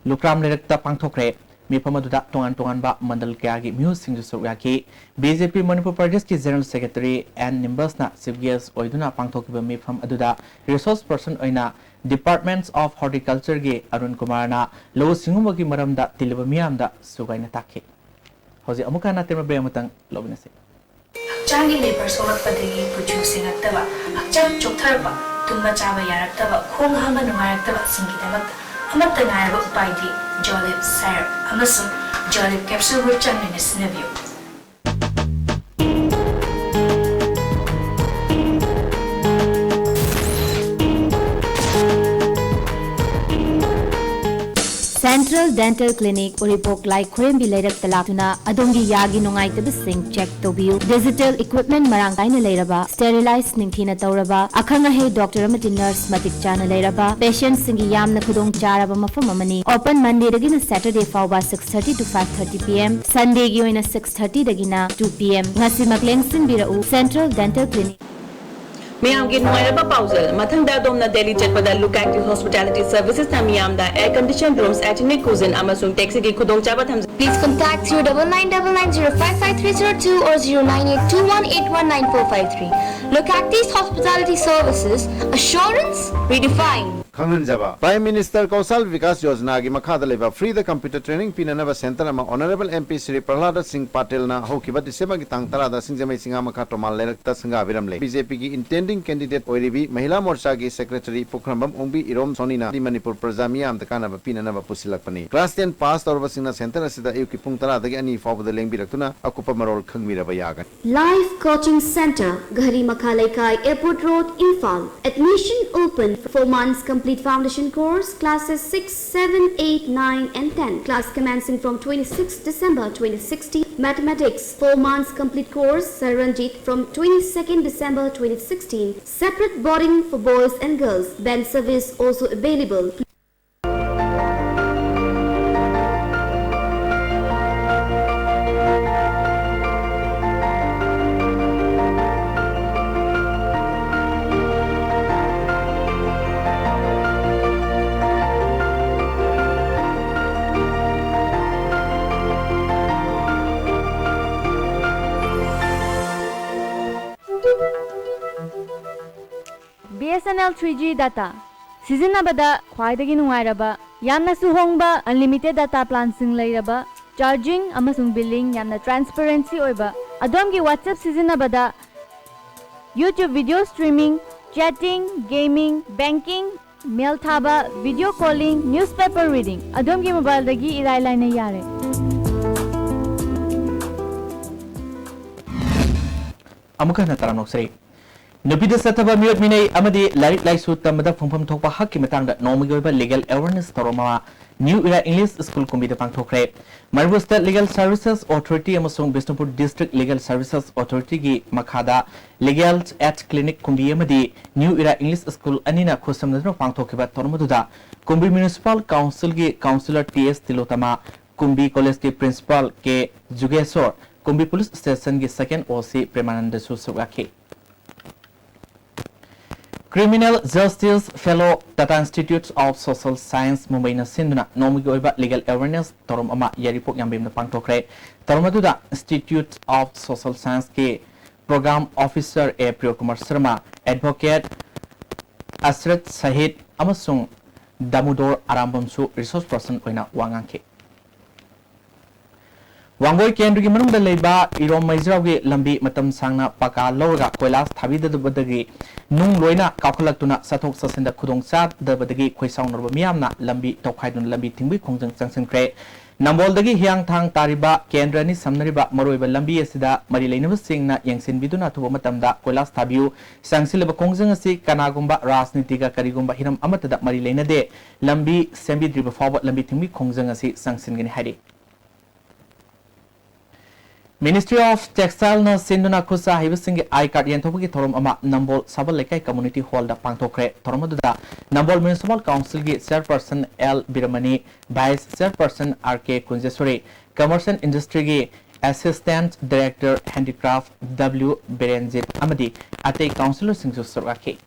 ꯂꯨꯀ꯭ꯔꯥꯝ ꯂꯩꯔꯛꯇ ꯄꯥꯡꯊꯣꯛꯈ꯭ꯔꯦ꯫ ꯃꯤꯐꯝ ꯑꯗꯨꯗ ꯇꯣꯉꯥꯟ ꯇꯣꯉꯥꯟꯕ ꯃꯟꯗꯜ ꯀꯌꯥꯒꯤ ꯃꯤꯍꯨꯠꯁꯤꯡꯁꯨ ꯁꯔꯨꯛ ꯌꯥꯈꯤ꯫ ꯕꯤ ꯖꯦ ꯄꯤ ꯃꯅꯤꯄꯨꯔ ꯄ꯭ꯔꯗꯦꯁꯀꯤ ꯖꯦꯅꯔꯦꯜ ꯁꯦꯀ꯭ꯔꯦꯇꯔꯤ ꯑꯦꯟ ꯅꯤꯝꯕꯁꯅ ꯆꯤꯐ ꯒꯦꯁ ꯑꯣꯏꯗꯨꯅ ꯄꯥꯡꯊꯣꯛꯈꯤꯕ ꯃꯤꯐꯝ ꯑꯗꯨꯗ ꯔꯤꯁꯣꯔꯁ ꯄꯔꯁꯟ ꯑꯣꯏꯅ Departments of Horticultureꯒꯤ ꯑꯔꯨꯟ ꯀꯨꯃꯥꯔꯅ ꯂꯧꯎ ꯁꯤꯡꯎꯕꯒꯤ ꯃꯔꯝꯗ ꯇꯤꯜꯂꯤꯕ ꯃꯤꯌꯥꯝꯗ ꯁꯨꯒꯥꯏꯅ ꯇꯥꯛꯈꯤ꯫ ꯍꯧꯖꯤꯛ ꯑꯃꯨꯛꯀ ꯍꯟꯅ ꯇꯦꯟꯕ ꯕ꯭ꯔꯦꯛ ꯑꯃꯇꯪ ꯂꯧꯃꯤꯟꯅꯁꯤ꯫ ꯍꯛꯆꯥꯡꯒꯤ ꯂꯩꯕꯔ ꯁꯣꯛꯂꯛꯄꯗꯒꯤ ꯀꯨꯆꯨ ꯁꯦꯡꯉꯛꯇꯕ, ꯍꯛꯆꯥꯡ ꯆꯣꯛꯊꯔꯛꯄ, ꯇꯨꯝꯕ ꯆꯥꯕ ꯌꯥꯔꯛꯇꯕ, ꯈꯣꯡ ꯍꯥꯝꯕ ꯅꯨꯡꯉꯥꯏꯔꯛꯇꯕꯁꯤꯡꯒꯤꯗꯃꯛꯇ ꯑꯃꯠꯇ ꯉꯥꯏꯔꯕ ꯎꯄꯥꯏꯗꯤ ꯖꯣꯂꯤꯞ ꯁꯥꯏꯔꯞ ꯑꯃꯁꯨꯡ ꯖꯣꯂꯤꯞ ꯀꯦꯞꯁꯨꯜꯕꯨ ꯆꯥꯡ ꯅꯥꯏꯅ ꯁꯤꯖꯤꯟꯅꯕꯤꯌꯨ꯫ Central Dental Clinic, ꯎꯔꯤꯄꯣꯛ ꯂꯥꯏ ꯈꯨꯔꯦꯝꯕꯤ ꯂꯩꯔꯛꯇ ꯂꯥꯛꯇꯨꯅ ꯑꯗꯣꯝꯒꯤ ꯌꯥꯒꯤ ꯅꯨꯡꯉꯥꯏꯇꯕꯁꯤꯡ check ꯇꯧꯕꯤꯌꯨ꯫ Digital equipment ꯃꯔꯥꯡ ꯀꯥꯏꯅ ꯂꯩꯔꯕ, sterilize ꯅꯤꯡꯊꯤꯅ ꯇꯧꯔꯕ, ꯑꯈꯪ ꯑꯍꯩ doctor ꯑꯃꯗꯤ nurse ꯃꯇꯤꯛ ꯆꯥꯅ ꯂꯩꯔꯕ, patientꯁꯤꯡꯒꯤ ꯌꯥꯝꯅ ꯈꯨꯗꯣꯡ ꯆꯥꯔꯕ ꯃꯐꯝ ꯑꯃꯅꯤ꯫ Open Mondayꯗꯒꯤꯅ Saturday ꯐꯥꯎꯕ six thirty to five thirty P M, Sundayꯒꯤ ꯑꯣꯏꯅ six thirtyꯗꯒꯤꯅ two P M꯫ ꯉꯁꯤꯃꯛ ꯂꯦꯡꯁꯤꯟꯕꯤꯔꯛꯎ, Central Dental Clinic꯫ ꯃꯤꯌꯥꯝꯒꯤ ꯅꯨꯡꯉꯥꯏꯔꯕ ꯄꯥꯎꯖꯦꯜ꯫ ꯃꯊꯪꯗ ꯑꯗꯣꯝꯅ ꯗꯦꯜꯂꯤ ꯆꯠꯄꯗ Lukak Hospitality Servicesꯅ ꯃꯤꯌꯥꯝꯗ air conditioned rooms, air conditioned cuisine ꯑꯃꯁꯨꯡ taxiꯒꯤ ꯈꯨꯗꯣꯡꯆꯥꯕ ꯊꯝꯖꯩ꯫ Please contact zero double nine double nine zero five five three zero two or zero nine eight two one eight one nine four five three. Lukak Hospitality Services, assurance redefined. ꯈꯪꯍꯟꯖꯕ꯫ Prime Minister Kaushal Vikas Yojanaꯒꯤ ꯃꯈꯥꯗ ꯂꯩꯕ free computer training ꯄꯤꯅꯅꯕ center ꯑꯃ Honorable M P Shri Prahlad Singh Patelꯅ ꯍꯧꯈꯤꯕ Decemberꯒꯤ ꯇꯥꯡ ꯇꯔꯥꯗ ꯁꯤꯡꯖꯃꯩ ꯆꯤꯉꯥꯃꯈꯥ ꯇꯣꯃꯥꯜ ꯂꯩꯔꯛꯇ ꯁꯪꯒꯥꯕꯤꯔꯝꯂꯦ꯫ B J Pꯒꯤ intent ꯀꯦꯟꯗꯤꯗꯦꯠ ꯑꯣꯏꯔꯤꯕꯤ ꯃꯍꯤꯂꯥ ꯃꯣꯔꯆꯥꯒꯤ ꯁꯦꯀ꯭ꯔꯦꯇꯔꯤ ꯄꯨꯈ꯭ꯔꯝꯕꯝ ꯑꯣꯡꯕꯤ ꯏꯔꯣꯝ ꯁꯣꯅꯤꯅ ꯃꯅꯤꯄꯨꯔ ꯄ꯭ꯔꯖꯥ ꯃꯤꯌꯥꯝꯗ ꯀꯥꯟꯅꯕ ꯄꯤꯅꯅꯕ ꯄꯨꯁꯤꯜꯂꯛꯄꯅꯤ꯫ ꯀ꯭ꯂꯥꯁ ꯇꯦꯟ ꯄꯥꯁ ꯇꯧꯔꯕꯁꯤꯡꯅ ꯁꯦꯟꯇꯔ ꯑꯁꯤꯗ ꯑꯌꯨꯛꯀꯤ ꯄꯨꯡ ꯇꯔꯥꯗꯒꯤ ꯑꯅꯤ ꯐꯥꯎꯕꯗ ꯂꯦꯡꯕꯤꯔꯛꯇꯨꯅ ꯑꯀꯨꯞꯄ ꯃꯔꯣꯜ ꯈꯪꯕꯤꯔꯕ ꯌꯥꯒꯅꯤ꯫ Life Coaching Center, Ghari Makha Leikai, Airport Road, Imphal. Admission open. Four months complete foundation course, classes six, seven, eight, nine, and ten. Class commencing from twenty-sixth December twenty sixteen. Mathematics, four months complete course, Sir Ranjit, from twenty-second December twenty sixteen. Separate boarding for boys and girls. Van service also available. BSNL three G data ꯁꯤꯖꯤꯟꯅꯕꯗ ꯈ꯭ꯋꯥꯏꯗꯒꯤ ꯅꯨꯡꯉꯥꯏꯔꯕ, ꯌꯥꯝꯅꯁꯨ ꯍꯣꯡꯕ unlimited data planꯁꯤꯡ ꯂꯩꯔꯕ, charging ꯑꯃꯁꯨꯡ billing ꯌꯥꯝꯅ transparency ꯑꯣꯏꯕ, ꯑꯗꯣꯝꯒꯤ WhatsApp ꯁꯤꯖꯤꯟꯅꯕꯗ YouTube video streaming, chatting, gaming, banking, mail ꯊꯥꯕ, video calling, newspaper reading ꯑꯗꯣꯝꯒꯤ mobileꯗꯒꯤ ꯏꯔꯥꯏ ꯂꯥꯏꯅ ꯌꯥꯔꯦ꯫ ꯑꯃꯨꯛ ꯍꯟꯅ ꯇꯔꯥꯝꯅ ꯑꯣꯛꯆꯔꯤ꯫ ꯅꯨꯄꯤꯗ ꯆꯠꯊꯕ ꯃꯤꯑꯣꯠ ꯃꯤꯅꯩ ꯑꯃꯗꯤ ꯂꯥꯏꯔꯤꯛ ꯂꯥꯏꯁꯨ ꯇꯝꯕꯗ ꯐꯪꯐꯝ ꯊꯣꯛꯄ ꯍꯛꯀꯤ ꯃꯇꯥꯡꯗ ꯅꯣꯡꯃꯒꯤ ꯑꯣꯏꯕ legal awareness ꯊꯧꯔꯝ ꯑꯃ New Era English School ꯀꯨꯝꯕꯤꯗ ꯄꯥꯡꯊꯣꯛꯈ꯭ꯔꯦ꯫ ꯃꯔꯨ ꯑꯁꯤꯗ Legal Services Authority ꯑꯃꯁꯨꯡ ꯕꯤꯁꯅꯨꯄꯨꯔ District Legal Services Authorityꯒꯤ ꯃꯈꯥꯗ Legal Aid Clinic ꯀꯨꯝꯕꯤ ꯑꯃꯗꯤ New Era English School ꯑꯅꯤꯅ ꯈꯨꯠꯁꯝꯅꯗꯨꯅ ꯄꯥꯡꯊꯣꯛꯈꯤꯕ ꯊꯧꯔꯝ ꯑꯗꯨꯗ ꯀꯨꯝꯕꯤ Municipal Councilꯒꯤ Councillor T S ꯇꯤꯂꯣꯇꯃꯥ, ꯀꯨꯝꯕꯤ Collegeꯀꯤ Principal ꯀꯦ ꯖꯨꯒꯦꯁꯣꯔ, ꯀꯨꯝꯕꯤ Police Stationꯒꯤ Second OC ꯄ꯭ꯔꯦꯃꯥꯅꯟꯗꯁꯨ ꯁꯔꯨꯛ ꯌꯥꯈꯤ꯫ Criminal Justice Fellow, Tata Institute of Social Science, ꯃꯨꯝꯕꯩꯅ ꯁꯤꯟꯗꯨꯅ ꯅꯣꯡꯃꯒꯤ ꯑꯣꯏꯕ legal awareness ꯊꯧꯔꯝ ꯑꯃ ꯌꯥꯏꯔꯤꯄꯣꯛ ꯌꯥꯝꯕꯦꯝꯗ ꯄꯥꯡꯊꯣꯛꯈ꯭ꯔꯦ꯫ ꯊꯧꯔꯝ ꯑꯗꯨꯗ Institute of Social Scienceꯀꯤ Program Officer A Priyokumar Sharma, Advocate ꯑꯁꯔꯠ ꯁꯍꯤꯗ ꯑꯃꯁꯨꯡ ꯗꯥꯃꯨꯗꯣꯔ ꯑꯔꯥꯝꯕꯝꯁꯨ resource person ꯑꯣꯏꯅ ꯋꯥ ꯉꯥꯡꯈꯤ꯫ ꯋꯥꯡꯒꯣꯏ ꯀꯦꯟꯗ꯭ꯔꯒꯤ ꯃꯅꯨꯡꯗ ꯂꯩꯕ ꯏꯔꯣꯝ ꯃꯩꯖ꯭ꯔꯥꯎꯒꯤ ꯂꯝꯕꯤ ꯃꯇꯝ ꯁꯥꯡꯅ ꯄꯀꯥ ꯂꯧꯔꯒ ꯀꯣꯏꯂꯥꯁ ꯊꯥꯕꯤꯗꯕꯗꯒꯤ ꯅꯨꯡ ꯂꯣꯏꯅ ꯀꯥꯎꯈꯠꯂꯛꯇꯨꯅ ꯆꯠꯊꯣꯛ ꯆꯠꯁꯤꯟꯗ ꯈꯨꯗꯣꯡ ꯆꯥꯗꯕꯗꯒꯤ ꯈꯣꯏꯁꯥꯎꯅꯔꯕ ꯃꯤꯌꯥꯝꯅ ꯂꯝꯕꯤ ꯇꯧꯈꯥꯏꯗꯨꯅ ꯂꯝꯕꯤ ꯊꯤꯡꯕꯒꯤ ꯈꯣꯡꯖꯪ ꯆꯪꯁꯤꯟꯈ꯭ꯔꯦ꯫ ꯅꯝꯕꯣꯜꯗꯒꯤ ꯍꯤꯌꯥꯡꯊꯥꯡ ꯇꯥꯔꯤꯕ ꯀꯦꯟꯗ꯭ꯔ ꯑꯅꯤ ꯁꯝꯅꯔꯤꯕ ꯃꯔꯨꯑꯣꯏꯕ ꯂꯝꯕꯤ ꯑꯁꯤꯗ ꯃꯔꯤ ꯂꯩꯅꯕꯁꯤꯡꯅ ꯌꯦꯡꯁꯤꯟꯕꯤꯗꯨꯅ ꯑꯊꯨꯕ ꯃꯇꯝꯗ ꯀꯣꯏꯂꯥꯁ ꯊꯥꯕꯤꯌꯨ꯫ ꯆꯪꯁꯤꯜꯂꯤꯕ ꯈꯣꯡꯖꯪ ꯑꯁꯤ ꯀꯅꯥꯒꯨꯝꯕ ꯔꯥꯖꯅꯤꯇꯤꯒ ꯀꯔꯤꯒꯨꯝꯕ ꯍꯤꯔꯝ ꯑꯃꯠꯇꯗ ꯃꯔꯤ ꯂꯩꯅꯗꯦ꯫ ꯂꯝꯕꯤ ꯁꯦꯝꯕꯤꯗ꯭ꯔꯤꯕ ꯐꯥꯎꯕ ꯂꯝꯕꯤ ꯊꯤꯡꯕꯒꯤ ꯈꯣꯡꯖꯪ ꯑꯁꯤ ꯆꯪꯁꯤꯟꯒꯅꯤ ꯍꯥꯏꯔꯤ꯫ Ministry of Textileꯅ ꯁꯤꯟꯗꯨꯅ ꯈꯨꯠꯁꯥ ꯍꯩꯕꯁꯤꯡꯒꯤ I card ꯌꯦꯟꯊꯣꯛꯄꯒꯤ ꯊꯧꯔꯝ ꯑꯃ ꯅꯝꯕꯣꯜ ꯁꯥꯕꯜ ꯂꯩꯀꯥꯏ community hallꯗ ꯄꯥꯡꯊꯣꯛꯈ꯭ꯔꯦ꯫ ꯊꯧꯔꯝ ꯑꯗꯨꯗ ꯅꯝꯕꯣꯜ Municipal Councilꯒꯤ Chairperson L ꯕꯤꯔꯃꯅꯤ, Vice Chairperson R K Kunjeshori, Commerce and Industryꯒꯤ Assistant Director Handicraft W ꯕꯤꯔꯦꯟꯖꯤꯠ ꯑꯃꯗꯤ ꯑꯇꯩ councillorꯁꯤꯡꯁꯨ ꯁꯔꯨꯛ ꯌꯥꯈꯤ꯫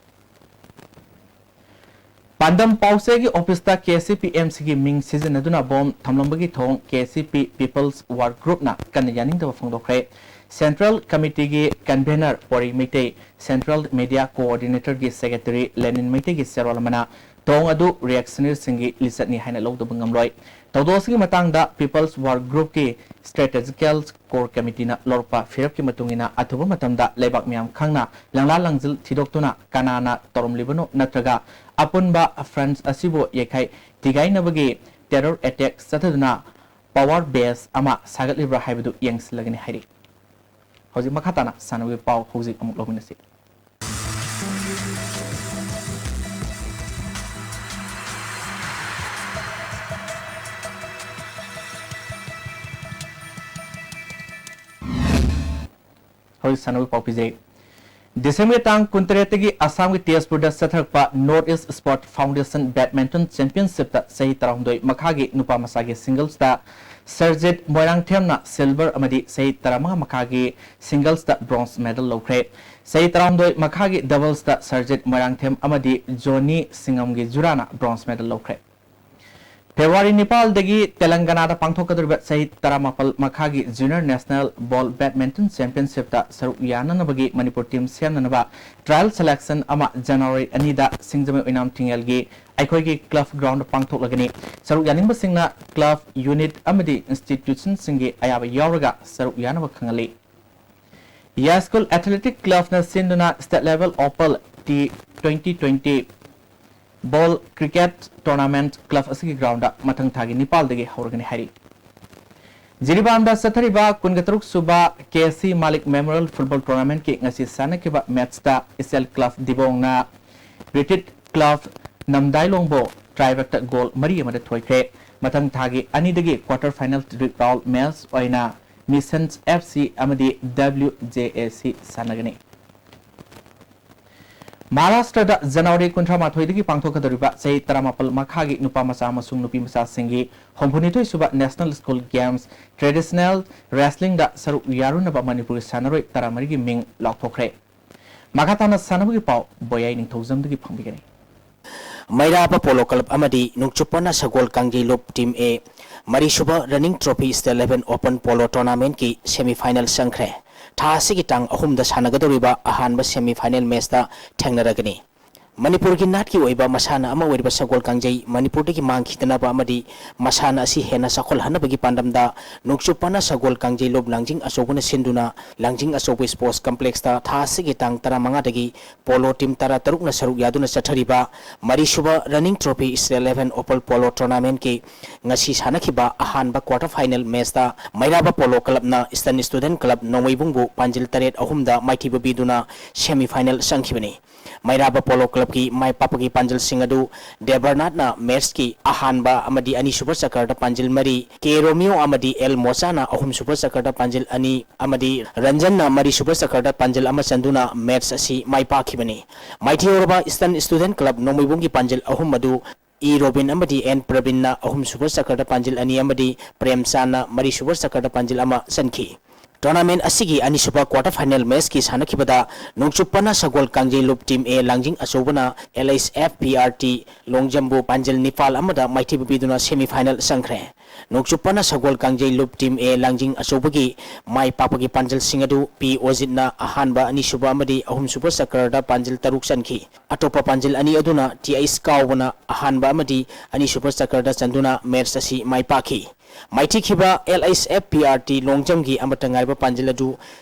ꯄꯥꯟꯗꯝ ꯄꯥꯎꯆꯦꯒꯤ officeꯇ KCP MCꯒꯤ ꯃꯤꯡ ꯁꯤꯖꯤꯟꯅꯗꯨꯅ bomb ꯊꯝꯂꯝꯕꯒꯤ ꯊꯧꯑꯣꯡ KCP People's Work Groupꯅ ꯀꯟꯅ ꯌꯥꯅꯤꯡꯗꯕ ꯐꯣꯡꯗꯣꯛꯈ꯭ꯔꯦ꯫ Central Committeeꯒꯤ convener ꯄꯣꯔꯤ Meitei, Central Media Coordinatorꯒꯤ secretary ꯂꯦꯅꯤꯟ ꯃꯩꯇꯩꯒꯤ ꯆꯦꯔꯣꯜ ꯑꯃꯅ ꯊꯧꯑꯣꯡ ꯑꯗꯨ reactionaryꯁꯤꯡꯒꯤ ꯂꯤꯆꯠꯅꯤ ꯍꯥꯏꯅ ꯂꯧꯗꯕ ꯉꯝꯂꯣꯏ꯫ ꯊꯧꯗꯣꯛ ꯑꯁꯤꯒꯤ ꯃꯇꯥꯡꯗ People's Work Groupꯀꯤ Strategical Core Committeeꯅ ꯂꯧꯔꯛꯄ ꯐꯤꯔꯦꯞꯀꯤ ꯃꯇꯨꯡ ꯏꯟꯅ ꯑꯊꯨꯕ ꯃꯇꯝꯗ ꯂꯩꯕꯥꯛ ꯃꯤꯌꯥꯝ ꯈꯪꯅ ꯂꯪꯂꯥ ꯂꯪꯖꯤꯜ ꯊꯤꯗꯣꯛꯇꯨꯅ ꯀꯅꯥꯅ ꯇꯧꯔꯝꯂꯤꯕꯅꯣ ꯅꯠꯇ꯭ꯔꯒ ꯑꯄꯨꯟꯕ front ꯑꯁꯤꯕꯨ ꯌꯩꯈꯥꯏ ꯊꯤꯒꯥꯏꯅꯕꯒꯤ terror attack ꯆꯠꯊꯗꯨꯅ power base ꯑꯃ ꯁꯥꯒꯠꯂꯤꯕ꯭ꯔꯥ ꯍꯥꯏꯕꯗꯨ ꯌꯦꯡꯁꯤꯜꯂꯒꯅꯤ ꯍꯥꯏꯔꯤ꯫ ꯍꯧꯖꯤꯛ ꯃꯈꯥ ꯇꯥꯅ ꯁꯥꯟꯅꯕꯒꯤ ꯄꯥꯎ ꯍꯧꯖꯤꯛ ꯑꯃꯨꯛ ꯂꯧꯃꯤꯟꯅꯁꯤ꯫ ꯍꯧꯖꯤꯛ ꯁꯥꯟꯅꯕꯒꯤ ꯄꯥꯎ ꯄꯤꯖꯩ꯫ December ꯇꯥꯡ ꯀꯨꯟꯇꯔꯦꯠꯇꯒꯤ ꯑꯁꯥꯝꯒꯤ ꯇꯦꯖꯄꯨꯔꯗ ꯆꯠꯊꯔꯛꯄ North East Sport Foundation Badminton Championshipꯇ ꯆꯍꯤ ꯇꯔꯥꯍꯨꯝꯗꯣꯏ ꯃꯈꯥꯒꯤ ꯅꯨꯄꯥ ꯃꯆꯥꯒꯤ singlesꯇ ꯁꯔꯖꯤꯠ ꯃꯣꯏꯔꯥꯡꯊꯦꯝꯅ silver ꯑꯃꯗꯤ ꯆꯍꯤ ꯇꯔꯥꯃꯉꯥ ꯃꯈꯥꯒꯤ singlesꯇ bronze medal ꯂꯧꯈ꯭ꯔꯦ꯫ ꯆꯍꯤ ꯇꯔꯥꯍꯨꯝꯗꯣꯏ ꯃꯈꯥꯒꯤ doublesꯇ ꯁꯔꯖꯤꯠ ꯃꯣꯏꯔꯥꯡꯊꯦꯝ ꯑꯃꯗꯤ ꯖꯣꯅꯤ ꯁꯤꯡꯉꯝꯒꯤ ꯖꯨꯔꯥꯅ bronze medal ꯂꯧꯈ꯭ꯔꯦ꯫ ꯐꯦꯕ꯭ꯔꯨꯋꯥꯔꯤ ꯅꯤꯄꯥꯜꯗꯒꯤ ꯇꯦꯂꯪꯒꯅꯥꯗ ꯄꯥꯡꯊꯣꯛꯀꯗꯧꯔꯤꯕ ꯆꯍꯤ ꯇꯔꯥꯃꯥꯄꯜ ꯃꯈꯥꯒꯤ Junior National Ball Badminton Championship ꯇ ꯁꯔꯨꯛ ꯌꯥꯅꯅꯕꯒꯤ ꯃꯅꯤꯄꯨꯔ team ꯁꯦꯝꯅꯅꯕ trial selection ꯑꯃ ꯖꯅꯋꯥꯔꯤ ꯑꯅꯤꯗ ꯁꯤꯡꯖꯃꯩ ꯑꯣꯏꯅꯥꯝ ꯊꯤꯡꯉꯦꯜꯒꯤ ꯑꯩꯈꯣꯏꯒꯤ club ground ꯗ ꯄꯥꯡꯊꯣꯛꯂꯒꯅꯤ꯫ ꯁꯔꯨꯛ ꯌꯥꯅꯤꯡꯕꯁꯤꯡꯅ club, unit ꯑꯃꯗꯤ institution ꯁꯤꯡꯒꯤ ꯑꯌꯥꯕ ꯌꯥꯎꯔꯒ ꯁꯔꯨꯛ ꯌꯥꯅꯕ ꯈꯪꯍꯜꯂꯤ꯫ ꯌꯥꯏꯁ꯭ꯀꯨꯜ Athletic Club ꯅ ꯁꯤꯟꯗꯨꯅ State Level Open T twenty twenty Ball Cricket Tournament club ꯑꯁꯤꯒꯤ ground ꯗ ꯃꯊꯪ ꯊꯥꯒꯤ ꯅꯤꯄꯥꯜꯗꯒꯤ ꯍꯧꯔꯒꯅꯤ ꯍꯥꯏꯔꯤ꯫ ꯖꯤꯔꯤꯕꯥꯝꯗ ꯆꯠꯊꯔꯤꯕ ꯀꯨꯟꯒ ꯇꯔꯨꯛ ꯁꯨꯕ K C Malik Memorial Football Tournament ꯀꯤ ꯉꯁꯤ ꯁꯥꯟꯅꯈꯤꯕ match ꯇ Isel Club ꯗꯤꯕꯣꯡꯅ Greater Club ꯅꯝꯗꯥꯏꯂꯣꯡꯕꯨ tie break ꯇ goal ꯃꯔꯤ ꯑꯃꯗ ꯊꯣꯏꯈ꯭ꯔꯦ꯫ ꯃꯊꯪ ꯊꯥꯒꯤ ꯑꯅꯤꯗꯒꯤ quarter final round match ꯑꯣꯏꯅ Missions F C ꯑꯃꯗꯤ W J A C ꯁꯥꯟꯅꯒꯅꯤ꯫ ꯃꯍꯥꯔꯥꯁꯇ꯭ꯔꯗ ꯖꯅꯋꯥꯔꯤ ꯀꯨꯟꯊ꯭ꯔꯥ ꯃꯥꯊꯣꯏꯗꯒꯤ ꯄꯥꯡꯊꯣꯛꯀꯗꯧꯔꯤꯕ ꯆꯍꯤ ꯇꯔꯥꯃꯥꯄꯜ ꯃꯈꯥꯒꯤ ꯅꯨꯄꯥ ꯃꯆꯥ ꯑꯃꯁꯨꯡ ꯅꯨꯄꯤ ꯃꯆꯥꯁꯤꯡꯒꯤ ꯍꯨꯝꯐꯨꯅꯤꯊꯣꯏ ꯁꯨꯕ National School Games Traditional Wrestling ꯗ ꯁꯔꯨꯛ ꯌꯥꯔꯨꯅꯕ ꯃꯅꯤꯄꯨꯔꯒꯤ ꯁꯥꯟꯅꯔꯣꯏ ꯇꯔꯥꯃꯔꯤꯒꯤ ꯃꯤꯡ ꯂꯥꯎꯊꯣꯛꯈ꯭ꯔꯦ꯫ ꯃꯈꯥ ꯇꯥꯅ ꯁꯥꯟꯅꯕꯒꯤ ꯄꯥꯎ ꯕꯣꯌꯥꯏ ꯅꯤꯡꯊꯧꯖꯝꯗꯒꯤ ꯐꯪꯕꯤꯒꯅꯤ꯫ ꯃꯩꯔꯥꯕ Polo Club ꯑꯃꯗꯤ ꯅꯣꯡꯆꯨꯞ ꯄꯅꯥ ꯁꯒꯣꯜ ꯀꯥꯡꯖꯩꯂꯨꯞ Team A ꯃꯔꯤꯁꯨꯕ Running Trophy State Level Open Polo Tournament ꯀꯤ semi final ꯆꯪꯈ꯭ꯔꯦ꯫ ꯊꯥ ꯑꯁꯤꯒꯤ ꯇꯥꯡ ꯑꯍꯨꯝꯗ ꯁꯥꯟꯅꯒꯗꯧꯔꯤꯕ ꯑꯍꯥꯟꯕ semi final match ꯇ ꯊꯦꯡꯅꯔꯒꯅꯤ꯫ ꯃꯅꯤꯄꯨꯔꯒꯤ ꯅꯥꯠꯀꯤ ꯑꯣꯏꯕ ꯃꯁꯥꯟꯅ ꯑꯃ ꯑꯣꯏꯔꯤꯕ ꯁꯒꯣꯜ ꯀꯥꯡꯖꯩ ꯃꯅꯤꯄꯨꯔꯗꯒꯤ ꯃꯥꯡꯈꯤꯗꯅꯕ ꯑꯃꯗꯤ ꯃꯁꯥꯟꯅ ꯑꯁꯤ ꯍꯦꯟꯅ ꯆꯥꯎꯈꯠꯍꯟꯅꯕꯒꯤ ꯄꯥꯟꯗꯝꯗ ꯅꯣꯡꯆꯨꯞ ꯄꯅꯥ ꯁꯒꯣꯜ ꯀꯥꯡꯖꯩꯂꯨꯞ ꯂꯥꯡꯖꯤꯡ ꯑꯆꯧꯕꯅ ꯁꯤꯟꯗꯨꯅ ꯂꯥꯡꯖꯤꯡ ꯑꯆꯧꯕ Sports Complex ꯇ ꯊꯥ ꯑꯁꯤꯒꯤ ꯇꯥꯡ ꯇꯔꯥꯃꯉꯥꯗꯒꯤ Polo Team ꯇꯔꯥꯇꯔꯨꯛꯅ ꯁꯔꯨꯛ ꯌꯥꯗꯨꯅ ꯆꯠꯊꯔꯤꯕ ꯃꯔꯤꯁꯨꯕ Running Trophy State Level Open Polo Tournament ꯀꯤ ꯉꯁꯤ ꯁꯥꯟꯅꯈꯤꯕ ꯑꯍꯥꯟꯕ quarter final match ꯇ ꯃꯩꯔꯥꯕ Polo Club ꯅ Eastern Student Club ꯅꯣꯡꯃꯩꯕꯨꯡꯕꯨ ꯄꯥꯟꯖꯤꯜ ꯇꯔꯦꯠ ꯑꯍꯨꯝꯗ ꯃꯥꯏꯊꯤꯕ ꯄꯤꯗꯨꯅ semi final ꯆꯪꯈꯤꯕꯅꯤ꯫ ꯃꯩꯔꯥꯕ Polo Club ꯀꯤ ꯃꯥꯏ ꯄꯥꯛꯄꯒꯤ ꯄꯥꯟꯖꯜꯁꯤꯡ ꯑꯗꯨ ꯗꯦꯕꯔꯅꯥꯊꯅ match ꯀꯤ ꯑꯍꯥꯟꯕ ꯑꯃꯗꯤ ꯑꯅꯤꯁꯨꯕ ꯆꯀꯔꯗ ꯄꯥꯟꯖꯤꯜ ꯃꯔꯤ, K Romeo ꯑꯃꯗꯤ L ꯃꯣꯆꯥꯅ ꯑꯍꯨꯝꯁꯨꯕ ꯆꯀꯔꯗ ꯄꯥꯟꯖꯤꯜ ꯑꯅꯤ ꯑꯃꯗꯤ ꯔꯟꯖꯟꯅ ꯃꯔꯤꯁꯨꯕ ꯆꯀꯔꯗ ꯄꯥꯟꯖꯤꯜ ꯑꯃ ꯆꯟꯗꯨꯅ match ꯑꯁꯤ ꯃꯥꯏ ꯄꯥꯛꯈꯤꯕꯅꯤ꯫ ꯃꯥꯏꯊꯤꯍꯧꯔꯕ Eastern Student Club ꯅꯣꯡꯃꯩꯕꯨꯡꯒꯤ ꯄꯥꯟꯖꯤꯜ ꯑꯍꯨꯝ ꯑꯗꯨ ꯏ ꯔꯣꯕꯤꯟ ꯑꯃꯗꯤ ꯑꯦꯟ ꯄ꯭ꯔꯕꯤꯟꯅ ꯑꯍꯨꯝꯁꯨꯕ ꯆꯀꯔꯗ ꯄꯥꯟꯖꯤꯜ ꯑꯅꯤ ꯑꯃꯗꯤ ꯄ꯭ꯔꯦꯝꯆꯥꯟꯅ ꯃꯔꯤꯁꯨꯕ ꯆꯀꯔꯗ ꯄꯥꯟꯖꯤꯜ ꯑꯃ ꯆꯟꯈꯤ꯫ Tournament ꯑꯁꯤꯒꯤ ꯑꯅꯤꯁꯨꯕ quarter final matchꯀꯤ ꯁꯥꯟꯅꯈꯤꯕꯗ ꯅꯣꯡꯆꯨꯞ ꯄꯅꯥ ꯁꯒꯣꯜ ꯀꯥꯡꯖꯩꯂꯨꯞ Team A ꯂꯥꯡꯖꯤꯡ ꯑꯆꯧꯕꯅ L H F P R T ꯂꯣꯡꯖꯝꯕꯨ ꯄꯥꯟꯖꯜ ꯅꯤꯄꯥꯜ ꯑꯃꯗ ꯃꯥꯏꯊꯤꯕ ꯄꯤꯗꯨꯅ semi final ꯆꯪꯈ꯭ꯔꯦ꯫ ꯅꯣꯡꯆꯨꯞ ꯄꯅꯥ ꯁꯒꯣꯜ ꯀꯥꯡꯖꯩꯂꯨꯞ Team A ꯂꯥꯡꯖꯤꯡ ꯑꯆꯧꯕꯒꯤ ꯃꯥꯏ ꯄꯥꯛꯄꯒꯤ ꯄꯥꯟꯖꯜꯁꯤꯡ ꯑꯗꯨ P ꯑꯣꯖꯤꯠꯅ ꯑꯍꯥꯟꯕ, ꯑꯅꯤꯁꯨꯕ ꯑꯃꯗꯤ ꯑꯍꯨꯝꯁꯨꯕ ꯆꯀ꯭ꯔꯗ ꯄꯥꯟꯖꯜ ꯇꯔꯨꯛ ꯆꯟꯈꯤ꯫ ꯑꯇꯣꯞꯄ ꯄꯥꯟꯖꯜ ꯑꯅꯤ ꯑꯗꯨꯅ T H ꯀꯥꯎꯕꯅ ꯑꯍꯥꯟꯕ ꯑꯃꯗꯤ ꯑꯅꯤꯁꯨꯕ ꯆꯀ꯭ꯔꯗ ꯆꯟꯗꯨꯅ match ꯑꯁꯤ ꯃꯥꯏ ꯄꯥꯛꯈꯤ꯫ ꯃꯥꯏꯊꯤꯈꯤꯕ L H F P R T ꯂꯣꯡꯖꯝꯒꯤ ꯑꯃꯠꯇ ꯉꯥꯏꯔꯕ ꯄꯥꯟꯖꯜ ꯑꯗꯨ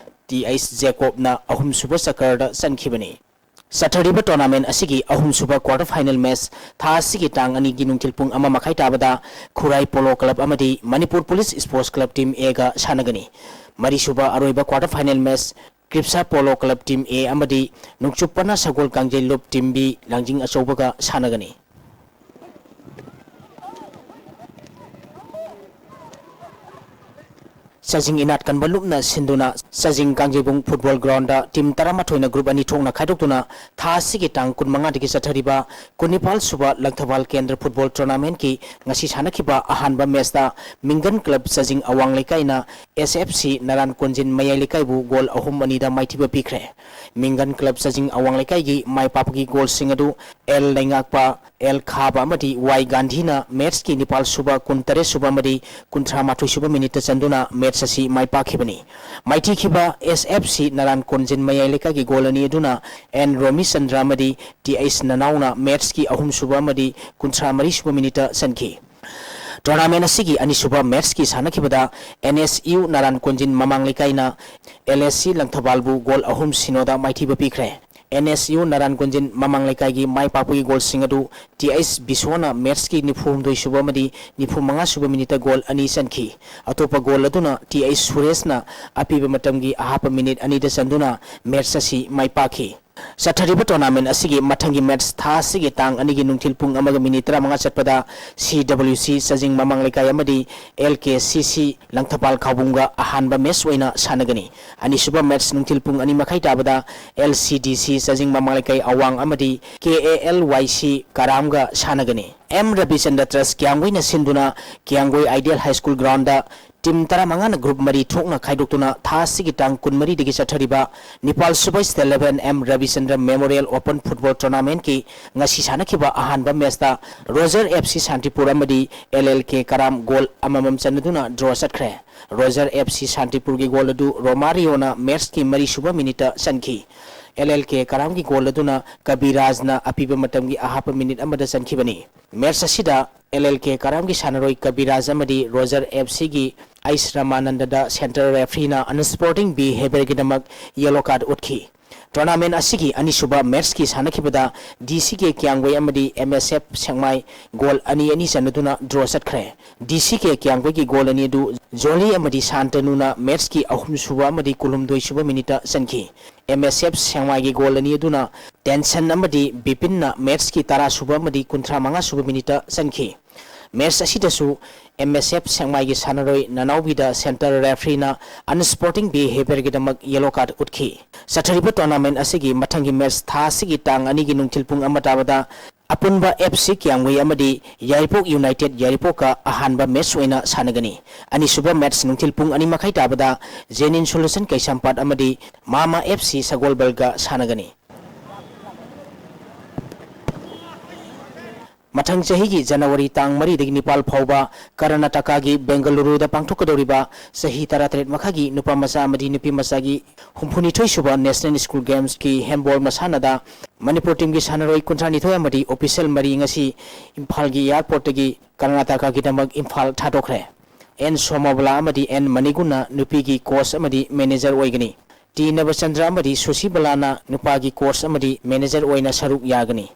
T H ꯖꯦꯀꯣꯕꯅ ꯑꯍꯨꯝꯁꯨꯕ ꯆꯀ꯭ꯔꯗ ꯆꯟꯈꯤꯕꯅꯤ꯫ ꯆꯠꯊꯔꯤꯕ tournament ꯑꯁꯤꯒꯤ ꯑꯍꯨꯝꯁꯨꯕ quarter final match ꯊꯥ ꯑꯁꯤꯒꯤ ꯇꯥꯡ ꯑꯅꯤꯒꯤ ꯅꯨꯡꯊꯤꯜ ꯄꯨꯡ ꯑꯃ ꯃꯈꯥꯏ ꯇꯥꯕꯗ ꯈꯨꯔꯥꯏ Polo Club ꯑꯃꯗꯤ Manipur Police Sports Club Team Aꯒ ꯁꯥꯟꯅꯒꯅꯤ꯫ ꯃꯔꯤꯁꯨꯕ ꯑꯔꯣꯏꯕ quarter final match Kripsha Polo Club Team A ꯑꯃꯗꯤ ꯅꯣꯡꯆꯨꯞ ꯄꯅꯥ ꯁꯒꯣꯜ ꯀꯥꯡꯖꯩꯂꯨꯞ Team B ꯂꯥꯡꯖꯤꯡ ꯑꯆꯧꯕꯒ ꯁꯥꯟꯅꯒꯅꯤ꯫ ꯆꯥꯖꯤꯡ ꯏꯅꯥꯠ ꯀꯟꯕ ꯂꯨꯞꯅ ꯁꯤꯟꯗꯨꯅ ꯆꯥꯖꯤꯡ ꯀꯥꯡꯖꯩꯕꯨꯡ football groundꯗ team ꯇꯔꯥꯃꯥꯊꯣꯏꯅ group ꯑꯅꯤ ꯊꯣꯛꯅ ꯈꯥꯏꯗꯣꯛꯇꯨꯅ ꯊꯥ ꯑꯁꯤꯒꯤ ꯇꯥꯡ ꯀꯨꯟꯃꯉꯥꯗꯒꯤ ꯆꯠꯊꯔꯤꯕ ꯀꯨꯟꯅꯤꯄꯥꯜ ꯁꯨꯕ ꯂꯪꯊꯕꯥꯜ ꯀꯦꯟꯗ꯭ꯔ football tournamentꯀꯤ ꯉꯁꯤ ꯁꯥꯟꯅꯈꯤꯕ ꯑꯍꯥꯟꯕ matchꯇ ꯃꯤꯡꯒꯟ Club ꯆꯥꯖꯤꯡ ꯑꯋꯥꯡ ꯂꯩꯀꯥꯏꯅ S F C ꯅꯔꯥꯟ ꯀꯣꯟꯖꯤꯟ ꯃꯌꯥꯏ ꯂꯩꯀꯥꯏꯕꯨ goal ꯑꯍꯨꯝ ꯑꯅꯤꯗ ꯃꯥꯏꯊꯤꯕ ꯄꯤꯈ꯭ꯔꯦ꯫ ꯃꯤꯡꯒꯟ Club ꯆꯥꯖꯤꯡ ꯑꯋꯥꯡ ꯂꯩꯀꯥꯏꯒꯤ ꯃꯥꯏ ꯄꯥꯛꯄꯒꯤ goalꯁꯤꯡ ꯑꯗꯨ L ꯂꯩꯉꯥꯛꯄ, L ꯈꯥꯕ ꯑꯃꯗꯤ Y ꯒꯥꯟꯙꯤꯅ matchꯀꯤ ꯅꯤꯄꯥꯜ ꯁꯨꯕ, ꯀꯨꯟꯇꯔꯦꯠ ꯁꯨꯕ ꯑꯃꯗꯤ ꯀꯨꯟꯊ꯭ꯔꯥ ꯃꯥꯊꯣꯏ ꯁꯨꯕ minuteꯇ ꯆꯟꯗꯨꯅ match ꯑꯁꯤ ꯃꯥꯏ ꯄꯥꯛꯈꯤꯕꯅꯤ꯫ ꯃꯥꯏꯊꯤꯈꯤꯕ S F C ꯅꯔꯥꯟ ꯀꯣꯟꯖꯤꯟ ꯃꯌꯥꯏ ꯂꯩꯀꯥꯏꯒꯤ goal ꯑꯅꯤ ꯑꯗꯨꯅ N ꯔꯣꯃꯤꯆꯟꯗ꯭ꯔ ꯑꯃꯗꯤ T H ꯅꯅꯥꯎꯅ matchꯀꯤ ꯑꯍꯨꯝ ꯁꯨꯕ ꯑꯃꯗꯤ ꯀꯨꯟꯊ꯭ꯔꯥ ꯃꯔꯤ ꯁꯨꯕ minuteꯇ ꯆꯟꯈꯤ꯫ Tournament ꯑꯁꯤꯒꯤ ꯑꯅꯤꯁꯨꯕ matchꯀꯤ ꯁꯥꯟꯅꯈꯤꯕꯗ N S U ꯅꯔꯥꯟ ꯀꯣꯟꯖꯤꯟ ꯃꯃꯥꯡ ꯂꯩꯀꯥꯏꯅ L S C ꯂꯪꯊꯕꯥꯜꯕꯨ goal ꯑꯍꯨꯝ ꯁꯤꯅꯣꯗ ꯃꯥꯏꯊꯤꯕ ꯄꯤꯈ꯭ꯔꯦ꯫ N S U ꯅꯔꯥꯟ ꯀꯣꯟꯖꯤꯟ ꯃꯃꯥꯡ ꯂꯩꯀꯥꯏꯒꯤ ꯃꯥꯏ ꯄꯥꯛꯄꯒꯤ goalꯁꯤꯡ ꯑꯗꯨ T H ꯕꯤꯁꯣꯅ matchꯀꯤ ꯅꯤꯐꯨ ꯍꯨꯝꯗꯣꯏ ꯁꯨꯕ ꯑꯃꯗꯤ ꯅꯤꯐꯨ ꯃꯉꯥ ꯁꯨꯕ minuteꯇ goal ꯑꯅꯤ ꯆꯟꯈꯤ꯫ ꯑꯇꯣꯞꯄ goal ꯑꯗꯨꯅ T H ꯁꯨꯔꯦꯁꯅ ꯑꯄꯤꯕ ꯃꯇꯝꯒꯤ ꯑꯍꯥꯞꯄ minute ꯑꯅꯤꯗ ꯆꯟꯗꯨꯅ match ꯑꯁꯤ ꯃꯥꯏ ꯄꯥꯛꯈꯤ꯫ ꯆꯠꯊꯔꯤꯕ tournament ꯑꯁꯤꯒꯤ ꯃꯊꯪꯒꯤ match ꯊꯥ ꯑꯁꯤꯒꯤ ꯇꯥꯡ ꯑꯅꯤꯒꯤ ꯅꯨꯡꯊꯤꯜ ꯄꯨꯡ ꯑꯃꯒ minute ꯇꯔꯥꯃꯉꯥ ꯆꯠꯄꯗ C W C ꯆꯥꯖꯤꯡ ꯃꯃꯥꯡ ꯂꯩꯀꯥꯏ ꯑꯃꯗꯤ L K C C Langthabal ꯈꯥꯎꯕꯨꯝꯒ ꯑꯍꯥꯟꯕ match ꯑꯣꯏꯅ ꯁꯥꯟꯅꯒꯅꯤ꯫ ꯑꯅꯤꯁꯨꯕ match ꯅꯨꯡꯊꯤꯜ ꯄꯨꯡ ꯑꯅꯤ ꯃꯈꯥꯏ ꯇꯥꯕꯗ L C D C ꯆꯥꯖꯤꯡ ꯃꯃꯥꯡ ꯂꯩꯀꯥꯏ ꯑꯋꯥꯡ ꯑꯃꯗꯤ K A L Y C ꯀꯔꯥꯝꯒ ꯁꯥꯟꯅꯒꯅꯤ꯫ M ꯔꯕꯤꯆꯟꯗ꯭ꯔ Trust ꯀꯤꯌꯥꯝꯒꯣꯏꯅ ꯁꯤꯟꯗꯨꯅ ꯀꯤꯌꯥꯝꯒꯣꯏ Ideal High School groundꯗ Team ꯇꯔꯥꯃꯉꯥꯅ group ꯃꯔꯤ ꯊꯣꯛꯅ ꯈꯥꯏꯗꯣꯛꯇꯨꯅ ꯊꯥ ꯑꯁꯤꯒꯤ ꯇꯥꯡ ꯀꯨꯟꯃꯔꯤꯗꯒꯤ ꯆꯠꯊꯔꯤꯕ ꯅꯤꯄꯥꯜ ꯁꯨꯕ State Level M Ravichandra Memorial Open Football Tournamentꯀꯤ ꯉꯁꯤ ꯁꯥꯟꯅꯈꯤꯕ ꯑꯍꯥꯟꯕ matchꯇ Roger F C ꯁꯥꯟꯇꯤꯄꯨꯔ ꯑꯃꯗꯤ L L K ꯀꯔꯥꯝ goal ꯑꯃꯃꯝ ꯆꯟꯅꯗꯨꯅ draw ꯆꯠꯈ꯭ꯔꯦ꯫ Roger F C ꯁꯥꯟꯇꯤꯄꯨꯔꯒꯤ goal ꯑꯗꯨ ꯔꯣꯃꯥꯔꯤꯌꯣꯅ matchꯀꯤ ꯃꯔꯤꯁꯨꯕ minuteꯇ ꯆꯟꯈꯤ꯫ L L K ꯀꯔꯥꯝꯒꯤ goal ꯑꯗꯨꯅ ꯀꯕꯤꯔꯥꯖꯅ ꯑꯄꯤꯕ ꯃꯇꯝꯒꯤ ꯑꯍꯥꯞꯄ minute ꯑꯃꯗ ꯆꯟꯈꯤꯕꯅꯤ꯫ Match ꯑꯁꯤꯗ L L K ꯀꯔꯥꯝꯒꯤ ꯁꯥꯟꯅꯔꯣꯏ ꯀꯕꯤꯔꯥꯖ ꯑꯃꯗꯤ Roger F Cꯒꯤ ꯑꯩꯁ ꯔꯃꯥꯅꯟꯗꯗ centre refereeꯅ unsporting behaviourꯒꯤꯗꯃꯛ yellow card ꯎꯠꯈꯤ꯫ Tournament ꯑꯁꯤꯒꯤ ꯑꯅꯤꯁꯨꯕ matchꯀꯤ ꯁꯥꯟꯅꯈꯤꯕꯗ D C K ꯀ꯭ꯌꯥꯝꯒꯩ ꯑꯃꯗꯤ M S F ꯁꯦꯛꯃꯥꯏ goal ꯑꯅꯤ ꯑꯅꯤ ꯆꯟꯅꯗꯨꯅ draw ꯆꯠꯈ꯭ꯔꯦ꯫ D C K ꯀ꯭ꯌꯥꯝꯒꯩꯒꯤ goal ꯑꯅꯤ ꯑꯗꯨ ꯖꯣꯂꯤ ꯑꯃꯗꯤ ꯁꯥꯟꯇꯅꯨꯅ matchꯀꯤ ꯑꯍꯨꯝꯁꯨꯕ ꯑꯃꯗꯤ ꯀꯨꯟꯍꯨꯝꯗꯣꯏꯁꯨꯕ minuteꯇ ꯆꯟꯈꯤ꯫ M S F ꯁꯦꯛꯃꯥꯏꯒꯤ goal ꯑꯅꯤ ꯑꯗꯨꯅ ꯇꯦꯟꯁꯟ ꯑꯃꯗꯤ ꯕꯤꯄꯤꯟꯅ matchꯀꯤ ꯇꯔꯥꯁꯨꯕ ꯑꯃꯗꯤ ꯀꯨꯟꯊ꯭ꯔꯥ ꯃꯉꯥꯁꯨꯕ minuteꯇ ꯆꯟꯈꯤ꯫ Match ꯑꯁꯤꯗꯁꯨ M S F ꯁꯦꯛꯃꯥꯏꯒꯤ ꯁꯥꯟꯅꯔꯣꯏ ꯅꯅꯥꯎꯕꯤꯗ centre refereeꯅ unsporting behaviourꯒꯤꯗꯃꯛ yellow card ꯎꯠꯈꯤ꯫ ꯆꯠꯊꯔꯤꯕ tournament ꯑꯁꯤꯒꯤ ꯃꯊꯪꯒꯤ match ꯊꯥ ꯑꯁꯤꯒꯤ ꯇꯥꯡ ꯑꯅꯤꯒꯤ ꯅꯨꯡꯊꯤꯜ ꯄꯨꯡ ꯑꯃ ꯇꯥꯕꯗ ꯑꯄꯨꯟꯕ F C ꯀ꯭ꯌꯥꯝꯒꯩ ꯑꯃꯗꯤ ꯌꯥꯏꯔꯤꯄꯣꯛ United ꯌꯥꯏꯔꯤꯄꯣꯛꯀ ꯑꯍꯥꯟꯕ match ꯑꯣꯏꯅ ꯁꯥꯟꯅꯒꯅꯤ꯫ ꯑꯅꯤꯁꯨꯕ match ꯅꯨꯡꯊꯤꯜ ꯄꯨꯡ ꯑꯅꯤ ꯃꯈꯥꯏ ꯇꯥꯕꯗ Genuine Solution ꯀꯩꯁꯥꯝꯄꯥꯠ ꯑꯃꯗꯤ ꯃꯥꯃ F C ꯁꯒꯣꯜꯕꯜꯒ ꯁꯥꯟꯅꯒꯅꯤ꯫ ꯃꯊꯪ ꯆꯍꯤꯒꯤ January ꯇꯥꯡ ꯃꯔꯤꯗꯒꯤ ꯅꯤꯄꯥꯜ ꯐꯥꯎꯕ ꯀꯔꯅꯥꯇꯀꯥꯒꯤ ꯕꯦꯡꯒꯂꯨꯔꯨꯗ ꯄꯥꯡꯊꯣꯛꯀꯗꯧꯔꯤꯕ ꯆꯍꯤ ꯇꯔꯥꯇꯔꯦꯠ ꯃꯈꯥꯒꯤ ꯅꯨꯄꯥ ꯃꯆꯥ ꯑꯃꯗꯤ ꯅꯨꯄꯤ ꯃꯆꯥꯒꯤ ꯍꯨꯝꯐꯨꯅꯤꯊꯣꯏ ꯁꯨꯕ National School Gamesꯀꯤ handball ꯃꯁꯥꯟꯅꯗ ꯃꯅꯤꯄꯨꯔ teamꯒꯤ ꯁꯥꯟꯅꯔꯣꯏ ꯀꯨꯟꯊ꯭ꯔꯥ ꯅꯤꯊꯣꯏ ꯑꯃꯗꯤ official ꯃꯔꯤ ꯉꯁꯤ ꯏꯝꯐꯥꯜꯒꯤ airportꯇꯒꯤ ꯀꯔꯅꯥꯇꯀꯥꯒꯤꯗꯃꯛ ꯏꯝꯐꯥꯜ ꯊꯥꯗꯣꯛꯈ꯭ꯔꯦ꯫ N ꯁꯣꯃꯕꯂꯥ ꯑꯃꯗꯤ N ꯃꯅꯤꯒꯨꯟꯅ ꯅꯨꯄꯤꯒꯤ coach ꯑꯃꯗꯤ manager ꯑꯣꯏꯒꯅꯤ꯫ T ꯅꯕꯆꯟꯗ꯭ꯔ ꯑꯃꯗꯤ ꯁꯨꯁꯤꯕꯂꯥꯅ ꯅꯨꯄꯥꯒꯤ coach ꯑꯃꯗꯤ manager ꯑꯣꯏꯅ ꯁꯔꯨꯛ ꯌꯥꯒꯅꯤ꯫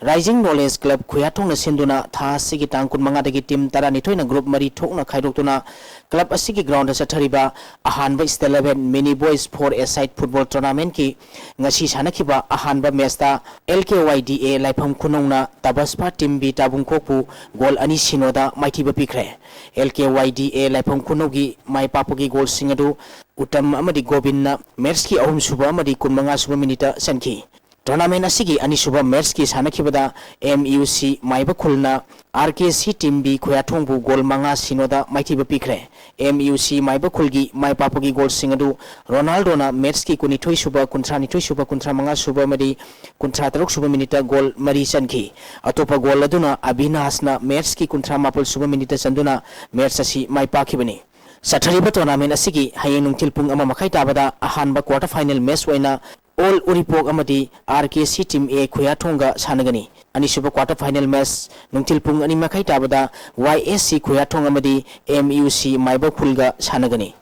Rising Knowledge Club ꯈꯨꯌꯥꯊꯣꯡꯅ ꯁꯤꯟꯗꯨꯅ ꯊꯥ ꯑꯁꯤꯒꯤ ꯇꯥꯡ ꯀꯨꯟꯃꯉꯥꯗꯒꯤ team ꯇꯔꯥꯅꯤꯊꯣꯏꯅ group ꯃꯔꯤ ꯊꯣꯛꯅ ꯈꯥꯏꯗꯣꯛꯇꯨꯅ club ꯑꯁꯤꯒꯤ groundꯗ ꯆꯠꯊꯔꯤꯕ ꯑꯍꯥꯟꯕ State Level Mini Boys Four-a-side Football Tournamentꯀꯤ ꯉꯁꯤ ꯁꯥꯟꯅꯈꯤꯕ ꯑꯍꯥꯟꯕ matchꯇ L K Y D A ꯂꯥꯏꯐꯝ ꯈꯨꯅꯧꯅ ꯇꯕꯁꯄꯥ team B ꯇꯥꯕꯨꯡꯈꯣꯛꯄꯨ goal ꯑꯅꯤ ꯁꯤꯅꯣꯗ ꯃꯥꯏꯊꯤꯕ ꯄꯤꯈ꯭ꯔꯦ꯫ L K Y D A ꯂꯥꯏꯐꯝ ꯈꯨꯅꯧꯒꯤ ꯃꯥꯏ ꯄꯥꯛꯄꯒꯤ goalꯁꯤꯡ ꯑꯗꯨ ꯎꯇꯝ ꯑꯃꯗꯤ ꯒꯣꯕꯤꯟꯅ matchꯀꯤ ꯑꯍꯨꯝꯁꯨꯕ ꯑꯃꯗꯤ ꯀꯨꯟꯃꯉꯥꯁꯨꯕ minuteꯇ ꯆꯟꯈꯤ꯫ Tournament ꯑꯁꯤꯒꯤ ꯑꯅꯤꯁꯨꯕ matchꯀꯤ ꯁꯥꯟꯅꯈꯤꯕꯗ M U C ꯃꯥꯏꯕ ꯈꯨꯜꯅ R K C team B ꯈꯨꯌꯥꯊꯣꯡꯕꯨ goal ꯃꯉꯥ ꯁꯤꯅꯣꯗ ꯃꯥꯏꯊꯤꯕ ꯄꯤꯈ꯭ꯔꯦ꯫ M U C ꯃꯥꯏꯕ ꯈꯨꯜꯒꯤ ꯃꯥꯏ ꯄꯥꯛꯄꯒꯤ goalꯁꯤꯡ ꯑꯗꯨ ꯔꯣꯅꯥꯜꯗꯣꯅ matchꯀꯤ ꯀꯨꯟꯅꯤꯊꯣꯏ ꯁꯨꯕ, ꯀꯨꯟꯊ꯭ꯔꯥ ꯅꯤꯊꯣꯏ ꯁꯨꯕ, ꯀꯨꯟꯊ꯭ꯔꯥ ꯃꯉꯥ ꯁꯨꯕ ꯑꯃꯗꯤ ꯀꯨꯟꯊ꯭ꯔꯥ ꯇꯔꯨꯛ ꯁꯨꯕ minuteꯇ goal ꯃꯔꯤ ꯆꯟꯈꯤ꯫ ꯑꯇꯣꯞꯄ goal ꯑꯗꯨꯅ ꯑꯕꯤꯅꯥꯁꯅ matchꯀꯤ ꯀꯨꯟꯊ꯭ꯔꯥ ꯃꯥꯄꯜ ꯁꯨꯕ minuteꯇ ꯆꯟꯗꯨꯅ match ꯑꯁꯤ ꯃꯥꯏ ꯄꯥꯛꯈꯤꯕꯅꯤ꯫ ꯆꯠꯊꯔꯤꯕ tournament ꯑꯁꯤꯒꯤ ꯍꯌꯦꯡ ꯅꯨꯡꯊꯤꯜ ꯄꯨꯡ ꯑꯃ ꯃꯈꯥꯏ ꯇꯥꯕꯗ ꯑꯍꯥꯟꯕ quarter final match ꯑꯣꯏꯅ ꯑꯣꯜ ꯎꯔꯤꯄꯣꯛ ꯑꯃꯗꯤ R K C team A ꯈꯨꯌꯥꯊꯣꯡꯒ ꯁꯥꯟꯅꯒꯅꯤ꯫ ꯑꯅꯤꯁꯨꯕ quarter final match ꯅꯨꯡꯊꯤꯜ ꯄꯨꯡ ꯑꯅꯤ ꯃꯈꯥꯏ ꯇꯥꯕꯗ Y S C ꯈꯨꯌꯥꯊꯣꯡ ꯑꯃꯗꯤ M U C ꯃꯥꯏꯕ ꯈꯨꯜꯒ ꯁꯥꯟꯅꯒꯅꯤ꯫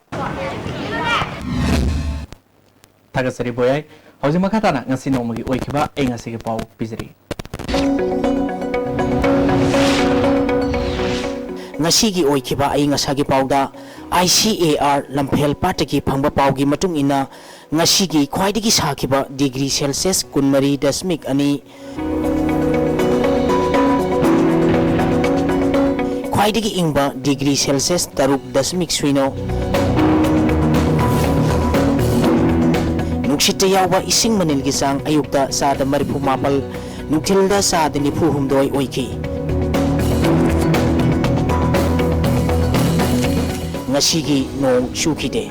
ꯊꯥꯒꯠꯆꯔꯤ ꯕꯣꯌꯥꯏ꯫ ꯍꯧꯖꯤꯛ ꯃꯈꯥ ꯇꯥꯅ ꯉꯁꯤ ꯅꯣꯡꯃꯒꯤ ꯑꯣꯏꯈꯤꯕ ꯑꯏꯪ ꯑꯁꯥꯒꯤ ꯄꯥꯎ ꯄꯤꯖꯔꯤ꯫ ꯉꯁꯤꯒꯤ ꯑꯣꯏꯈꯤꯕ ꯑꯏꯪ ꯑꯁꯥꯒꯤ ꯄꯥꯎꯗ I C A R ꯂꯝꯐꯦꯜ ꯄꯥꯠꯇꯒꯤ ꯐꯪꯕ ꯄꯥꯎꯒꯤ ꯃꯇꯨꯡ ꯏꯟꯅ, ꯉꯁꯤꯒꯤ ꯈ꯭ꯋꯥꯏꯗꯒꯤ ꯁꯥꯈꯤꯕ degree Celsius ꯀꯨꯟꯃꯔꯤ ꯗꯁꯃꯤꯛ ꯑꯅꯤ, ꯈ꯭ꯋꯥꯏꯗꯒꯤ ꯏꯪꯕ degree Celsius ꯇꯔꯨꯛ ꯗꯁꯃꯤꯛ ꯁꯤꯅꯣ, ꯅꯨꯡꯁꯤꯠꯇ ꯌꯥꯎꯕ ꯏꯁꯤꯡ ꯃꯅꯤꯜꯒꯤ ꯆꯥꯡ ꯑꯌꯨꯛꯇ ꯆꯥꯗ ꯃꯔꯤꯐꯨ ꯃꯥꯄꯜ, ꯅꯨꯡꯊꯤꯜꯗ ꯆꯥꯗ ꯅꯤꯐꯨ ꯍꯨꯝꯗꯣꯏ ꯑꯣꯏꯈꯤ꯫ ꯉꯁꯤꯒꯤ ꯅꯣꯡ ꯆꯨꯈꯤꯗꯦ꯫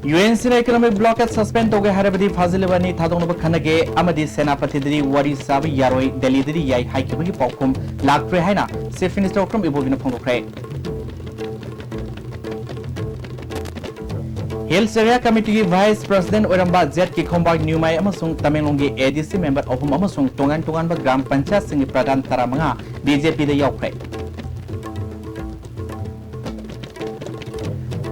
U N ꯁꯤꯅ economic blockade suspend ꯇꯧꯒꯦ ꯍꯥꯏꯔꯕꯗꯤ ꯐꯥꯖꯤꯜꯂꯤꯕ ꯑꯅꯤ ꯊꯥꯗꯣꯛꯅꯕ ꯈꯟꯅꯒꯦ ꯑꯃꯗꯤ ꯁꯦꯅꯥꯄꯇꯤꯗꯗꯤ ꯋꯥꯔꯤ ꯁꯥꯕ ꯌꯥꯔꯣꯏ, ꯗꯦꯜꯂꯤꯗꯗꯤ ꯌꯥꯏ ꯍꯥꯏꯈꯤꯕꯒꯤ ꯄꯥꯎꯈꯨꯝ ꯂꯥꯛꯇ꯭ꯔꯦ ꯍꯥꯏꯅ Chief Minister ꯎꯈ꯭ꯔꯝ ꯏꯕꯣꯕꯤꯅ ꯐꯣꯡꯗꯣꯛꯈ꯭ꯔꯦ꯫ Hills Area Committeeꯒꯤ Vice President ꯑꯣꯏꯔꯝꯕ ꯖꯦꯠ ꯀꯤꯈꯣꯝꯕꯥꯏ ꯅ꯭ꯌꯨꯃꯥꯏ ꯑꯃꯁꯨꯡ ꯇꯃꯦꯡꯂꯣꯡꯒꯤ A D C member ꯑꯍꯨꯝ ꯑꯃꯁꯨꯡ ꯇꯣꯉꯥꯟ ꯇꯣꯉꯥꯟꯕ ꯒ꯭ꯔꯥꯝ ꯄꯟꯆꯥꯌꯠꯁꯤꯡꯒꯤ ꯄ꯭ꯔꯙꯥꯟ ꯇꯔꯥꯃꯉꯥ B J Pꯗ ꯌꯥꯎꯈ꯭ꯔꯦ꯫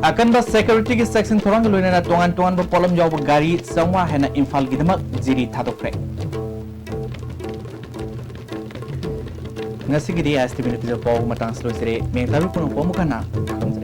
ꯑꯀꯟꯕ securityꯒꯤ ꯆꯦꯛꯁꯤꯟ ꯊꯧꯔꯥꯡꯒ ꯂꯣꯏꯅꯅ ꯇꯣꯉꯥꯟ ꯇꯣꯉꯥꯟꯕ ꯄꯣꯠꯂꯝ ꯌꯥꯎꯕ ꯒꯥꯔꯤ ꯆꯥꯝꯃꯉꯥ ꯍꯦꯟꯅ ꯏꯝꯐꯥꯜꯒꯤꯗꯃꯛ ꯖꯤꯔꯤ ꯊꯥꯗꯣꯛꯈ꯭ꯔꯦ꯫ ꯉꯁꯤꯒꯤꯗꯤ S T Vꯅ ꯄꯤꯖꯕ ꯄꯥꯎ ꯃꯇꯥꯡꯁꯤ ꯂꯣꯏꯁꯤꯔꯦ꯫ ꯃꯌꯦꯛ ꯇꯥꯕꯤꯌꯨ ꯄꯨꯝꯅꯃꯛꯄꯨ ꯑꯃꯨꯛ ꯍꯟꯅ ꯈꯨꯔꯨꯝꯖꯔꯤ꯫